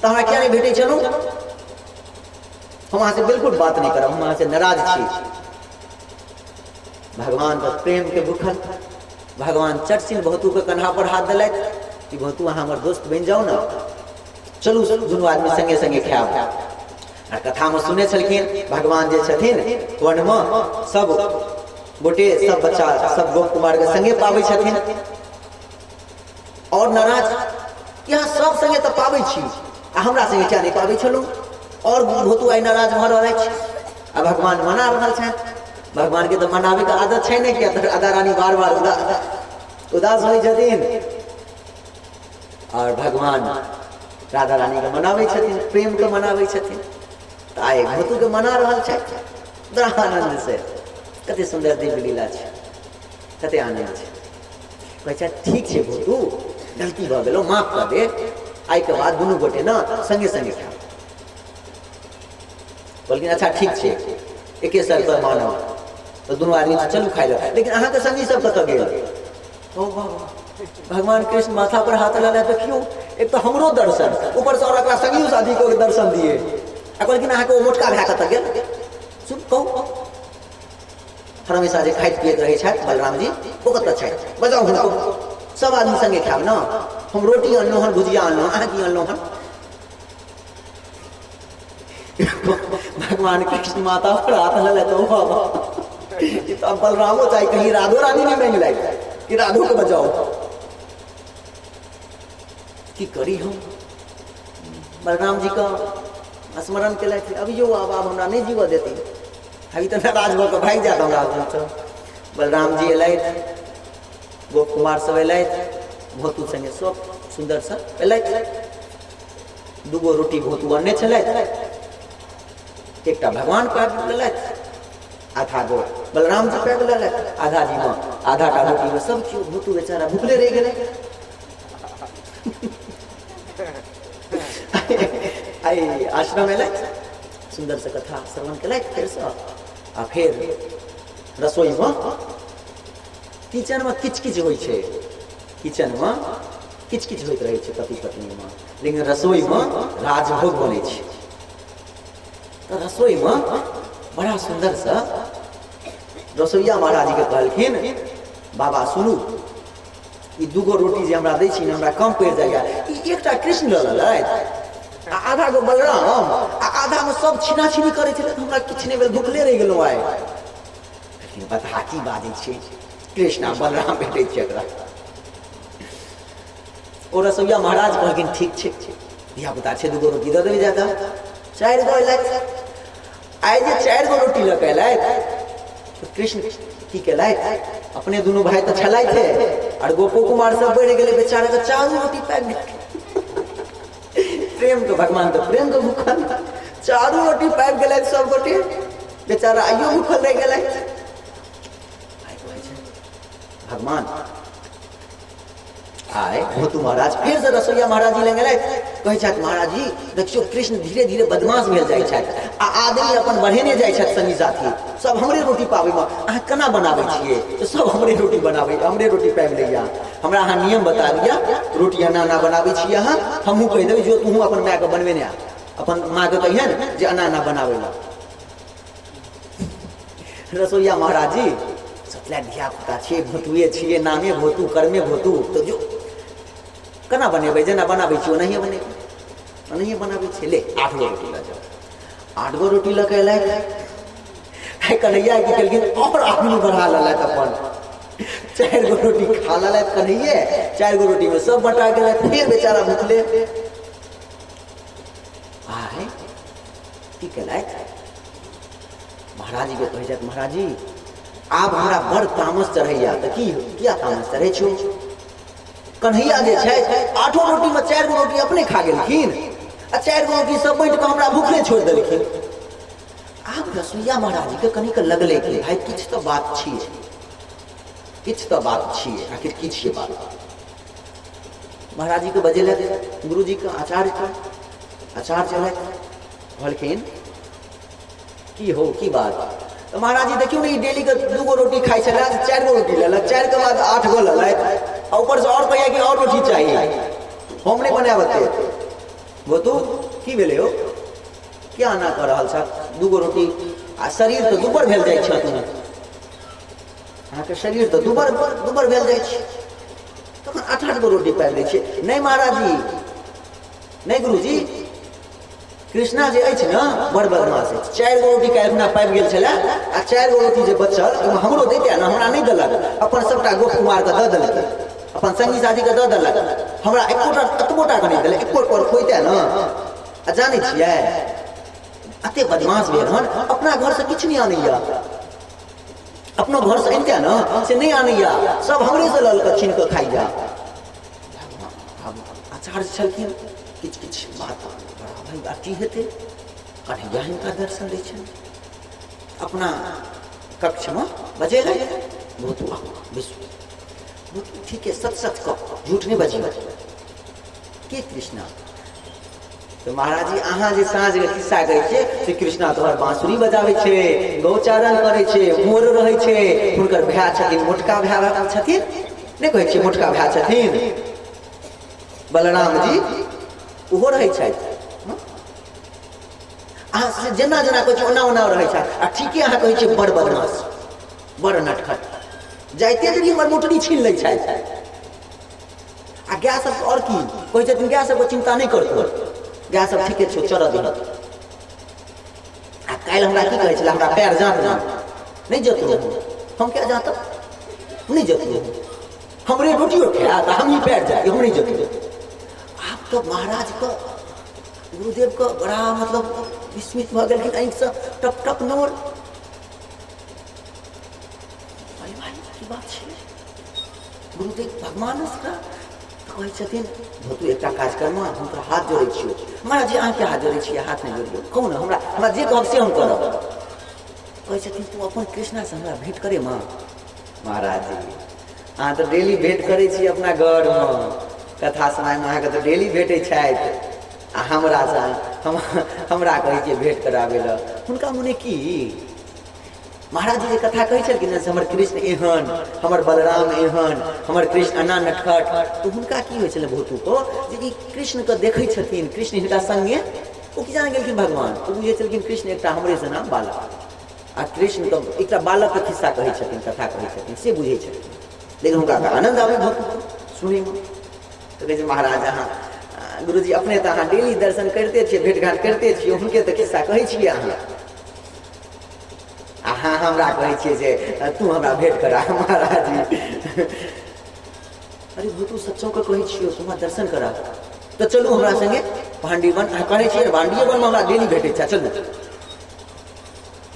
तऽ हमरा किया नहि भेटै छलहुँ? हम अहाँसँ बिल्कुल बात नहि करब, हम अहाँसँ नाराज छी। भगवान तऽ प्रेमके भूखल, भगवान चटसिन भौतूके कन्हा पर हाथ देलथि कि भौतू अहाँ हमर दोस्त बनि जाउ ने, चलू दुनू आदमी संगे संगे खायब। आ कथामे सुने छलखिन भगवान जे छथिन वनमे सब गोटे सब बच्चा सब गोप कुमारके संगे पाबै छथिन, और नाराज यहाँ सब संगे तऽ पाबै छी आ हमरा संगे किया नहि पाबै छलहुँ? और भोतू आइ नाराज भऽ रहल अछि आ भगवान मना रहल छथि। भगवानके तऽ मनाबैके आदत छै नहि, किया तऽ राधा रानी बार बार उदास होइ छथिन और भगवान राधा रानीके मनाबै छथिन, प्रेमके मनाबै छथिन। तऽ आइ भोतूके मना रहल छथि बड़ा आनन्द से। कते सुन्दर दिव्य लीला छै, कते आनन्द छै। कहै छै ठीक छै भोतू, गलती भऽ गेलौ, माफ कऽ दे, आइके बाद दुनू गोटे ने संगे संगे खायब। कहलखिन अच्छा ठीक छै, एके सर पर मानब। तऽ दुनू आदमी चलू खाइ लए, लेकिन अहाँके संगी सब कतऽ गेल? ओ बाबा, भगवान कृष्ण माथा पर हाथ लगा देखियौ, एक तऽ हमरो दर्शन, ऊपरसँ आओर एकरा संगियो साथी के दर्शन दिए। आ कहलखिन अहाँके ओ मोटका भाय कतऽ गेल? सुन कहू, हर हमेशा जे खाइत पियैत रहै छथि बलराम जी, ओ कतऽ छथि? बजाउ हुनको, सब आदमी संगे खायब ने। हम रोटी अनलहुँ हन, भुजिया अनलहुँ, अहाँ की अनलहुँ हन? भगवान कृष्ण माता पर हाथ लऽ तो बाबा, ई तऽ बलरामो चाही, कहीं राधो रानी नहि मांगि लायक कि राधो के बचाओ। की करी हम? बलराम जी के स्मरण केलथि, अभियो आब हमरा नहि जीवऽ देती, अभी तऽ नाराज भऽ कऽ भागि जायत हमरा आगूसँ। बलराम जी एलथि, गोप कुमार सब एलथि, भोतू संगे सब सुन्दरसँ एलथि। दूगो रोटी भोतू अनने छलथि, एकटा भगवान पाबि लेलथि, आधा गो बलराम जी पाबि लेलथि, आधा जी मे आधा टा रोटी मे सब केओ, भोतू बेचारा भुखले रहि गेलै। आइ आश्रम एलथि, सुन्दर से कथा श्रवण केलथि फेरसँ, आ फेर रसोईमे किचनमे किछु किछु होइ छै, किचनमे किछु किछु होइत रहै छै पति पत्नीमे, लेकिन रसोईमे राजभोग बनै छै। तऽ रसोईमे बड़ा सुन्दरसँ रसोइया महाराजके कहलखिन, बाबा सुनू, ई दूगो रोटी जे हमरा दै छी ने हमरा कम पड़ि जाइए। ई एकटा कृष्ण लऽ लेलथि आ आधा गो बलराम आ आधामे सब छीना छीनी करै छलै, हमरा किछु नहि भेल, भुखले रहि गेलहुँ आइ। लेकिन बता की बाजै छियै, कृष्ण आ बलराम भेटै छै एकरा। ओ रसोइया महाराज कहलखिन ठीक छै, धियापुता छै, दूगो रोटी दऽ देबै जादा। 4 गो अयलथि। आइ जे 4 गो रोटी लऽ कऽ अयलथि तऽ कृष्ण की केलथि, अपने दुनू भाय तऽ छलथि आर गोपो कुमार सब बढ़ि गेलै, बेचारा के 4 रोटी पाबि गेल। प्रेम के भगवान तऽ प्रेम के भूखल, 4 रोटी पाबि गेलथि सब गोटे, बेचारा आइयो भूखल रहि गेलथि। आइ कहै छै भगवान आय भोतू महाराज फेर से रसोईया महाराज जी लग गेलथि, कहै छथि महाराज जी देखियौ कृष्ण धीरे धीरे बदमाश भेल जाइ छथि आ आदमी अपन बढ़ेने जाइ छथि, संगी साथी सब हमरे रोटी पाबैमे, अहाँ केना बनाबै छियै तऽ सब हमरे रोटी बनाबै, हमरे रोटी पाबि लैया, हमरा अहाँ नियम बता दिअ, रोटी एना एना बनाबै छियै अहाँ, हमहूँ कहि देबै जो तूहूँ अपन मायके बनबे नहि, अपन माँके कहियन जे एना एना बनाबै लए। रसोईया महाराज जी सोचला धिया पुता छियै, भोतुए छियै, नामे भोतू कर्मे भोतू, तऽ जो केना बनेबै, जेना बनाबै छियै ओनाहिए बनेबै, ओनाहिए बनाबै छियै। ले 8 गो रोटी लऽ जाउ। 8 गो रोटी लऽ कऽ एलथि। कन्हैया की केलखिन और आदमी बढ़ा लेलथि, अपन 4 गो रोटी खा लेलथि कन्हैये, 4 गो रोटीमे सब बटा गेलथि, फेर बेचारा भुखले। आय की केलथि, महाराज जी के कहै छथि महाराज जी आब हमरा बड़ तामस चढ़ैया। तऽ की किया तामस चढ़ै छौ? कन्हैया जे छै 8 रोटी में 4 गो रोटी अपने खा गेलखिन आ 4 गो रोटी सब बाँटि कऽ हमरा भूखले छोड़ि देलखिन। आब रसोईया महाराज जी के कनिक लगलै कि भाई किछु तऽ बात छियै, किछु तऽ बात छियै, आखिर की छियै बात? महाराज जी के बजेलथि गुरुजी के, आचार्य के, आचार्य चलथि, कहलखिन की हो की बात? तऽ महाराज जी देखियौ ने ई डेली के 2 गो रोटी खाइ छलै, 4 गो रोटी लेलक, 4 के बाद 8 गो लेलथि आ ऊपरसँ आओर कहैया कि आओर रोटी चाही, हम नहि बनायब एते। बोतू की भेलै हो, क्या एना कऽ रहल छह? 2 गो रोटी आ शरीर तऽ दुबर भेल जाइ छै, अहाँके शरीर तऽ दुबर दुबर भेल जाइ छै, तखन 8-8 गो रोटी पाबि लै छियै। नहि महाराज जी, नहि गुरुजी, कृष्णा जे अछि ने बड़ बदमाश अछि, 4 गो रोटी काल्हि खुना पाबि गेल छलै आ 4 गो रोटी जे बचल ओहिमे हमरो दैते ने, हमरा नहि देलक, अपन सबटा गोप कुमारके दऽ देलक, अपन संगी साथीके दऽ देलक, हमरा एकोटा एतबो टाके नहि देलक, एको पर खोइते ने। आ जानै छियै एते बदमाश भेल हन, अपना घरसँ किछु नहि आनैया, अपनो घरसँ अनिते ने से नहि आनैया, सब हमरेसँ लऽ कऽ छीन कऽ खाइया। आब आचार्य छलखिन, किछु किछु बात बड़ा भाई आब की हेतै, कन्हैया हिनका दर्शन दै छनि, अपना कक्षमे बजेलथि, भूतू आउ विश्व, भूतू ठीक है सच सच कह, झूठ नहि बजियौ, के कृष्णा? तऽ महाराज जी अहाँ जे साँझके खिस्सा कहै छियै से कृष्णा तोहर बाँसुरी बजाबै छै, गौचारण करै छै, मोर रहै छै, हुनकर भाय छथिन मोटका भाय छथिन, नहि कहै छियै मोटका भाय छथिन बलराम जी, ओहो रहै छथि। अहाँ से जेना जेना कहै छियै ओना ओना रहै छथि। आ ठीके अहाँ कहै छियै बड़ बदमाश, बड़ नटखट, जाइते देरी हमर मोटरी छीन लै छथि। आ गाय सबके आओर की कहै छथिन, गाय सबके चिन्ता नहि करतौ, गाय सब ठीके छौ, चरऽ दही। आ काल्हि हमरा की कहै छलै, हमरा पैर जाँत जाँत नहि जतलहुँ हम, क्या जाँतब नहि जतलहुँ, हमरे रोटियो खायत हमही पैर जाइत, हम नहि जतलहुँ। आब तऽ महाराजके गुरुदेवके बड़ा मतलब विस्मित भऽ गेलखिन, आँखिसँ टप टप नोर। अरे भाई की बात छै, गुरुदेव भगवान तऽ कहै छथिन भोतू एकटा काज करना, हम तोरा हाथ जोड़ै छियौ। महाराज जी अहाँके हाथ जोड़ै छियै? हाथ नहि जोड़ियौ, कहू ने हमरा, हमरा जे कहब से हम करब। कहै छथिन तू अपन कृष्णासँ हमरा भेँट करे माँ। महाराज जी अहाँ तऽ डेली भेँट करै छी अपना घरमे, कथा सुनाइमे अहाँके तऽ डेली भेटै छथि, आ हमरासँ हमरा कहै छियै भेँट कराबै लए। हुनका मने की महाराज जी जे कथा कहै छलखिन ने से हमर कृष्ण एहन, हमर बलराम एहन, हमर कृष्ण एना नटखट, तऽ हुनका की होइ छलै भोतूको जे ई कृष्णके देखै छथिन, कृष्ण हिनका सङ्गे, ओ की जाने गेलखिन भगवान, ओ बुझै छलखिन कृष्ण एकटा हमरे जेना बालक, आ कृष्णके एकटा बालकके खिस्सा कहै छथिन, कथा कहै छथिन, से बुझै छलखिन। लेकिन हुनका तऽ आनन्द आबै भोतूके सुनैमे। तऽ कहै छै महाराज अहाँ गुरुजी अपने तऽ अहाँ डेली दर्शन करिते छियै, भेट घाट करिते छियै, हुनके तऽ खिस्सा कहै छियै अहाँ, अहाँ हमरा कहै छियै जे तू हमरा भेट करा महाराज जी। अरे भूतू सच्चो के कहै छियौ, तू हमरा दर्शन करा। तऽ चलू हमरा संगे भांडीवन, अहाँ कहने छियै भांडीवन मे हमरा डेली भेटै छै, चलू।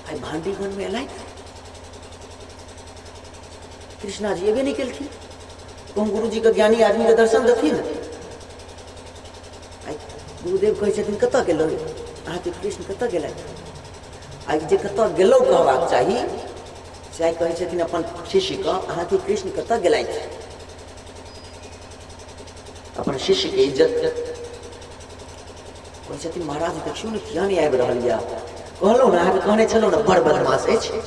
आइ भांडीवन मे एलथि, कृष्णा जी एबे नहि केलखिन। कहूँ गुरुजीके ज्ञानी आदमीके दर्शन देथिन। आइ गुरुदेव कहै छथिन कतऽ गेलहुँ अहाँके कृष्ण, कतऽ गेलथि? आइ जे कतऽ गेलहुँ कहबाक चाही, से आइ कहै छथिन अपन शिष्यके, अहाँके कृष्ण कतऽ गेलथि? अपन शिष्यके इज्जत कहै छथिन महाराज देखियौ ने किया नहि आबि रहल यऽ, कहलहुँ ने अहाँके कहने छलहुँ ने बड़ बदमाश अछि।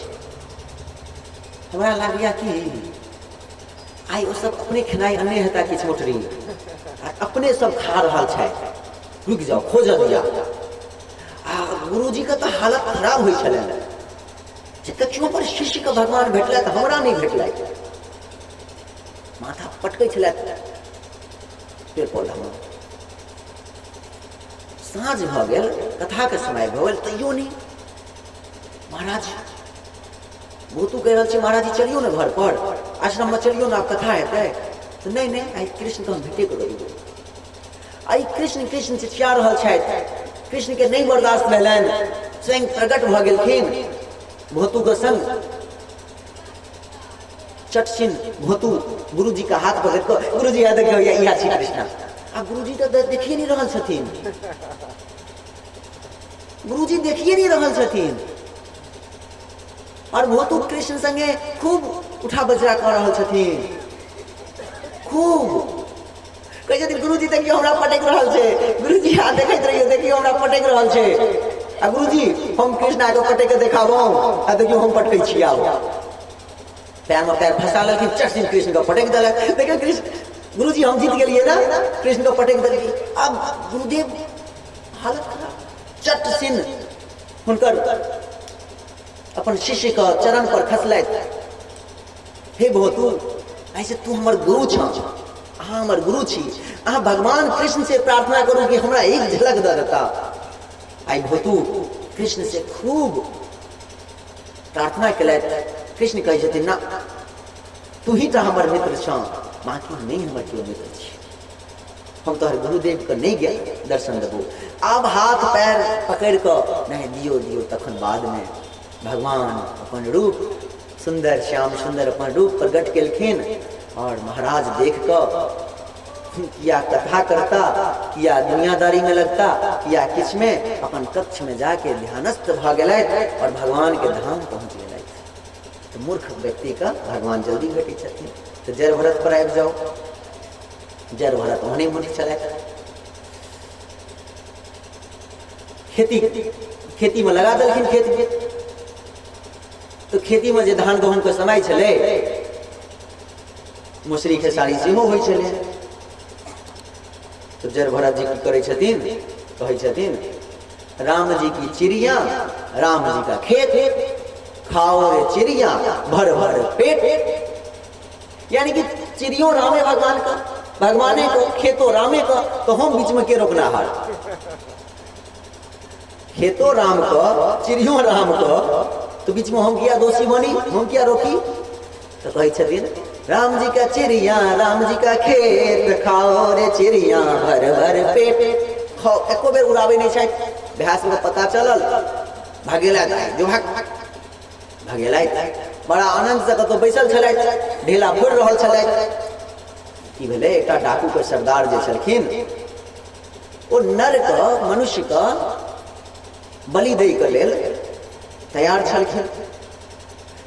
हमरा लागैया कि आइ ओ सब अपने खेनाइ अनने हेता किछु मोटरी, आ अपने सब खा रहल छथि, रुकि जाउ खोजऽ दिअ। आ गुरुजीके तऽ हालत खराब होइ छलनि जे कखनो पर शिष्यके भगवान भेटलथि, हमरा नहि भेटलथि। माथा पटकै छलथि पेड़ पौधामे। साँझ भऽ गेल, कथाके समय भऽ गेल, तैयो नहि। महाराज भूतू कहि रहल छै महाराज जी चलियौ ने घर पर, आश्रममे चलियौ ने, आब कथा हेतै। तऽ नहि नहि, आइ कृष्णके हम भेटे कऽ रहू। आइ कृष्ण कृष्ण चिचिया रहल छथि, कृष्णके नहि बर्दाश्त भेलनि, स्वयं प्रकट भऽ गेलखिन भोतूके संग। चटसिन भोतू गुरुजी के हाथ पकड़ कऽ, गुरुजी यहाँ देखियौ, इएह छी कृष्णा। आ गुरुजी तऽ देखिए नहि रहल छथिन, गुरुजी देखिए नहि रहल छथिन। और भोतू कृष्ण संगे खूब उठा बजरा कऽ रहल छथिन, खूब कहै छथिन गुरुजी देखियौ हमरा पटकि रहल छै, गुरुजी अहाँ देखैत रहियौ, देखियौ हमरा पटकि रहल छै। आ गुरुजी हम कृष्ण आके पटकि कऽ देखाबौ, आ देखियौ हम पटकै छी। आब पैर में पैर फंसा लेलखिन, चट दिन कृष्ण के पटकि देलक। देखियौ कृष्ण गुरुजी हम जीत गेलियै ने, कृष्ण के पटकि देलखिन। आब गुरुदेव हालत खराब, चट सिन हुनकर अपन शिष्य के चरण पर खसलथि, हे भोतू ऐसे तू हमर गुरु छ, अहाँ हमर गुरु छी, अहाँ भगवान कृष्ण से प्रार्थना करू कि हमरा एक झलक दऽ देता। आइ भोतू कृष्ण से खूब प्रार्थना केलथि। कृष्ण कहै छथिन ना तू ही तऽ हमर मित्र छह, बाकी नहि हमर केओ मित्र छी, हम तोहर गुरुदेवके नहि गेल दर्शन देबो। आब हाथ पैर पकड़ि कऽ नहि दियौ दियौ। तखन बादमे भगवान अपन रूप सुन्दर श्याम सुन्दर अपन रूप प्रकट केलखिन और महाराज देख कऽ किया कथा करता, किया दुनियादारी में लगता, किया किछ में, अपन कक्ष में जाके ध्यानस्थ भऽ गेलथि और भगवान के धाम पहुँच गेलथि। तऽ मूर्ख व्यक्ति के भगवान जल्दी भेटै छथिन। तऽ जड़ भरत पर आबि जाउ, जड़ भरत ओहने मूर्ख छलथि, खेती खेती में लगा देलखिन खेत के। तो खेती में जे धान गहूम के समय छलै, मसुरी खेसारी सेहो होइ छलै। तो जड़ भरत जी की करै छथिन, कहै छथिन राम जी की चिड़िया राम जी का खेत, खाओ रे चिड़िया भर भर पेट। यानी कि चिड़ियो रामे भगवान का, भगवाने को, खेतो रामे का, तो हम बीच में के रोकनाहार? खेतो राम का, चिड़ियो राम का, तो बीच में हम किया दोषी बनी, हम किया रोकी? तो कहै छथिन राम जी का चिड़िया राम जी का खेत, खाओ रे चिड़िया भर भर पेट। खाओ, एको बेर उड़ाबै नहि छथि। भैंस के पता चलल, भगेलथि, जो भाग भगेलथि। बड़ा आनंद से कतौ बैसल छलथि, ढेला फोड़ि रहल छलथि। की भेलै, एकटा डाकू के सरदार जे छलखिन ओ नर के मनुष्य के बलि दै के लेल तैयार छलखिन,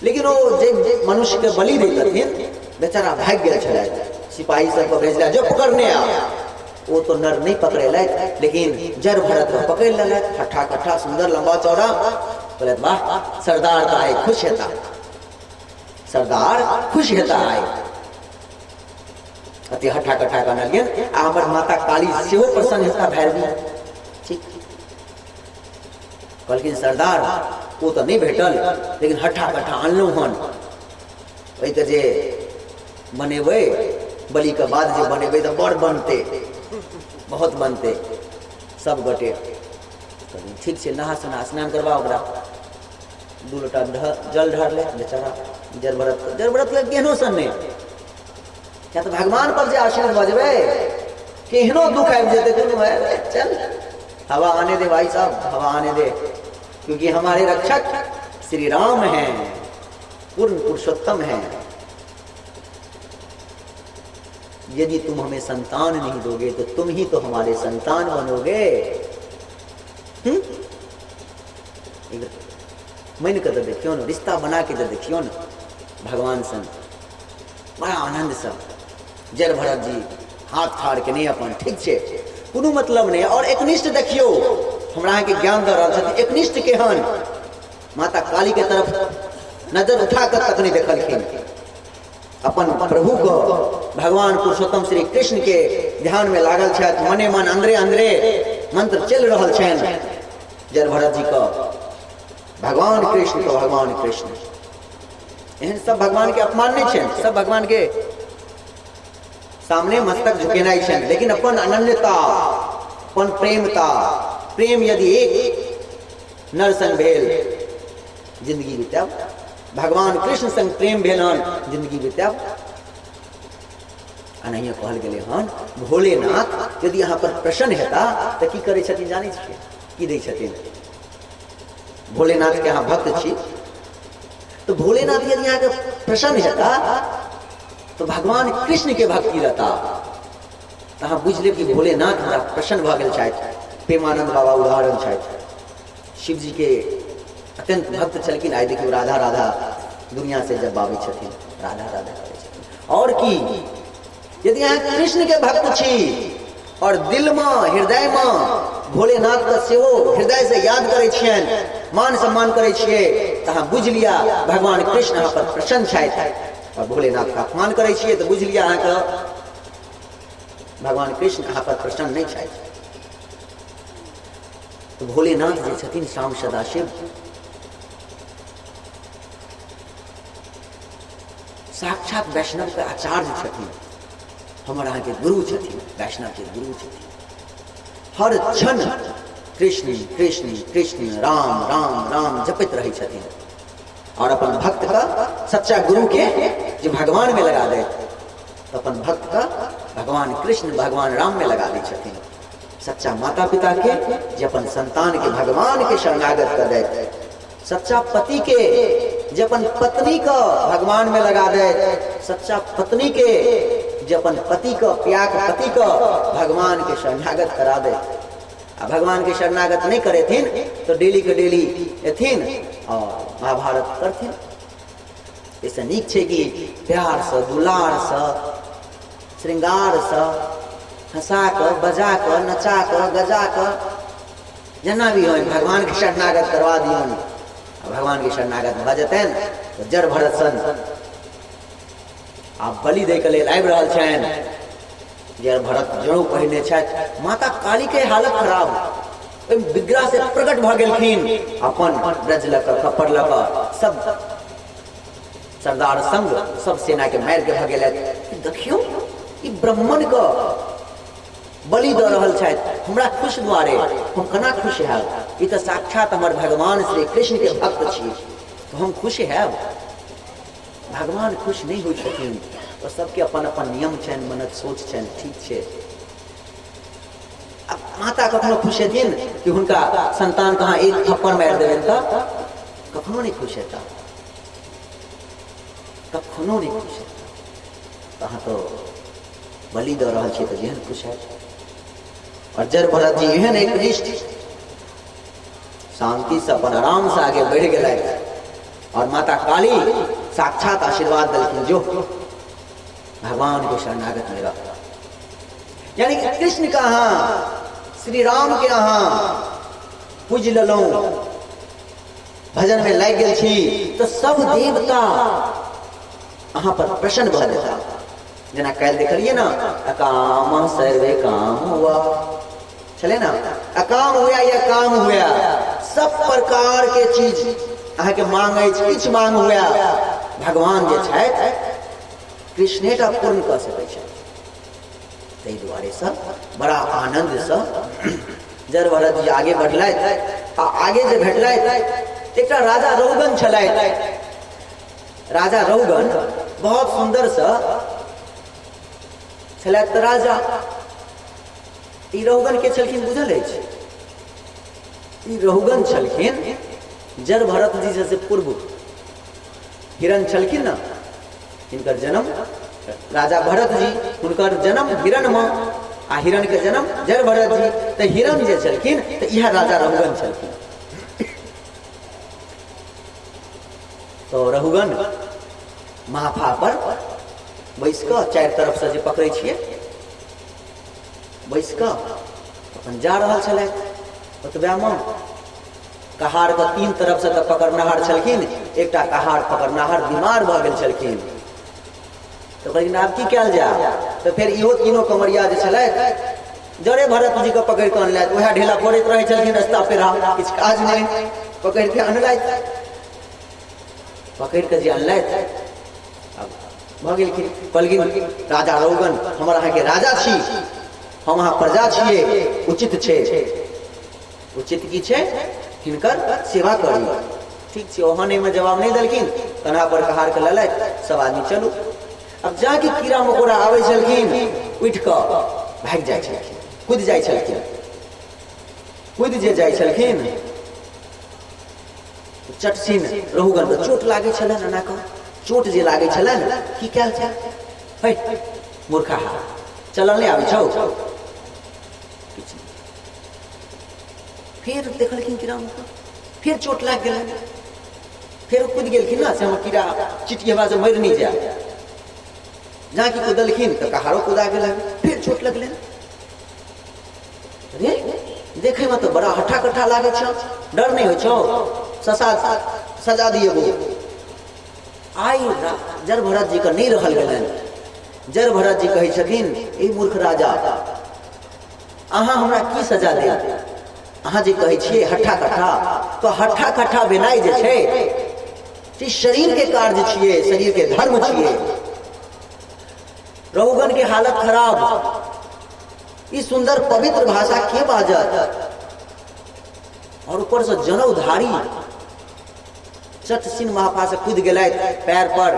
लेकिन ओ जे मनुष्य के बलि दैतथिन बेचारा भागि गेल छलथि। सिपाही सबके भेजला जो पकड़ने आ, ओ तो नर नहीं पकड़ेलथि, लेकिन जड़ भरत के पकड़ लेलथि, हट्ठा कट्ठा सुंदर लंबा चौड़ा। बोले वाह सरदार तो आए खुश हेता, सरदार खुश हेता आए, अति हट्ठा कट्ठा के अनलियन। आ हमर माता काली सेहो प्रसन्न हेता भैरवी। ठीक कहलखिन सरदार ओ तऽ नहि भेटल, लेकिन हट्ठा कट्ठा अनलहुँ हन, ओहिके जे बनेबै बलिके बाद जे बनेबै तऽ बड़ बनतै, बहुत बनतै। सब गोटे ठीक छै, नहा सोना स्नान करबा ओकरा, 2 लोटा जल ढारले बेचारा जड़ भरत। जड़ भरत के केहनो सन नहि, किया तऽ भगवान पर जे आशीर्वाद भऽ जेबै केहनो दुख आबि जेतै कोनो, चल हवा आने दे भाई साहब, हवा आने दे, क्योंकि हमारे रक्षक श्री राम हैं, पूर्ण पुरुषोत्तम हैं। यदि तुम हमें संतान नहीं दोगे तो तुम ही तो हमारे संतान बनोगे। मन के तो देखियो ना, रिश्ता बना के तो देखियो ना भगवान संग, बड़ा आनंद से जड़ भरत जी हाथ ठाड़ के नहीं अपन, ठीक छे, कोनो मतलब नहीं। और एकनिष्ठ देखियो, हमरा अहाँके ज्ञान दऽ रहल छथिन, एकनिष्ठ केहन, माता काली के तरफ नजर उठा कऽ तक नहीं देखलखिन, अपन प्रभु को भगवान पुरुषोत्तम श्री कृष्ण के ध्यान में लागल छथि, मने मन अंदरे अंदरे मंत्र चलि रहल छनि जड़ भरत जी के, भगवान कृष्ण के, भगवान कृष्ण। एहन सब भगवान के अपमान नहीं छनि, सब भगवान के सामने मस्तक झुकेनाइ छनि, लेकिन अपन अनन्यता, अपन प्रेमता, प्रेम यदि एक नर संग भेल जिंदगी बितायब, भगवान कृष्ण संग प्रेम भेल हन जिंदगी बितायब। एनाहिए कहल गेलै हन भोलेनाथ यदि अहाँ पर प्रसन्न हेता तऽ की करै छथिन जानै छियै? की दै छथिन? भोलेनाथ के अहाँ भक्त छी तो भोलेनाथ यदि अहाँके प्रसन्न हेता तो भगवान कृष्ण के भक्ति रहता, तऽ अहाँ बुझि लेब कि भोलेनाथ हमरा प्रसन्न भऽ गेल छथि। प्रेमानंद बाबा उदाहरण छथि, शिवजी के अत्यंत भक्त छलखिन, आइ देखियौ राधा राधा दुनिया से जब आबै छथिन राधा राधा करै छथिन। और की यदि अहाँ कृष्ण के भक्त छी और दिल में हृदय में भोलेनाथ के सेहो हृदय से याद करै छियनि, मान सम्मान करै छियै, तऽ अहाँ बुझि लिअ भगवान कृष्ण अहाँ पर प्रसन्न छथि। और भोलेनाथ के अपमान करै छियै तऽ बुझि लिअ अहाँके भगवान कृष्ण अहाँ पर प्रसन्न नहि छथि। तऽ भोलेनाथ जे छथिन श्याम सदाशिव साक्षात वैष्णव के आचार्य छथिन, हमर अहाँके गुरु छथिन, वैष्णव के गुरु छथिन। हर क्षण कृष्ण कृष्ण कृष्ण राम राम राम जपैत रहै छथिन और अपन भक्त का सच्चा गुरु के जे भगवान में लगा दे तो अपन भक्त का भगवान कृष्ण भगवान राम में लगा दै छथिन। सच्चा माता पिता के जे अपन संतान के भगवान के शरणागत कर दे, सच्चा पति के जे अपन पत्नी का भगवान में लगा दे, सच्चा पत्नी के जे अपन पति का प्याक पति का भगवान के शरणागत करा दे। आ भगवान के शरणागत नहीं करेथिन तो डेली के डेली एथिन और महाभारत करथिन। ऐसे नीक छे कि प्यार से दुलार से श्रृंगार से हंसा कऽ बजा कऽ नचा कऽ गजा कऽ जेना भी होनि भगवान के शरणागत करवा दियौन। आ भगवान के शरणागत भऽ जेतनि तऽ जड़ भरत सन आब बलि दै के लेल आबि रहल छनि। जड़ भरत जड़ो पहिरने छथि, माता काली के हालत खराब, ओहि विग्रह से प्रकट भऽ गेलखिन, अपन ब्रज लऽ कऽ कपड़ लऽ कऽ सब सरदार संग सब सेना के मारि के भऽ गेलथि। देखियौ ई ब्राह्मण के बलि दऽ रहल छथि हमरा खुश दुआरे, हम केना खुश हैब? ई तऽ साक्षात हमर भगवान श्री कृष्ण के भक्त छी तऽ हम खुश हैब? भगवान खुश नहि होइ छथिन। और सबके अपन अपन नियम छनि, मनक सोच छनि, ठीक छै। अब माता कखनो खुश हेथिन कि हुनका संतान कहाँ एक थप्पड़ मारि देबनि तऽ कखनो नहि खुश हेता, कखनो नहि खुश हेता। अहाँ तो बलि दऽ रहल छी तऽ जेहन खुश हैत। और जड़ भरत जी एहन एकनिष्ठ शांति से अपन आराम से आगे बढ़ि गेलथि और माता काली साक्षात आशीर्वाद देलखिन, जो भगवान के शरणागत में रह। यानी कि कृष्ण का अहाँ श्री राम के अहाँ पूज लेलहुँ, भजन में लागि गेल छी तऽ सब देवता अहाँ पर प्रसन्न भऽ जेता। जेना काल्हि देखलियै ने, अकाम सर्वे काम हुआ छलै ने, अकाम हुआ या काम हुआ, सब प्रकार के चीज अहाँके मांग अछि, किछु मांग हुआ, भगवान जे छथि कृष्णेटा पूर्ण कऽ सकै छथि। ताहि दुआरेसँ बड़ा आनन्दसँ जड़ भरत जी आगे बढ़लथि आ आगे जे भेटलथि एकटा राजा रौगन छलथि। राजा रौगन बहुत सुन्दरसँ छलथि। तऽ राजा ई रौगन के छलखिन बुझल अछि? ई रहुगन छलखिन जड़ भरत जी से पूर्व हिरण छलखिन ने, हिनकर जन्म राजा भरत जी, हुनकर जन्म हिरण में आ हिरण के जन्म जड़ भरत जी। तऽ हिरण जे छलखिन तऽ इएह राजा रहुगन छलखिन। तो रहुगन महफा पर बैस कऽ चारि तरफ से जे पकड़ै छियै बैस कऽ अपन जा रहल छलथि। ओतबेमे कहारके तीन तरफसँ तऽ पकड़नाहार छलखिन, एकटा कहार पकड़नाहार बीमार भऽ गेल छलखिन। तऽ कहलखिन आब की कयल जाय? तऽ फेर इहो तीनो कमरिया जे छलथि जड़े भरत जीके पकड़ि कऽ अनलथि। उएह ढेला फोड़ैत रहै छलखिन रस्ता पेरा, किछु काज नहि, पकड़ि कऽ अनलथि। पकड़ि कऽ जे अनलथि आब भऽ गेलखिन। कहलखिन राजा रौगन, हमर अहाँके राजा छी, हम अहाँ प्रजा छियै, उचित छै, उचित की छै हिनकर सेवा करी। ठीक छै, ओहन एहिमे जवाब नहि देलखिन, कन्हा पर कहार के लेलथि, सब आदमी चलू। अब जाके कीड़ा मकोड़ा आबै छलखिन उठि कऽ भागि जाइ छलखिन, कूदि जाइ छलखिन। कूदि जे जाइ छलखिन चटसिन रहुगन के चोट लागै छलनि। एना कऽ चोट जे लागै छलनि, की कयल जाय? हे मूर्खा, चलल नहि आबै छौ किछु। फेर देखलखिन कीड़ा मकोड़ा, फेर चोट लागि गेलनि, फेर कूदि गेलखिन ने से हमर कीड़ा चिटी हमरा से मरि नहि जाय। जाकि कुदलखिन तऽ कहारो कुदा गेलनि, फेर चोट लगलनि। अरे देखैमे तऽ बड़ा हट्ठा कट्ठा लागै छौ, डर नहि होइ छौ? ससा सजा दिए गो। आइ जड़ भरत जीके नहि रहल गेलनि। जड़ भरत जी कहै छथिन, ई मूर्ख राजा, अहाँ हमरा की सजा देब? अहाँ जे कहै छियै हट्ठा कट्ठा, तऽ हट्ठा कट्ठा भेनाइ जे छै से शरीरके कार्य छियै, शरीरके धर्म छियै। रहुगन के हालत खराब, ई सुंदर पवित्र भाषा के बाजत? और ऊपर से जनौधारी चट सिंह महापा से कूद गेलथि पैर पर।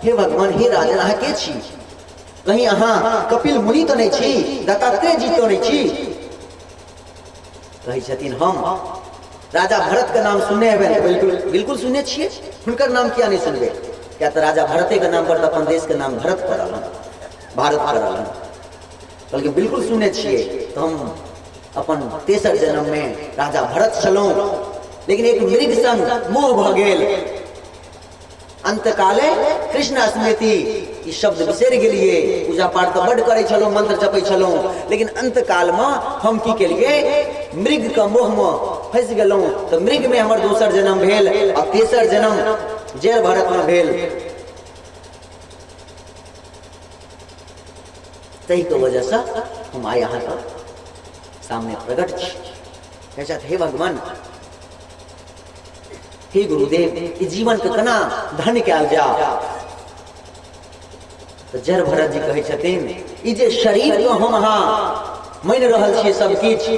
हे भगवान, हे राजन, अहाँ के छी? कहीं अहाँ कपिल मुनि तो नहीं छी? दत्तात्रेय जी तो नहीं छी? कहै छथिन हम राजा भरत के नाम सुनने हेबै? बिल्कुल बिल्कुल सुनने छियै। हुनकर नाम किया नहीं सुनबै? किया तऽ राजा भरते के नाम पर तऽ अपन देश के नाम भरत पड़ल हन, भारत पड़ल हन। कहलकै बिल्कुल सुनने छियै। तऽ हम अपन तेसर जन्म में राजा भरत छलहुँ, लेकिन एक मृग संग मोह भऽ गेल, अंतकाले कृष्ण स्मृति ई शब्द बिसरि गेलियै। पूजा पाठ तऽ बड्ड करै छलहुँ, मंत्र जपै छलहुँ, लेकिन अंतकालमे हम की केलियै? मृगके मोहमे फँसि गेलहुँ। तऽ मृगमे हमर दोसर जन्म भेल आ तेसर जन्म जड़ भरतमे भेल। ताहिके वजहसँ हम आइ अहाँके सामने प्रकट छी। कहै छथि, हे भगवान, हे गुरुदेव, ई जीवन के केना धन्य कयल जा? तऽ जड़ भरत जी कहै छथिन, ई जे शरीर के हम अहाँ मानि रहल छियै सब किछु,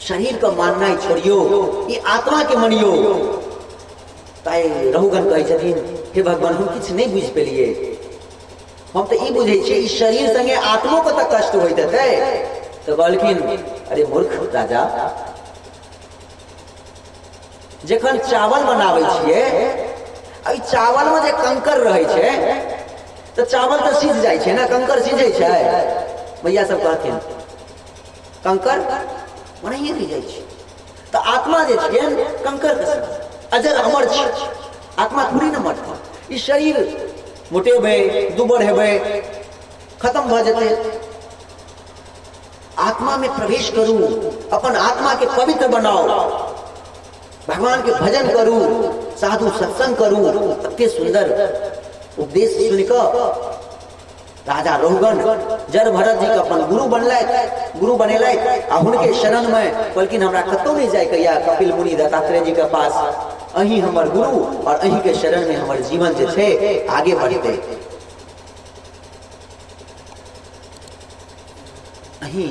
शरीर के माननाइ छोड़ियौ, ई आत्मा के मानियौ। ताहि रहुगण कहै छथिन, हे भगवान, हम किछु नहि बुझि पेलियै। हम तऽ ई बुझै छियै ई शरीर संगे आत्मो के तऽ कष्ट होइत हेतै। तऽ कहलखिन, अरे मूर्ख राजा, जखन चावल बनाबै छियै, एहि चावलमे जे कंकर रहै छै तऽ चावल तऽ सिझ जाइ छै ने, कंकर सिझै छै? भैया सब कहथिन, कंकर ओनाहिए रहि जाइ छै। तऽ आत्मा जे छियै कंकरके समान अजर अमर छै, आत्मा थोड़ी ने मरतै। ई शरीर मोटेबै, दुबर हेबै, खत्म भऽ जेतै। आत्मा में प्रवेश करू, अपन आत्मा के पवित्र बनाओ, भगवान के भजन करू, साधु सत्संग करू। कते सुंदर उपदेश सुनिकऽ राजा रहुगण जड़ भरत जी के अपन गुरु बनलथि, गुरु बनेलथि आ हुनके शरण में कहलखिन, हमरा कतौ नहीं जायके या कपिल मुनि दत्तात्रेय जी के पास, अहीं हमर गुरु और अहीं के शरण में हमर जीवन जे छै आगे बढ़तै। अहीं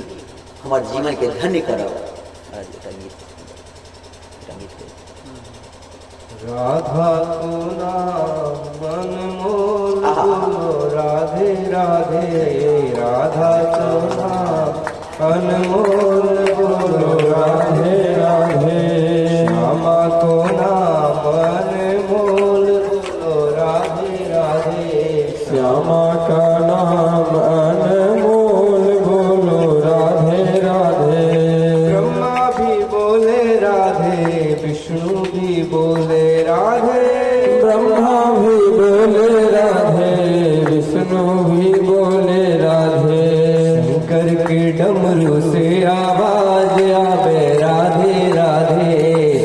हमर जीवनके धन्य करब। एकटा गीत, एकटा गीत। राधा को नाम अनमोल बोलो राधे राधे, राधा को नाम अनमोल बोलो राधे राधे, श्यामा को नाम अनमोल बोलो राधे राधे, श्यामा का नाम अनमोल बोलो राधे राधे, ब्रह्मा भी बोले राधे, विष्णु भी बोले राधे, ब्रह्मा भी बोले राधे, विष्णु भी बोले राधे, शंकर के डमरू से आवाज आवे राधे राधे,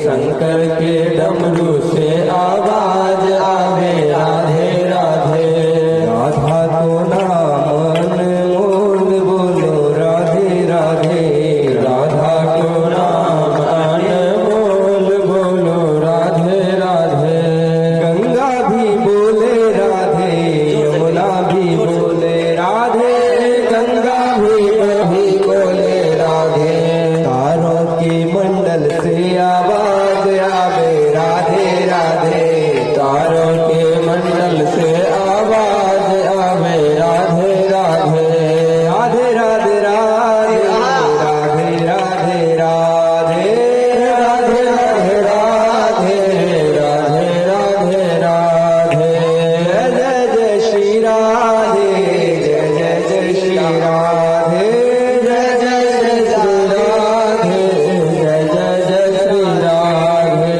शंकर के डमरू से आवाज आवे राधे राधे, राधा को नाम अनमोल बोलो राधे राधे, राधा को नाम अनमोल बोलो राधे राधे, गंगा भी बोले राधे, यमुना भी बोले राधे, गंगा भी वही बोले राधे, तारों के मंडल से आवाज आवे राधे राधे, तारों के मंडल से आवाज आवे राधे राधे, राधे राधे राधे राधे राधे राधे राधे राधे राधे राधे राधे राधे, जय जय जय श्री राधे, जय जय जय श्री राधे, जय जय जय श्री राधे, जय जय जय श्री राधे,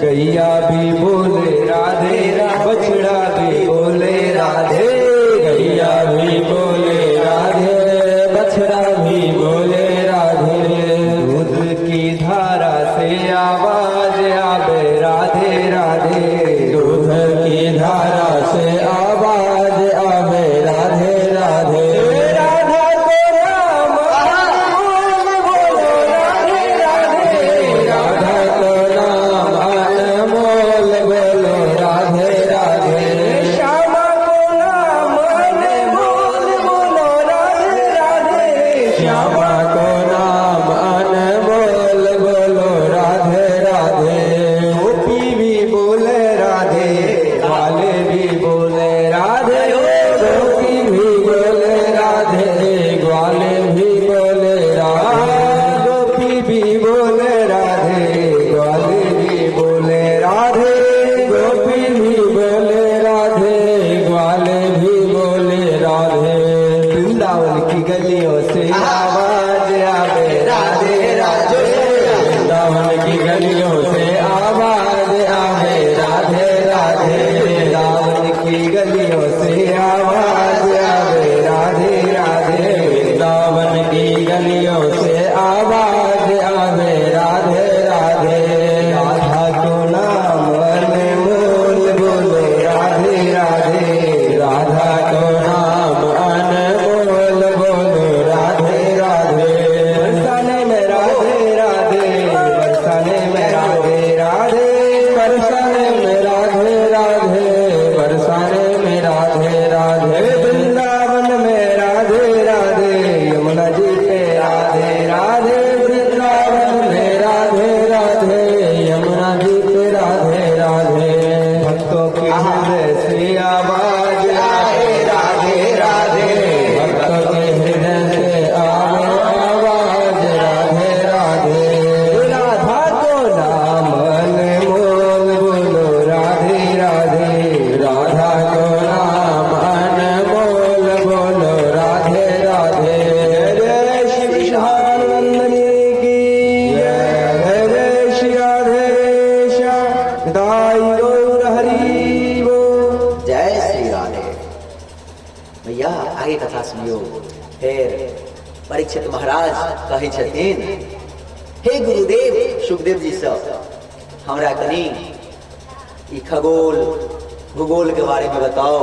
गैया भी बोले राधे, बछड़ा भी बोले राधे, गैया भी बोले राधे, बछड़ा भी बोले राधे, दूध की धारा से आवाज आवे राधे राधे, दूध की धारा से आवाज आवे राधे राधे, राधा को नाम अनमोल बोलो राधे राधे, राधा को नाम अनमोल बोलो राधे राधे, श्यामा को नाम अनमोल बोलो राधे राधे, श्यामा को नाम अनमोल बोलो राधे राधे, गोपी भी बोले राधे, ग्वाले भी बोले राधे, गोपी भी बोले राधे, ग्वाले भी बोले राधे, गोपी भी बोले राधे, ग्वाले भी बोले राधे, गोपी भी बोले राधे, ग्वाले भी बोले राधे, वृंदावन की गलियों से आवाज आवे राधे राधे, वृंदावन की गलियों से आवाज आवे राधे राधे, वृंदावन की गलियों से आवाज आवे राधे राधे, वृंदावन की गलियों से आवाज आवे राधे राधे, राधा को नाम अनमोल बोलो राधे राधे, राधा को नाम अनमोल बोलो राधे राधे, बरसाने में राधे राधे, बरसाने में राधे राधे, बरसाने में राधे राधे, बरसाने में राधे राधे, वृंदावन में राधे राधे, यमुना जी पे राधे राधे, वृंदावन में राधे राधे, यमुना जी पे राधे राधे, भक्तों के हृदय से आवाज आए राधे राधे, भक्तों के हृदय से आवे आवाज राधे राधे, राधा को नाम अनमोल बोलो राधे राधे, राधा को नाम अनमोल बोलो राधे राधे, जय श्री कृष्णानंदनी की जय, जय श्री राधे श्याम दाई गौर हरि बोल। जय श्री राधे। भैया आगे कथा सुनियो। फिर परीक्षित महाराज कहै छथिन, हे गुरुदेव सुखदेव जी सब हमरा कनी ई खगोल भूगोल के बारे में बताओ,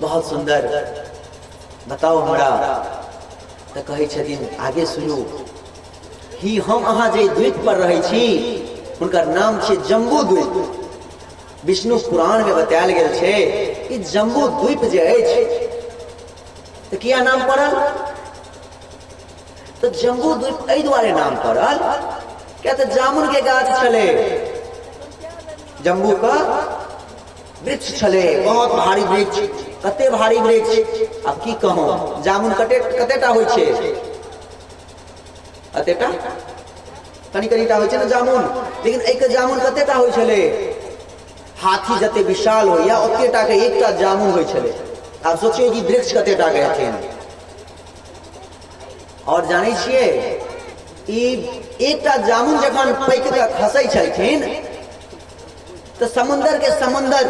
बहुत सुंदर बताओ हमरा। तऽ कहै छथिन आगे सुनू, ही हम अहाँ जे द्वीप पर रहै छी हुनकर नाम छै जम्बू द्वीप। विष्णु पुराण में बतायल गेल छै ई जम्बू द्वीप जे अछि तऽ किया नाम पड़ल? तऽ जम्बू द्वीप एहि दुआरे नाम पड़ल किया तऽ जामुन के गाछ छलै, जम्बू के वृक्ष छलै, बहुत भारी वृक्ष। कते भारी वृक्ष, आब की कहूँ, जामुन कते कतेटा होइ छै? कतेटा, कनि कनिटा होइ छै ने जामुन। लेकिन एहिके जामुन कतेटा होइ छलै? हाथी जते विशाल होइया ओतेटा के एकटा जामुन होइ छलै। आब सोचियौ कि वृक्ष कतेटा के हेथिन। और जानै छियै, ई एकटा जामुन जखन पाकि कऽ खसै छलखिन तऽ समुन्दर के समुन्दर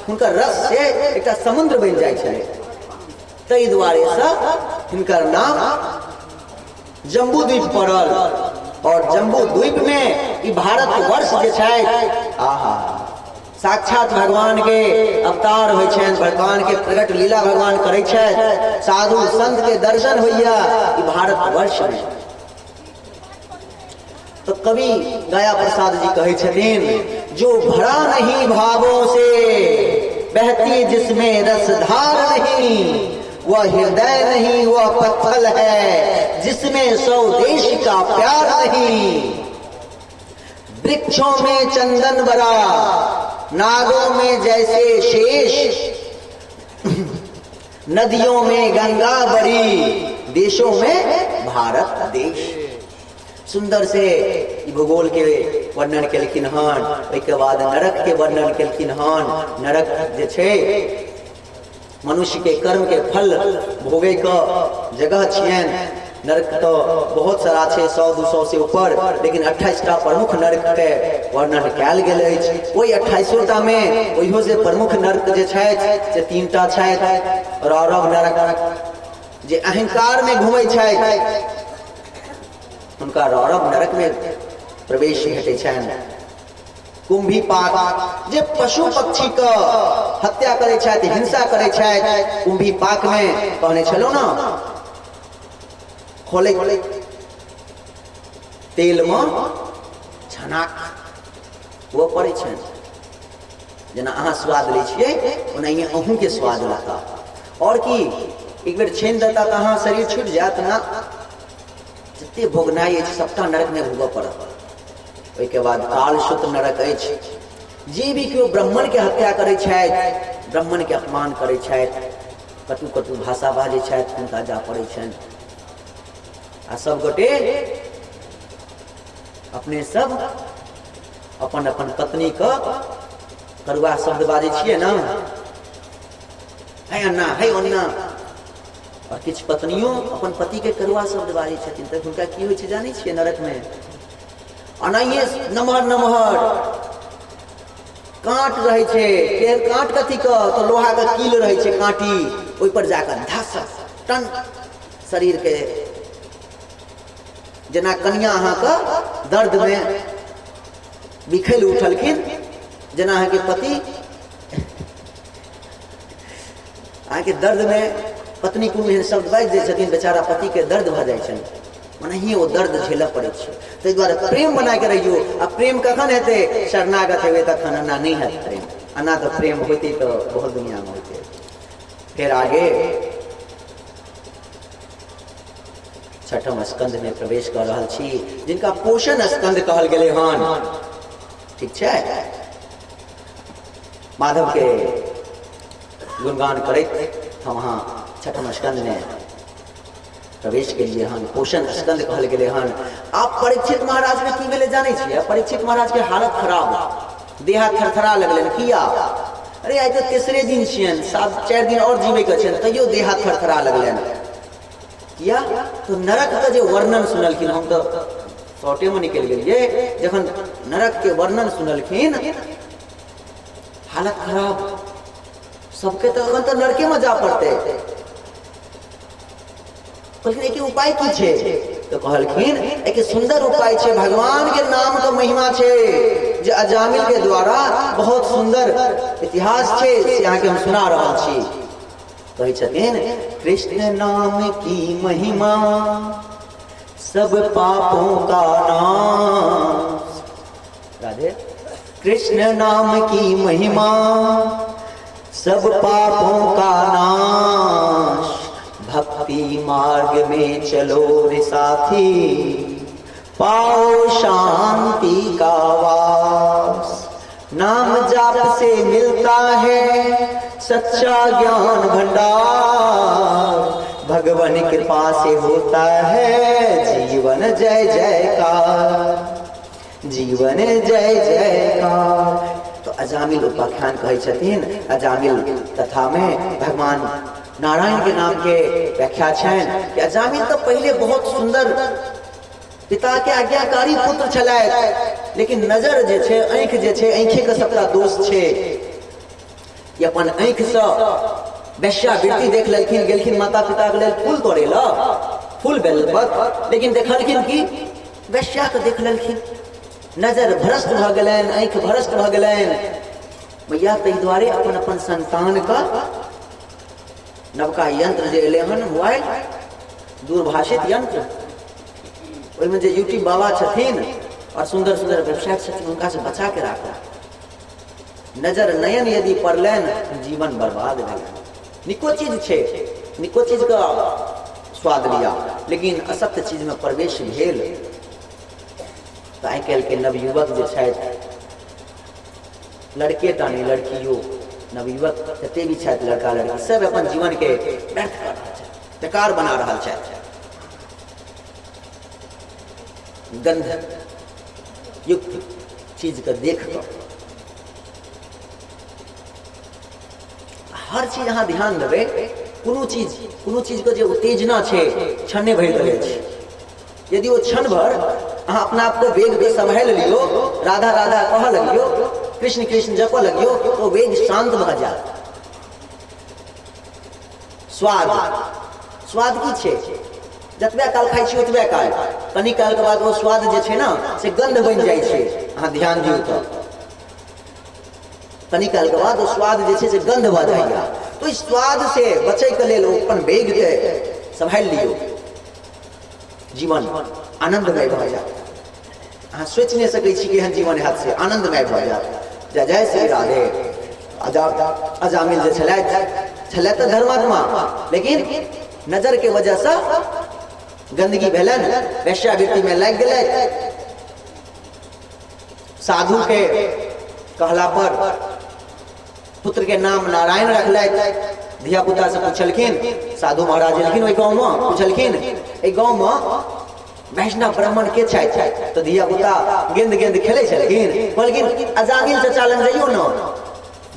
हुनकर रस से एकटा समुद्र बनि जाइ छलै। ताहि दुआरे से हिनकर नाम जम्बू द्वीप पड़ल। और जम्बू द्वीप में ई भारतवर्ष जे छै, आहा, साक्षात भगवान के अवतार होइ छनि, भगवान के प्रकट लीला भगवान करै छथि, साधु संत के दर्शन होइया ई भारतवर्ष में। तो कवि गया प्रसाद जी कहै छथिन, जो भरा नहीं भावों से, बहती जिसमें रसधार नहीं, वह हृदय नहीं वह पत्थर है, जिसमें सौ देश का प्यार नहीं। वृक्षों में चंदन बरा, नागों में जैसे शेष, नदियों में गंगा बड़ी, देशों में भारत देश। सुंदर से ई भूगोल के वर्णन केलखिन हन। ओहिके बाद नरक के वर्णन केलखिन हन। नरक जे छै मनुष्य के कर्म के फल भोगे के जगह छियनि। नरक तो बहुत सारा छै, 100-200 से ऊपर, लेकिन 28टा प्रमुख नरक के वर्णन कयल गेल अछि। ओहि 28टा में ओहियो से प्रमुख नरक जे छथि से 3टा छथि। रौरव नरक, जे अहंकार में घूमै छथि हुनका रौरव नरक में प्रवेश भेटै छनि। कुंभी पाक, जे पशु पक्षी के हत्या करै छथि, हिंसा करै छथि, कुंभी पाक में कहने छलहुँ ने, खोले तेल में छनाक वो पड़ै छनि। जेना अहाँ स्वाद लै छियै ओनाहिए अहूँके स्वाद लेता। और की एक बेर छानि देता तऽ अहाँ शरीर छूटि जायत ना। जते भोगनाइ अछि सबटा नरकमे भोगऽ पड़त। ओहिके बाद कालसूत्र नरक अछि। जे भी केओ ब्राह्मण के हत्या करै छथि, ब्राह्मण के अपमान करै छथि, कटु कटु भाषा बाजै छथि, हुनका जा पड़ै छनि। आ सब गोटे अपने सब अपन अपन पत्नी के करुआ शब्द बाजै छियै ने, है अन्ना है ओन्ना। और किछु पत्नियों अपन पति के करुआ शब्द बाजै छथिन, तऽ हुनका की होइ छै जानै छियै? नरक में अनाहिए नमहर नमहर काँट रहै छै। केहन काँट? कथी के? तऽ लोहा के कील रहै छै काँटी, ओहि पर जाकऽ धस टन शरीर के, जेना कनिया अहाँके दर्द में बिखैल उठलखिन, जेना अहाँके पति अहाँके दर्द में पत्नी कोनो एहन शब्द बाजि दै छथिन, बेचारा पतिके दर्द भऽ जाइ छनि, ओनाहिए ओ दर्द झेलऽ पड़ै छै। ताहि दुआरे प्रेम बनाके रहियौ। आ प्रेम कखन हेतै? शरणागत हेबै तखन, एना नहि हैत प्रेम। एना तऽ प्रेम होइतै तऽ बहुत दुनिआँमे होइतै। फेर आगे छठम स्कंध में प्रवेश कऽ रहल छी, जिनका पोषण स्कंध कहल गेलै हन। ठीक छै, माधव के गुणगान करैत हम अहाँ छठम स्कंध में प्रवेश केलिए हन। पोषण स्कंध कहल गेलै हन। आब परीक्षित महाराज में की भेलै जानै छियै? परीक्षित महाराज के हालत खराब, देह हाथ थरथरा लगलनि। किया? अरे आइ तऽ तेसरे दिन छियनि, 4 दिन और जीवैके छनि, तैयो देह हाथ थरथरा लगलनि। किया? तऽ नरक के जे वर्णन सुनलखिन, हम तऽ शॉर्टे में निकलि गेलियै, जखन नरक के वर्णन सुनलखिन हालत खराब, सबके तऽ एखन तऽ नरके में जा पड़तै। कहलखिन एके उपाय की छै? तऽ कहलखिन एके सुंदर उपाय छै, भगवान के नाम के महिमा छै जे अजामिल के द्वारा बहुत सुंदर इतिहास छै, से अहाँके हम सुना रहल छी। कहै छथिन कृष्ण नाम की महिमा सब पापों का नाश। राधे। कृष्ण नाम की महिमा सब पापों का नाश, भक्त भक्ति मार्ग में चलो रे साथी, पाओ शांति का वास। नाम जाप से मिलता है सच्चा ज्ञान भंडार, भगवान कृपा से होता है जीवन जय जयकार, जीवन जय जयकार। तो अजामिल उपाख्यान कहै छथिन। अजामिल कथा में भगवान नारायण के नाम के व्याख्या छनि कि अजामिल तो पहले बहुत सुंदर पिता के आज्ञाकारी पुत्र छलथि, लेकिन नजर जे छै, आँखि जे छै, आँखि के सबटा दोष छै। ई अपन आँखि से वेश्यावृत्ति देख लेलखिन, गेलखिन माता पिता के लेल फूल तोड़े ल, फूल बेलपत्र, लेकिन देखलखिन कि वेश्या के देख लेलखिन, नजर भ्रष्ट भऽ गेलनि, आँखि भ्रष्ट भऽ गेलनि। मैया ताहि दुआरे अपन अपन संतान के नवका यंत्र जे एलै हन, मोबाइल दूरभाषित यंत्र, ओहिमे जे यूट्यूब बाबा छथिन और सुंदर सुंदर वेबसाइट छथिन, हुनका से बचा के राखू। नजर नयन यदि पड़लनि जीवन बर्बाद भेलनि। निको चीज छै, निको चीज के स्वाद लिया, लेकिन असत्य चीज में प्रवेश भेल तऽ आइ काल्हि के नवयुवक जे छथि, लड़के टा नहि लड़कियो, नवयुवक जते भी छथि, लड़का लड़की सब अपन जीवन के व्यर्थ कऽ रहल छथि, बेकार बना रहल छथि। गंध युक्त चीज के देख कऽ हर चीज अहाँ ध्यान देबै, कोनो चीज, कोनो चीजके जे उत्तेजना छै क्षणे भरि रहै छै। यदि ओ क्षण भर अहाँ अपना आपके वेगके सम्हालि लियौ, राधा राधा कहऽ लगियौ, कृष्ण कृष्ण जपऽ लगियौ, तो वेग शान्त भऽ जायत। स्वाद, स्वाद की छै? जतबे काल खाइ छी ओतबे काल, कनी कालके बाद ओ स्वाद जे छै ने से गंध बनि जाइ छै। अहाँ ध्यान दियौ तऽ कनी कालके बाद ओ स्वाद जे छै से गंध भऽ जाइए। तो ओहि स्वाद से बचैके लेल ओ अपन वेगके सम्हालि लियौ, जीवन आनन्दमय भऽ जायत। अहाँ सोचि नहि सकै छी केहन जीवन हैत, से आनन्दमय भऽ जायत। जय जय श्री राधे। अजामिल जे छलथि, छलथि तऽ धर्मात्मा, लेकिन नजर के वजहसँ गंदगी भेलनि, वेश्यावृत्तिमे लागि गेलथि। साधु के कहला पर पुत्र के नाम नारायण रखलथि। धिया पुता से पूछलखिन, साधु महाराज एलखिन ओहि गाँव में, पूछलखिन एहि गाँव में वैष्णव ब्राह्मण के छथि? तऽ धिया पुता गेंद गेंद खेलै छलखिन, कहलखिन अजामिल चचा लग जइयो न,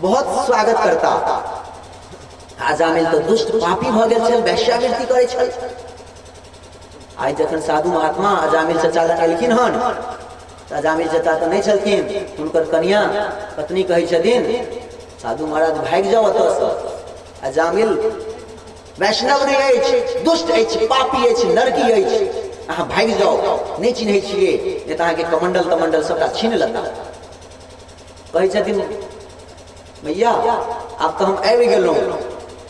बहुत स्वागत करता। अजामिल तऽ दुष्ट पापी भऽ गेल छल, वैश्यावृत्ति करै छल। आइ जखन साधु महात्मा अजामिल चचा लग एलखिन हन तऽ अजामिल चचा तऽ नहि छलखिन, हुनकर कनिया पत्नी कहै छथिन साधु महाराज भागि जाउ एतऽसँ, अजामिल वैष्णव नहि अछि, दुष्ट अछि, पापी अछि, नरकी अछि, अहाँ भागि जाउ, नहि चिन्है छियै, नहि तऽ अहाँके कमंडल तमंडल सबटा छीन लेता। कहै छथिन भैया आब तऽ हम आबि गेलहुँ,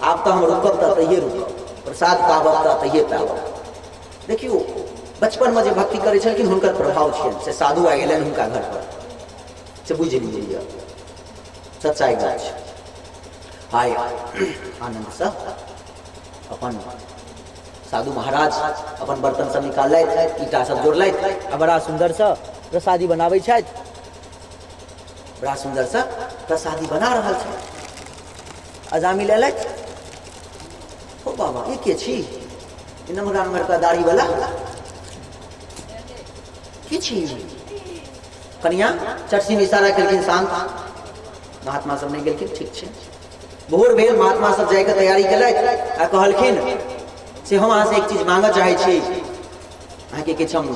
आब तऽ हम रुकब तऽ तहिए रुकब, प्रसाद पाबब तऽ तहिए पाबब। देखियौ बचपनमे जे भक्ति करै छलखिन हुनकर प्रभाव छियनि से साधु आबि गेलनि हुनका घर पर, से बुझि लिअ सच्चाइ गप छै। आइ आनन्दसँ अपन साधु महाराज अपन बर्तन सब निकाललथि, ईटा सब जोड़लथि आ बड़ा सुन्दरसँ प्रसादी बनाबै छथि, बड़ा सुन्दरसँ प्रसादी बना रहल छथि। अजामिल अयलथि, ओ बाबा ई के छी, ई नमहर नमहरका दाढ़ीवला की छी? कनिया चटसिन इशारा केलखिन, शान्त महात्मा सब नहि गेलखिन, ठीक छै। भोर भेल, महात्मा सब जायके तैयारी केलथि आ कहलखिन से हम अहाँसँ एक चीज मांगऽ चाहै छी, अहाँके किछु हम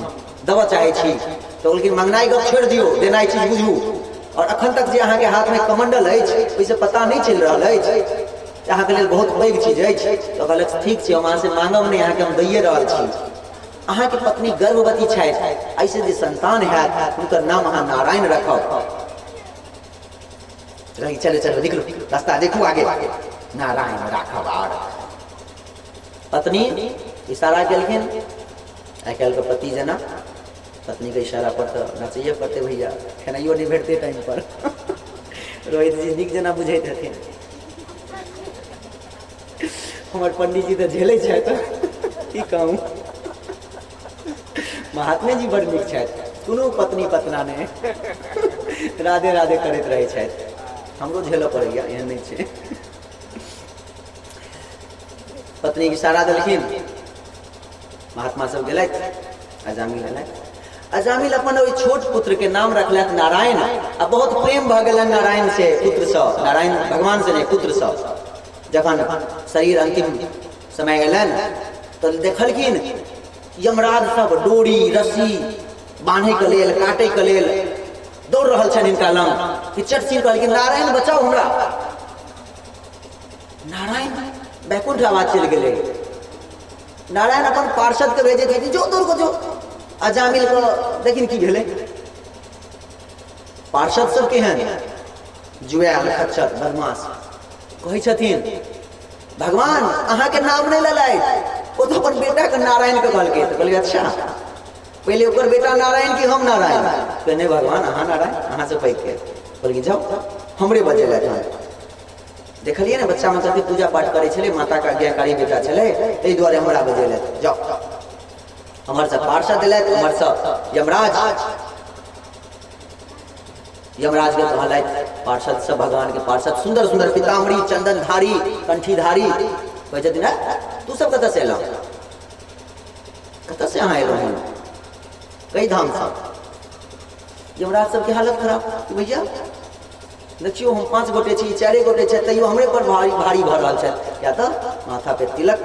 देबऽ चाहै छी। तऽ कहलखिन मंगनाइ गप छोड़ि दियौ, देनाइ चीज बुझू। और अखन तक जे अहाँके हाथमे कमंडल अछि ओहिसँ पता नहि चलि रहल अछि जे अहाँके लेल बहुत पैघ चीज अछि। तऽ कहलक ठीक छै, हम अहाँसँ मांगब नहि, अहाँके हम दैए रहल छी। अहाँके पत्नी गर्भवती छथि, एहिसँ जे संतान हैत हुनकर नाम अहाँ नारायण रखब। चलो चलो निकलो, रास्ता देखू आगे, नारायण राखब। आर पत्नी इशारा केलखिन, आइ काल्हिके पति जेना पत्नीके इशारा पर तऽ नचैए पड़तै भैया, खेनाइयो नहि भेटतै टाइम पर। रोहित जी नीक जेना बुझैत हेथिन, हमर पंडीजी तऽ झेलै छथि। की कहूँ, महात्मे जी बड़ नीक छथि, कोनो पत्नी पतना नहि, राधे राधे करैत रहै छथि। हमरो झेलऽ पड़ैया, एहन नहि छै। पत्नी के इशारा देलखिन, महात्मा सब गेलथि, अजामिल एलथि। अजामिल अपन ओहि छोट पुत्र के नाम रखलथि नारायण, आ बहुत प्रेम भऽ गेलनि नारायण से, पुत्रसँ, नारायण भगवान से नहि, पुत्रसँ। जखन शरीर अंतिम समय एलनि तऽ देखलखिन यमराज सब डोरी रस्सी बान्हैके लेल, काटैके लेल दौड़ रहल छनि हिनका लग, कि चट सिंह कहलखिन नारायण बचाउ हमरा। नारायण बैकुंठ आवाज चलि गेलै। नारायण अपन पार्षद के भेजे छथिन, जो दौड़ को जो अजामिल के देखिन की भेलै। पार्षद सब केहन जुआयल खच्चर बदमाश, कहै छथिन भगवान अहाँके नाम नहि लेलथि, ओ तऽ अपन बेटाके नारायण के कहलकै। तऽ कहलियै अच्छा, पहिले ओकर बेटा नारायण कि हम नारायण? कहै नहि भगवान अहाँ नारायण, अहाँ से पैघ के। कहलखिन जाउ हमरे बजेलथि हन। देखलियै ने बच्चामे कते पूजा पाठ करै छलै, माताके आज्ञाकारी बेटा छलै, ताहि दुआरे हमरा बजेलथि, जाउ। हमर सब पार्षद एलथि, हमर सब यमराज, यमराज के कहलथि पार्षद सब, भगवान के पार्षद सुंदर सुंदर पीताम्बरी चंदनधारी कंठीधारी, कहै छथिन तू सब कतऽ से एलहुँ, कतऽ से अहाँ एलहुँ हन, कई धाम से? यमराज सबके हालत खराब कि भैया देखियौ हम 5 गोटे छी, 4 गोटे छथि, तैयो हमरे पर भारी भारी भऽ रहल छथि। किया तऽ माथा पे तिलक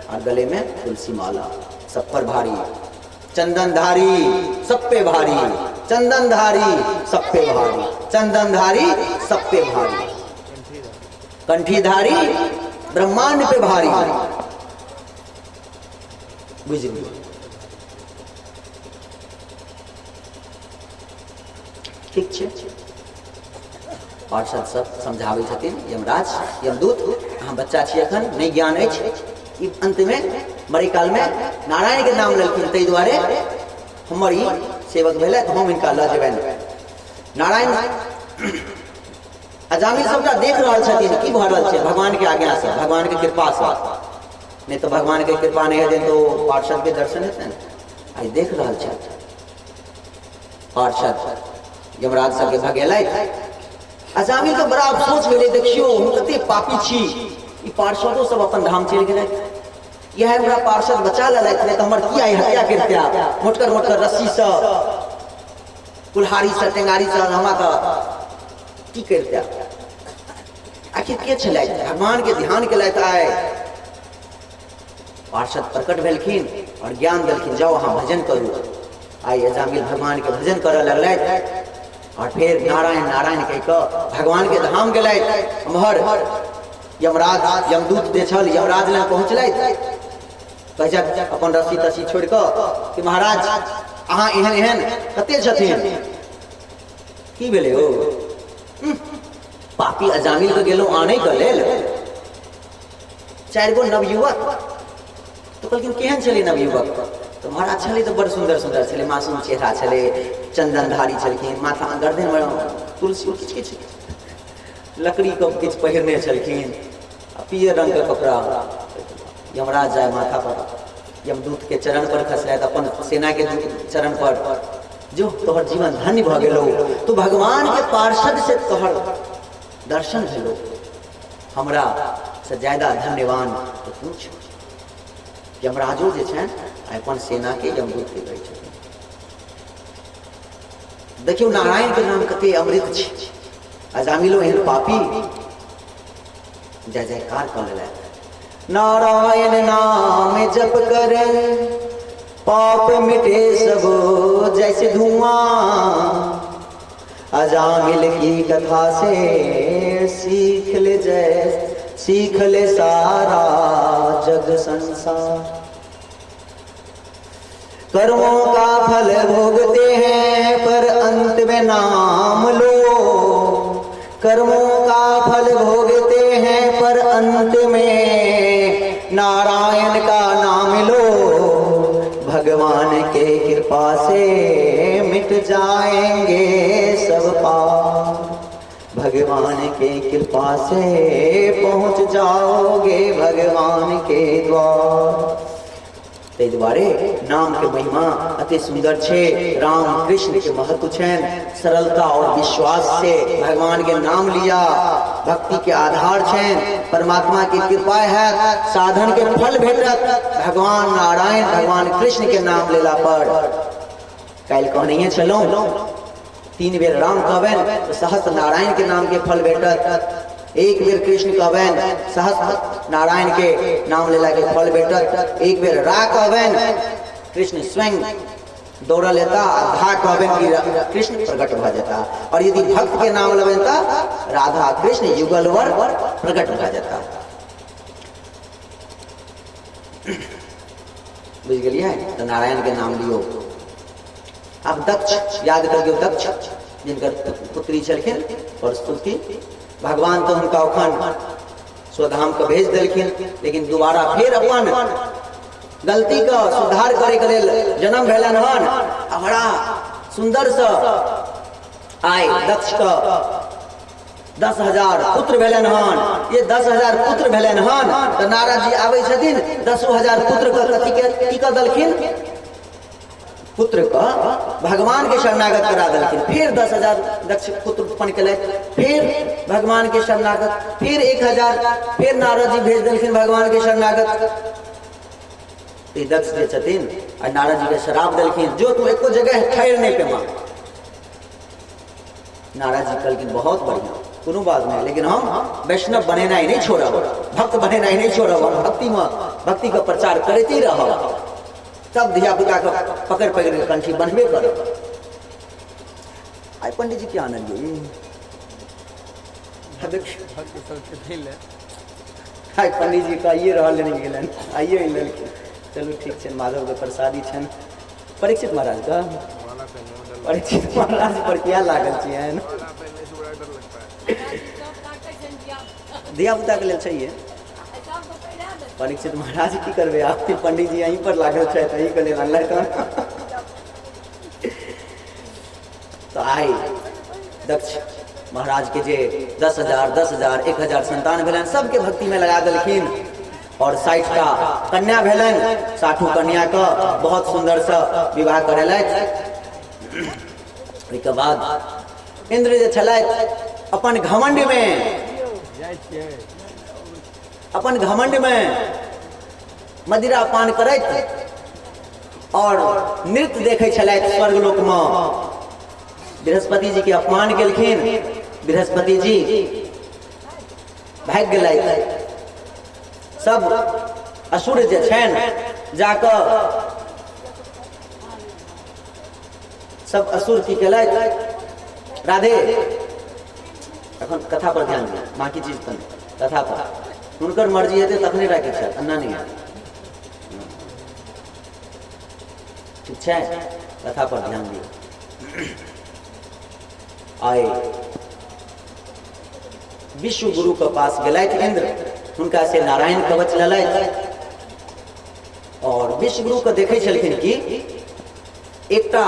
आ गले में तुलसी माला, सब पर भारी, चंदनधारी सब पे भारी, चंदनधारी सब पे भारी, चंदनधारी सब पे भारी, कंठीधारी ब्रह्मांड पे भारी। बुझि लियौ। ठीक छै, पार्षद सब समझाबै छथिन यमराज यमदूत अहाँ बच्चा छी, एखन नहि ज्ञान अछि, ई अंतमे मरै कालमे नारायण के नाम लेलखिन, ताहि दुआरे हमर ई सेवक भेलथि, हम हिनका लऽ जेबनि। नारायण अजामिल सबटा देख रहल छथिन की भऽ रहल छै, भगवान के आज्ञा से, भगवान के कृपा से, नहि तऽ भगवान के कृपा नहि हेतनि तऽ ओ पार्षद के दर्शन हेतनि। आइ देख रहल छथि पार्षद यमराज सबके भगेलथि। अजामिल के बड़ा अफसोस भेलै, देखियौ हम कते पापी छी, ई पार्षदो सब अपन धाम चलि गेलथि, इएह हमरा पार्षद बचा लेलथि, नहि तऽ हमर की आइ हत्या करिते, मोटकर मोटकर रस्सीसँ कुल्हाड़ीसँ टेंगारीसँ हमरा तऽ की करिते। आखिर के छलथि? भगवान के ध्यान केलथि। आइ पार्षद प्रकट भेलखिन और ज्ञान देलखिन, जाओ अहाँ भजन करू। आइ अजामिल भगवान के भजन करऽ लगलथि और फेर नारायण नारायण कहि कऽ भगवान के धाम गेलथि। एम्हर यमराज यमदूत जे छल यमराज लग पहुँचलथि, कहै छथि अपन रस्सी तस्सी छोड़ि कऽ कि महाराज अहाँ एहन एहन कते छथिन, की भेलै हो पापी अजामिल के गेलहुँ आनै के लेल, 4 गो नवयुवक। तऽ कहलखिन केहन छलै नवयुवक? तऽ महाराज छलै तऽ बड़ सुन्दर सुन्दर छलै, मासूम चेहरा छलै, चन्दनधारी छलखिन, माथा गर्दनमे तुलसी किछु किछु लकड़ीके किछु पहिरने छलखिन, आ पियर रङ्गके कपड़ा। यमराज जाय माथा पर यमदूतके चरण पर खसलथि, अपन सेनाके चरण पर, जो तोहर जीवन धन्य भऽ गेलौ, तू भगवानके पार्षद से तोहर दर्शन भेलौ, हमरा से ज्यादा धन्यवान तऽ तू छौ। यमराजो जे छनि अपन सेनाके यमदूतके कहै छथिन। देखियौ नारायण के नाम कते अमृत छै। अजामिलो एहन पापी जय जयकार कऽ लेलथि। नारायण नाम जप कर पाप मिटे सब जैसे धुआं, अजामिल की कथा से सीख ले जय सीख ले सारा जग संसार। कर्मों का फल भोगते हैं पर अंत में नाम लो, कर्मों का फल भोगते हैं पर अंत में नारायण का नाम लो, भगवान के कृपा से मिट जाएंगे सब पाप, भगवान के कृपा से पहुंच जाओगे भगवान के द्वार। ताहि दुआरे नामके महिमा अति सुन्दर छै। राम कृष्ण के महत्व छनि, सरलता और विश्वास से भगवान के नाम लिया भक्ति के आधार छनि, परमात्मा के कृपा हैत, साधन के फल भेटत भगवान नारायण भगवान कृष्ण के नाम लेला पर। काल्हि कहनहिए छलहुँ, 3 बेर राम कहबनि तऽ सहस्त्र नारायण के नाम के फल भेटत, 1 बेर कृष्ण कहबनि सहस्त्र नारायण के नाम लेला के फल भेटत, 1 बेर रा कहबनि कृष्ण स्वयं दौड़ल एता, आ धा कहबनि कि कृष्ण प्रकट भऽ जेता। और यदि भक्त के नाम लेबनि तऽ राधा कृष्ण युगलवर प्रकट भऽ जेता। बुझि गेलियै? तऽ नारायण के नाम लियौ। आब दक्ष याद करियौ, दक्ष जिनकर पुत्री छलखिन और स्तुति, भगवान तऽ हुनका ओखन स्वधाम के भेज देलखिन, लेकिन दोबारा फेर अपन गलती के सुधार करे के लेल जन्म भेलनि हन। आ बड़ा सुंदर से आइ दक्ष के 10,000 पुत्र भेलनि हन। ये 10,000 पुत्र भेलनि हन तऽ नारद जी आबै छथिन, 10,000 पुत्र के कथी के की कऽ देलखिन, पुत्र के भगवान के शरणागत करा देलखिन। फिर 10,000 दक्ष पुत्र उत्पन्न केलथि, फिर भगवान के शरणागत, फिर 1,000, फिर नारद जी भेज देलखिन भगवान के शरणागत। दक्ष जे छथिन आ नारद जी के शराब देलखिन, जो तू एको जगह ठहर नहीं पेमा। नारद जी कहलखिन बहुत बढ़िया, कोनो बात नहीं, लेकिन हम वैष्णव बनेनाइ नहीं छोड़ब, भक्त बनेनाइ नहीं छोड़ब, हम भक्ति में भक्ति के प्रचार करते ही रहब, सब धिया पुता के पकड़ पकड़ के कंठी बनबे करब। आइ पंडित जी की आनंद आइ पंडित जी के आइए रहल नहीं गेलनि, आइए आनि लेलखिन। चलू ठीक छै, माधव के प्रसादी छनि। परीक्षित महाराज का, परीक्षित महाराज पर किया लागल छियनि? धिया पुता के लेल चाहिए परीक्षित महाराज, की करबै आप पंडित जी अहीं पर लागल छथि, अहीं के लेल अनलथि हन। तऽ आइ दक्ष महाराज के जे 10,000 10,000 1,000 संतान भेलनि, सबके भक्ति में लगा देलखिन। और 60टा कन्या भेलनि, 60 कन्या के बहुत सुंदर से विवाह करेलथि। ओहिके बाद इंद्र जे छलथि अपन घमंड में, अपन घमंड में मदिरा पान करैत और नृत्य देखै छलथि स्वर्गलोक में। बृहस्पति जी के अपमान केलखिन, बृहस्पति जी भागि गेलथि। सब असुर जे छनि जाकऽ सब असुर की केलथि। राधे एखन कथा पर ध्यान दिअ, बाकी चीज पर नहि, कथा पर। हुनकर मर्जी हेतै तखने राखै छथि, एना नहि हेतै। ठीक छै, कथा पर ध्यान दियौ। आइ विश्व गुरु के पास गेलथि इंद्र, हुनका से नारायण कवच लेलथि। और विश्व गुरु के देखै छलखिन कि एकटा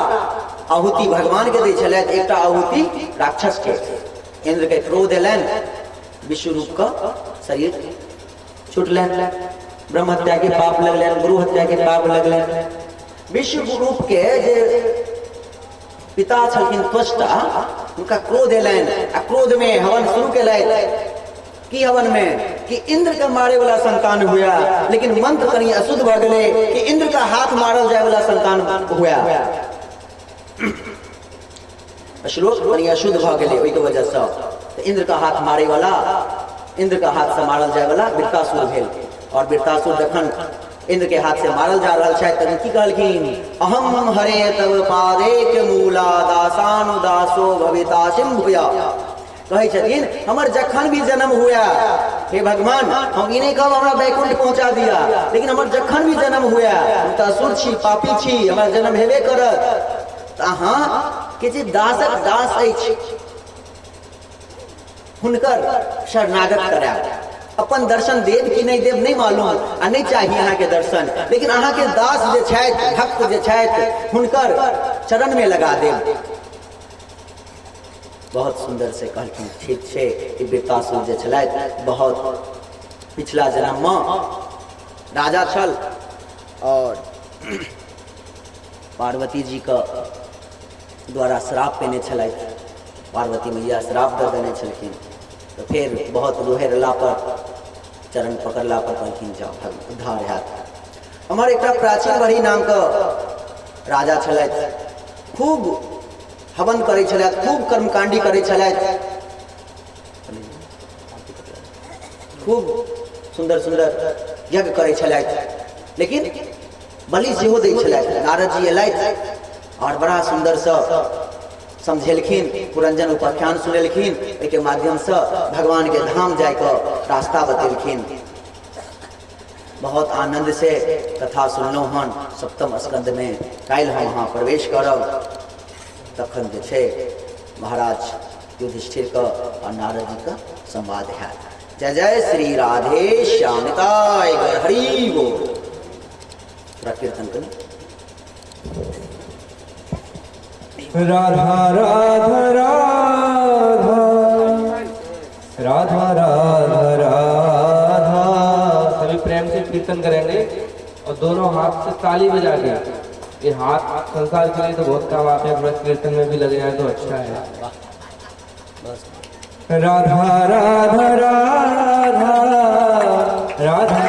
आहुति भगवान के दै छलथि, एकटा आहुति राक्षस के। इंद्र के क्रोध एलनि, विश्व रूप के शरीर छुटलनि, ब्रह्म हत्या के पाप लगलनि, गुरु हत्या के पाप लगलनि। विश्व रूप के जे पिता छलखिन त्वष्टा, हुनका क्रोध एलनि आ क्रोध में हवन शुरू केलथि। की हवन में कि इंद्र के मारे वाला संतान हुआ, लेकिन मंत्र कनी अशुद्ध भऽ गेलै कि इंद्र का हाथ मारल जाय वाला संतान हुआ। श्लोक कनी अशुद्ध भऽ गेलै, ओहिके वजह से तऽ इंद्र का हाथ मारे वाला, इंद्र का हाथ से मारल जाय वाला वृत्तासुर भेल। और वृत्तासुर जखन इंद्र के हाथ से मारल जा रहल छथि तखन की कहलखिन, अहम हरे तव पादेक मूला दासानुदासो भवितासिम भूया। कहै छथिन हमर जखन भी जन्म हुआ हे भगवान, हम ई नहीं कहब हमरा वैकुंठ पहुंचा दिया, लेकिन हमर जखन भी जन्म हुआ, हम तऽ असुर छी, पापी छी, हमरा जन्म हेबे करत, तऽ अहाँ के जे दासक दास अछि हुनकर शरणागत करायब। अपन दर्शन देब कि नहीं देब नहीं मालूम, आ नहीं चाही अहाँके दर्शन, लेकिन अहाँके दास जे छथि, भक्त जे छथि, हुनकर चरण में लगा देब। बहुत सुंदर से कहलखिन ठीक छै। ई वृत्तासुर जे छलथि बहुत पिछला जन्म में राजा छल और पार्वती जीके द्वारा श्राप पेने छलथि। पार्वती मैया श्राप दऽ देने छलखिन, तऽ फेर बहुत गुहेरला पर, चरण पकड़ला पर कहलखिन जाउ, उद्धार हैत। हमर एकटा प्राचीन बड़ी नामके राजा छलथि, खूब हवन करै छलथि, खूब कर्मकांडी करै छलथि, खूब सुन्दर सुन्दर यज्ञ करै छलथि, लेकिन बलि सेहो दै छलथि। नारद जी एलथि आओर बड़ा सुन्दरसँ समझेलखिन, पुरंजन उपाख्यान सुनेलखिन, ओहिके माध्यमसँ भगवानके धाम जाइके रास्ता बतेलखिन। बहुत आनंद से कथा सुनलहुँ हन सप्तम स्कंद में। काल्हि हम अहाँ प्रवेश करब, तखन जे छै महाराज युधिष्ठिरके आ नारद जीके संवाद हैत। जय जय श्री राधे श्याम निताय हरि बोल। थोड़ा कीर्तन करू। राधा राधा राधा राधा राधा राधा। सभी प्रेम से कीर्तन करेंगे और दोनों हाथ से ताली बजा के। ये हाथ संसार के लिए तो बहुत काम आते हैं, थोड़ा कीर्तन में भी लग जाए तो अच्छा है। राधा राधा राधा राधा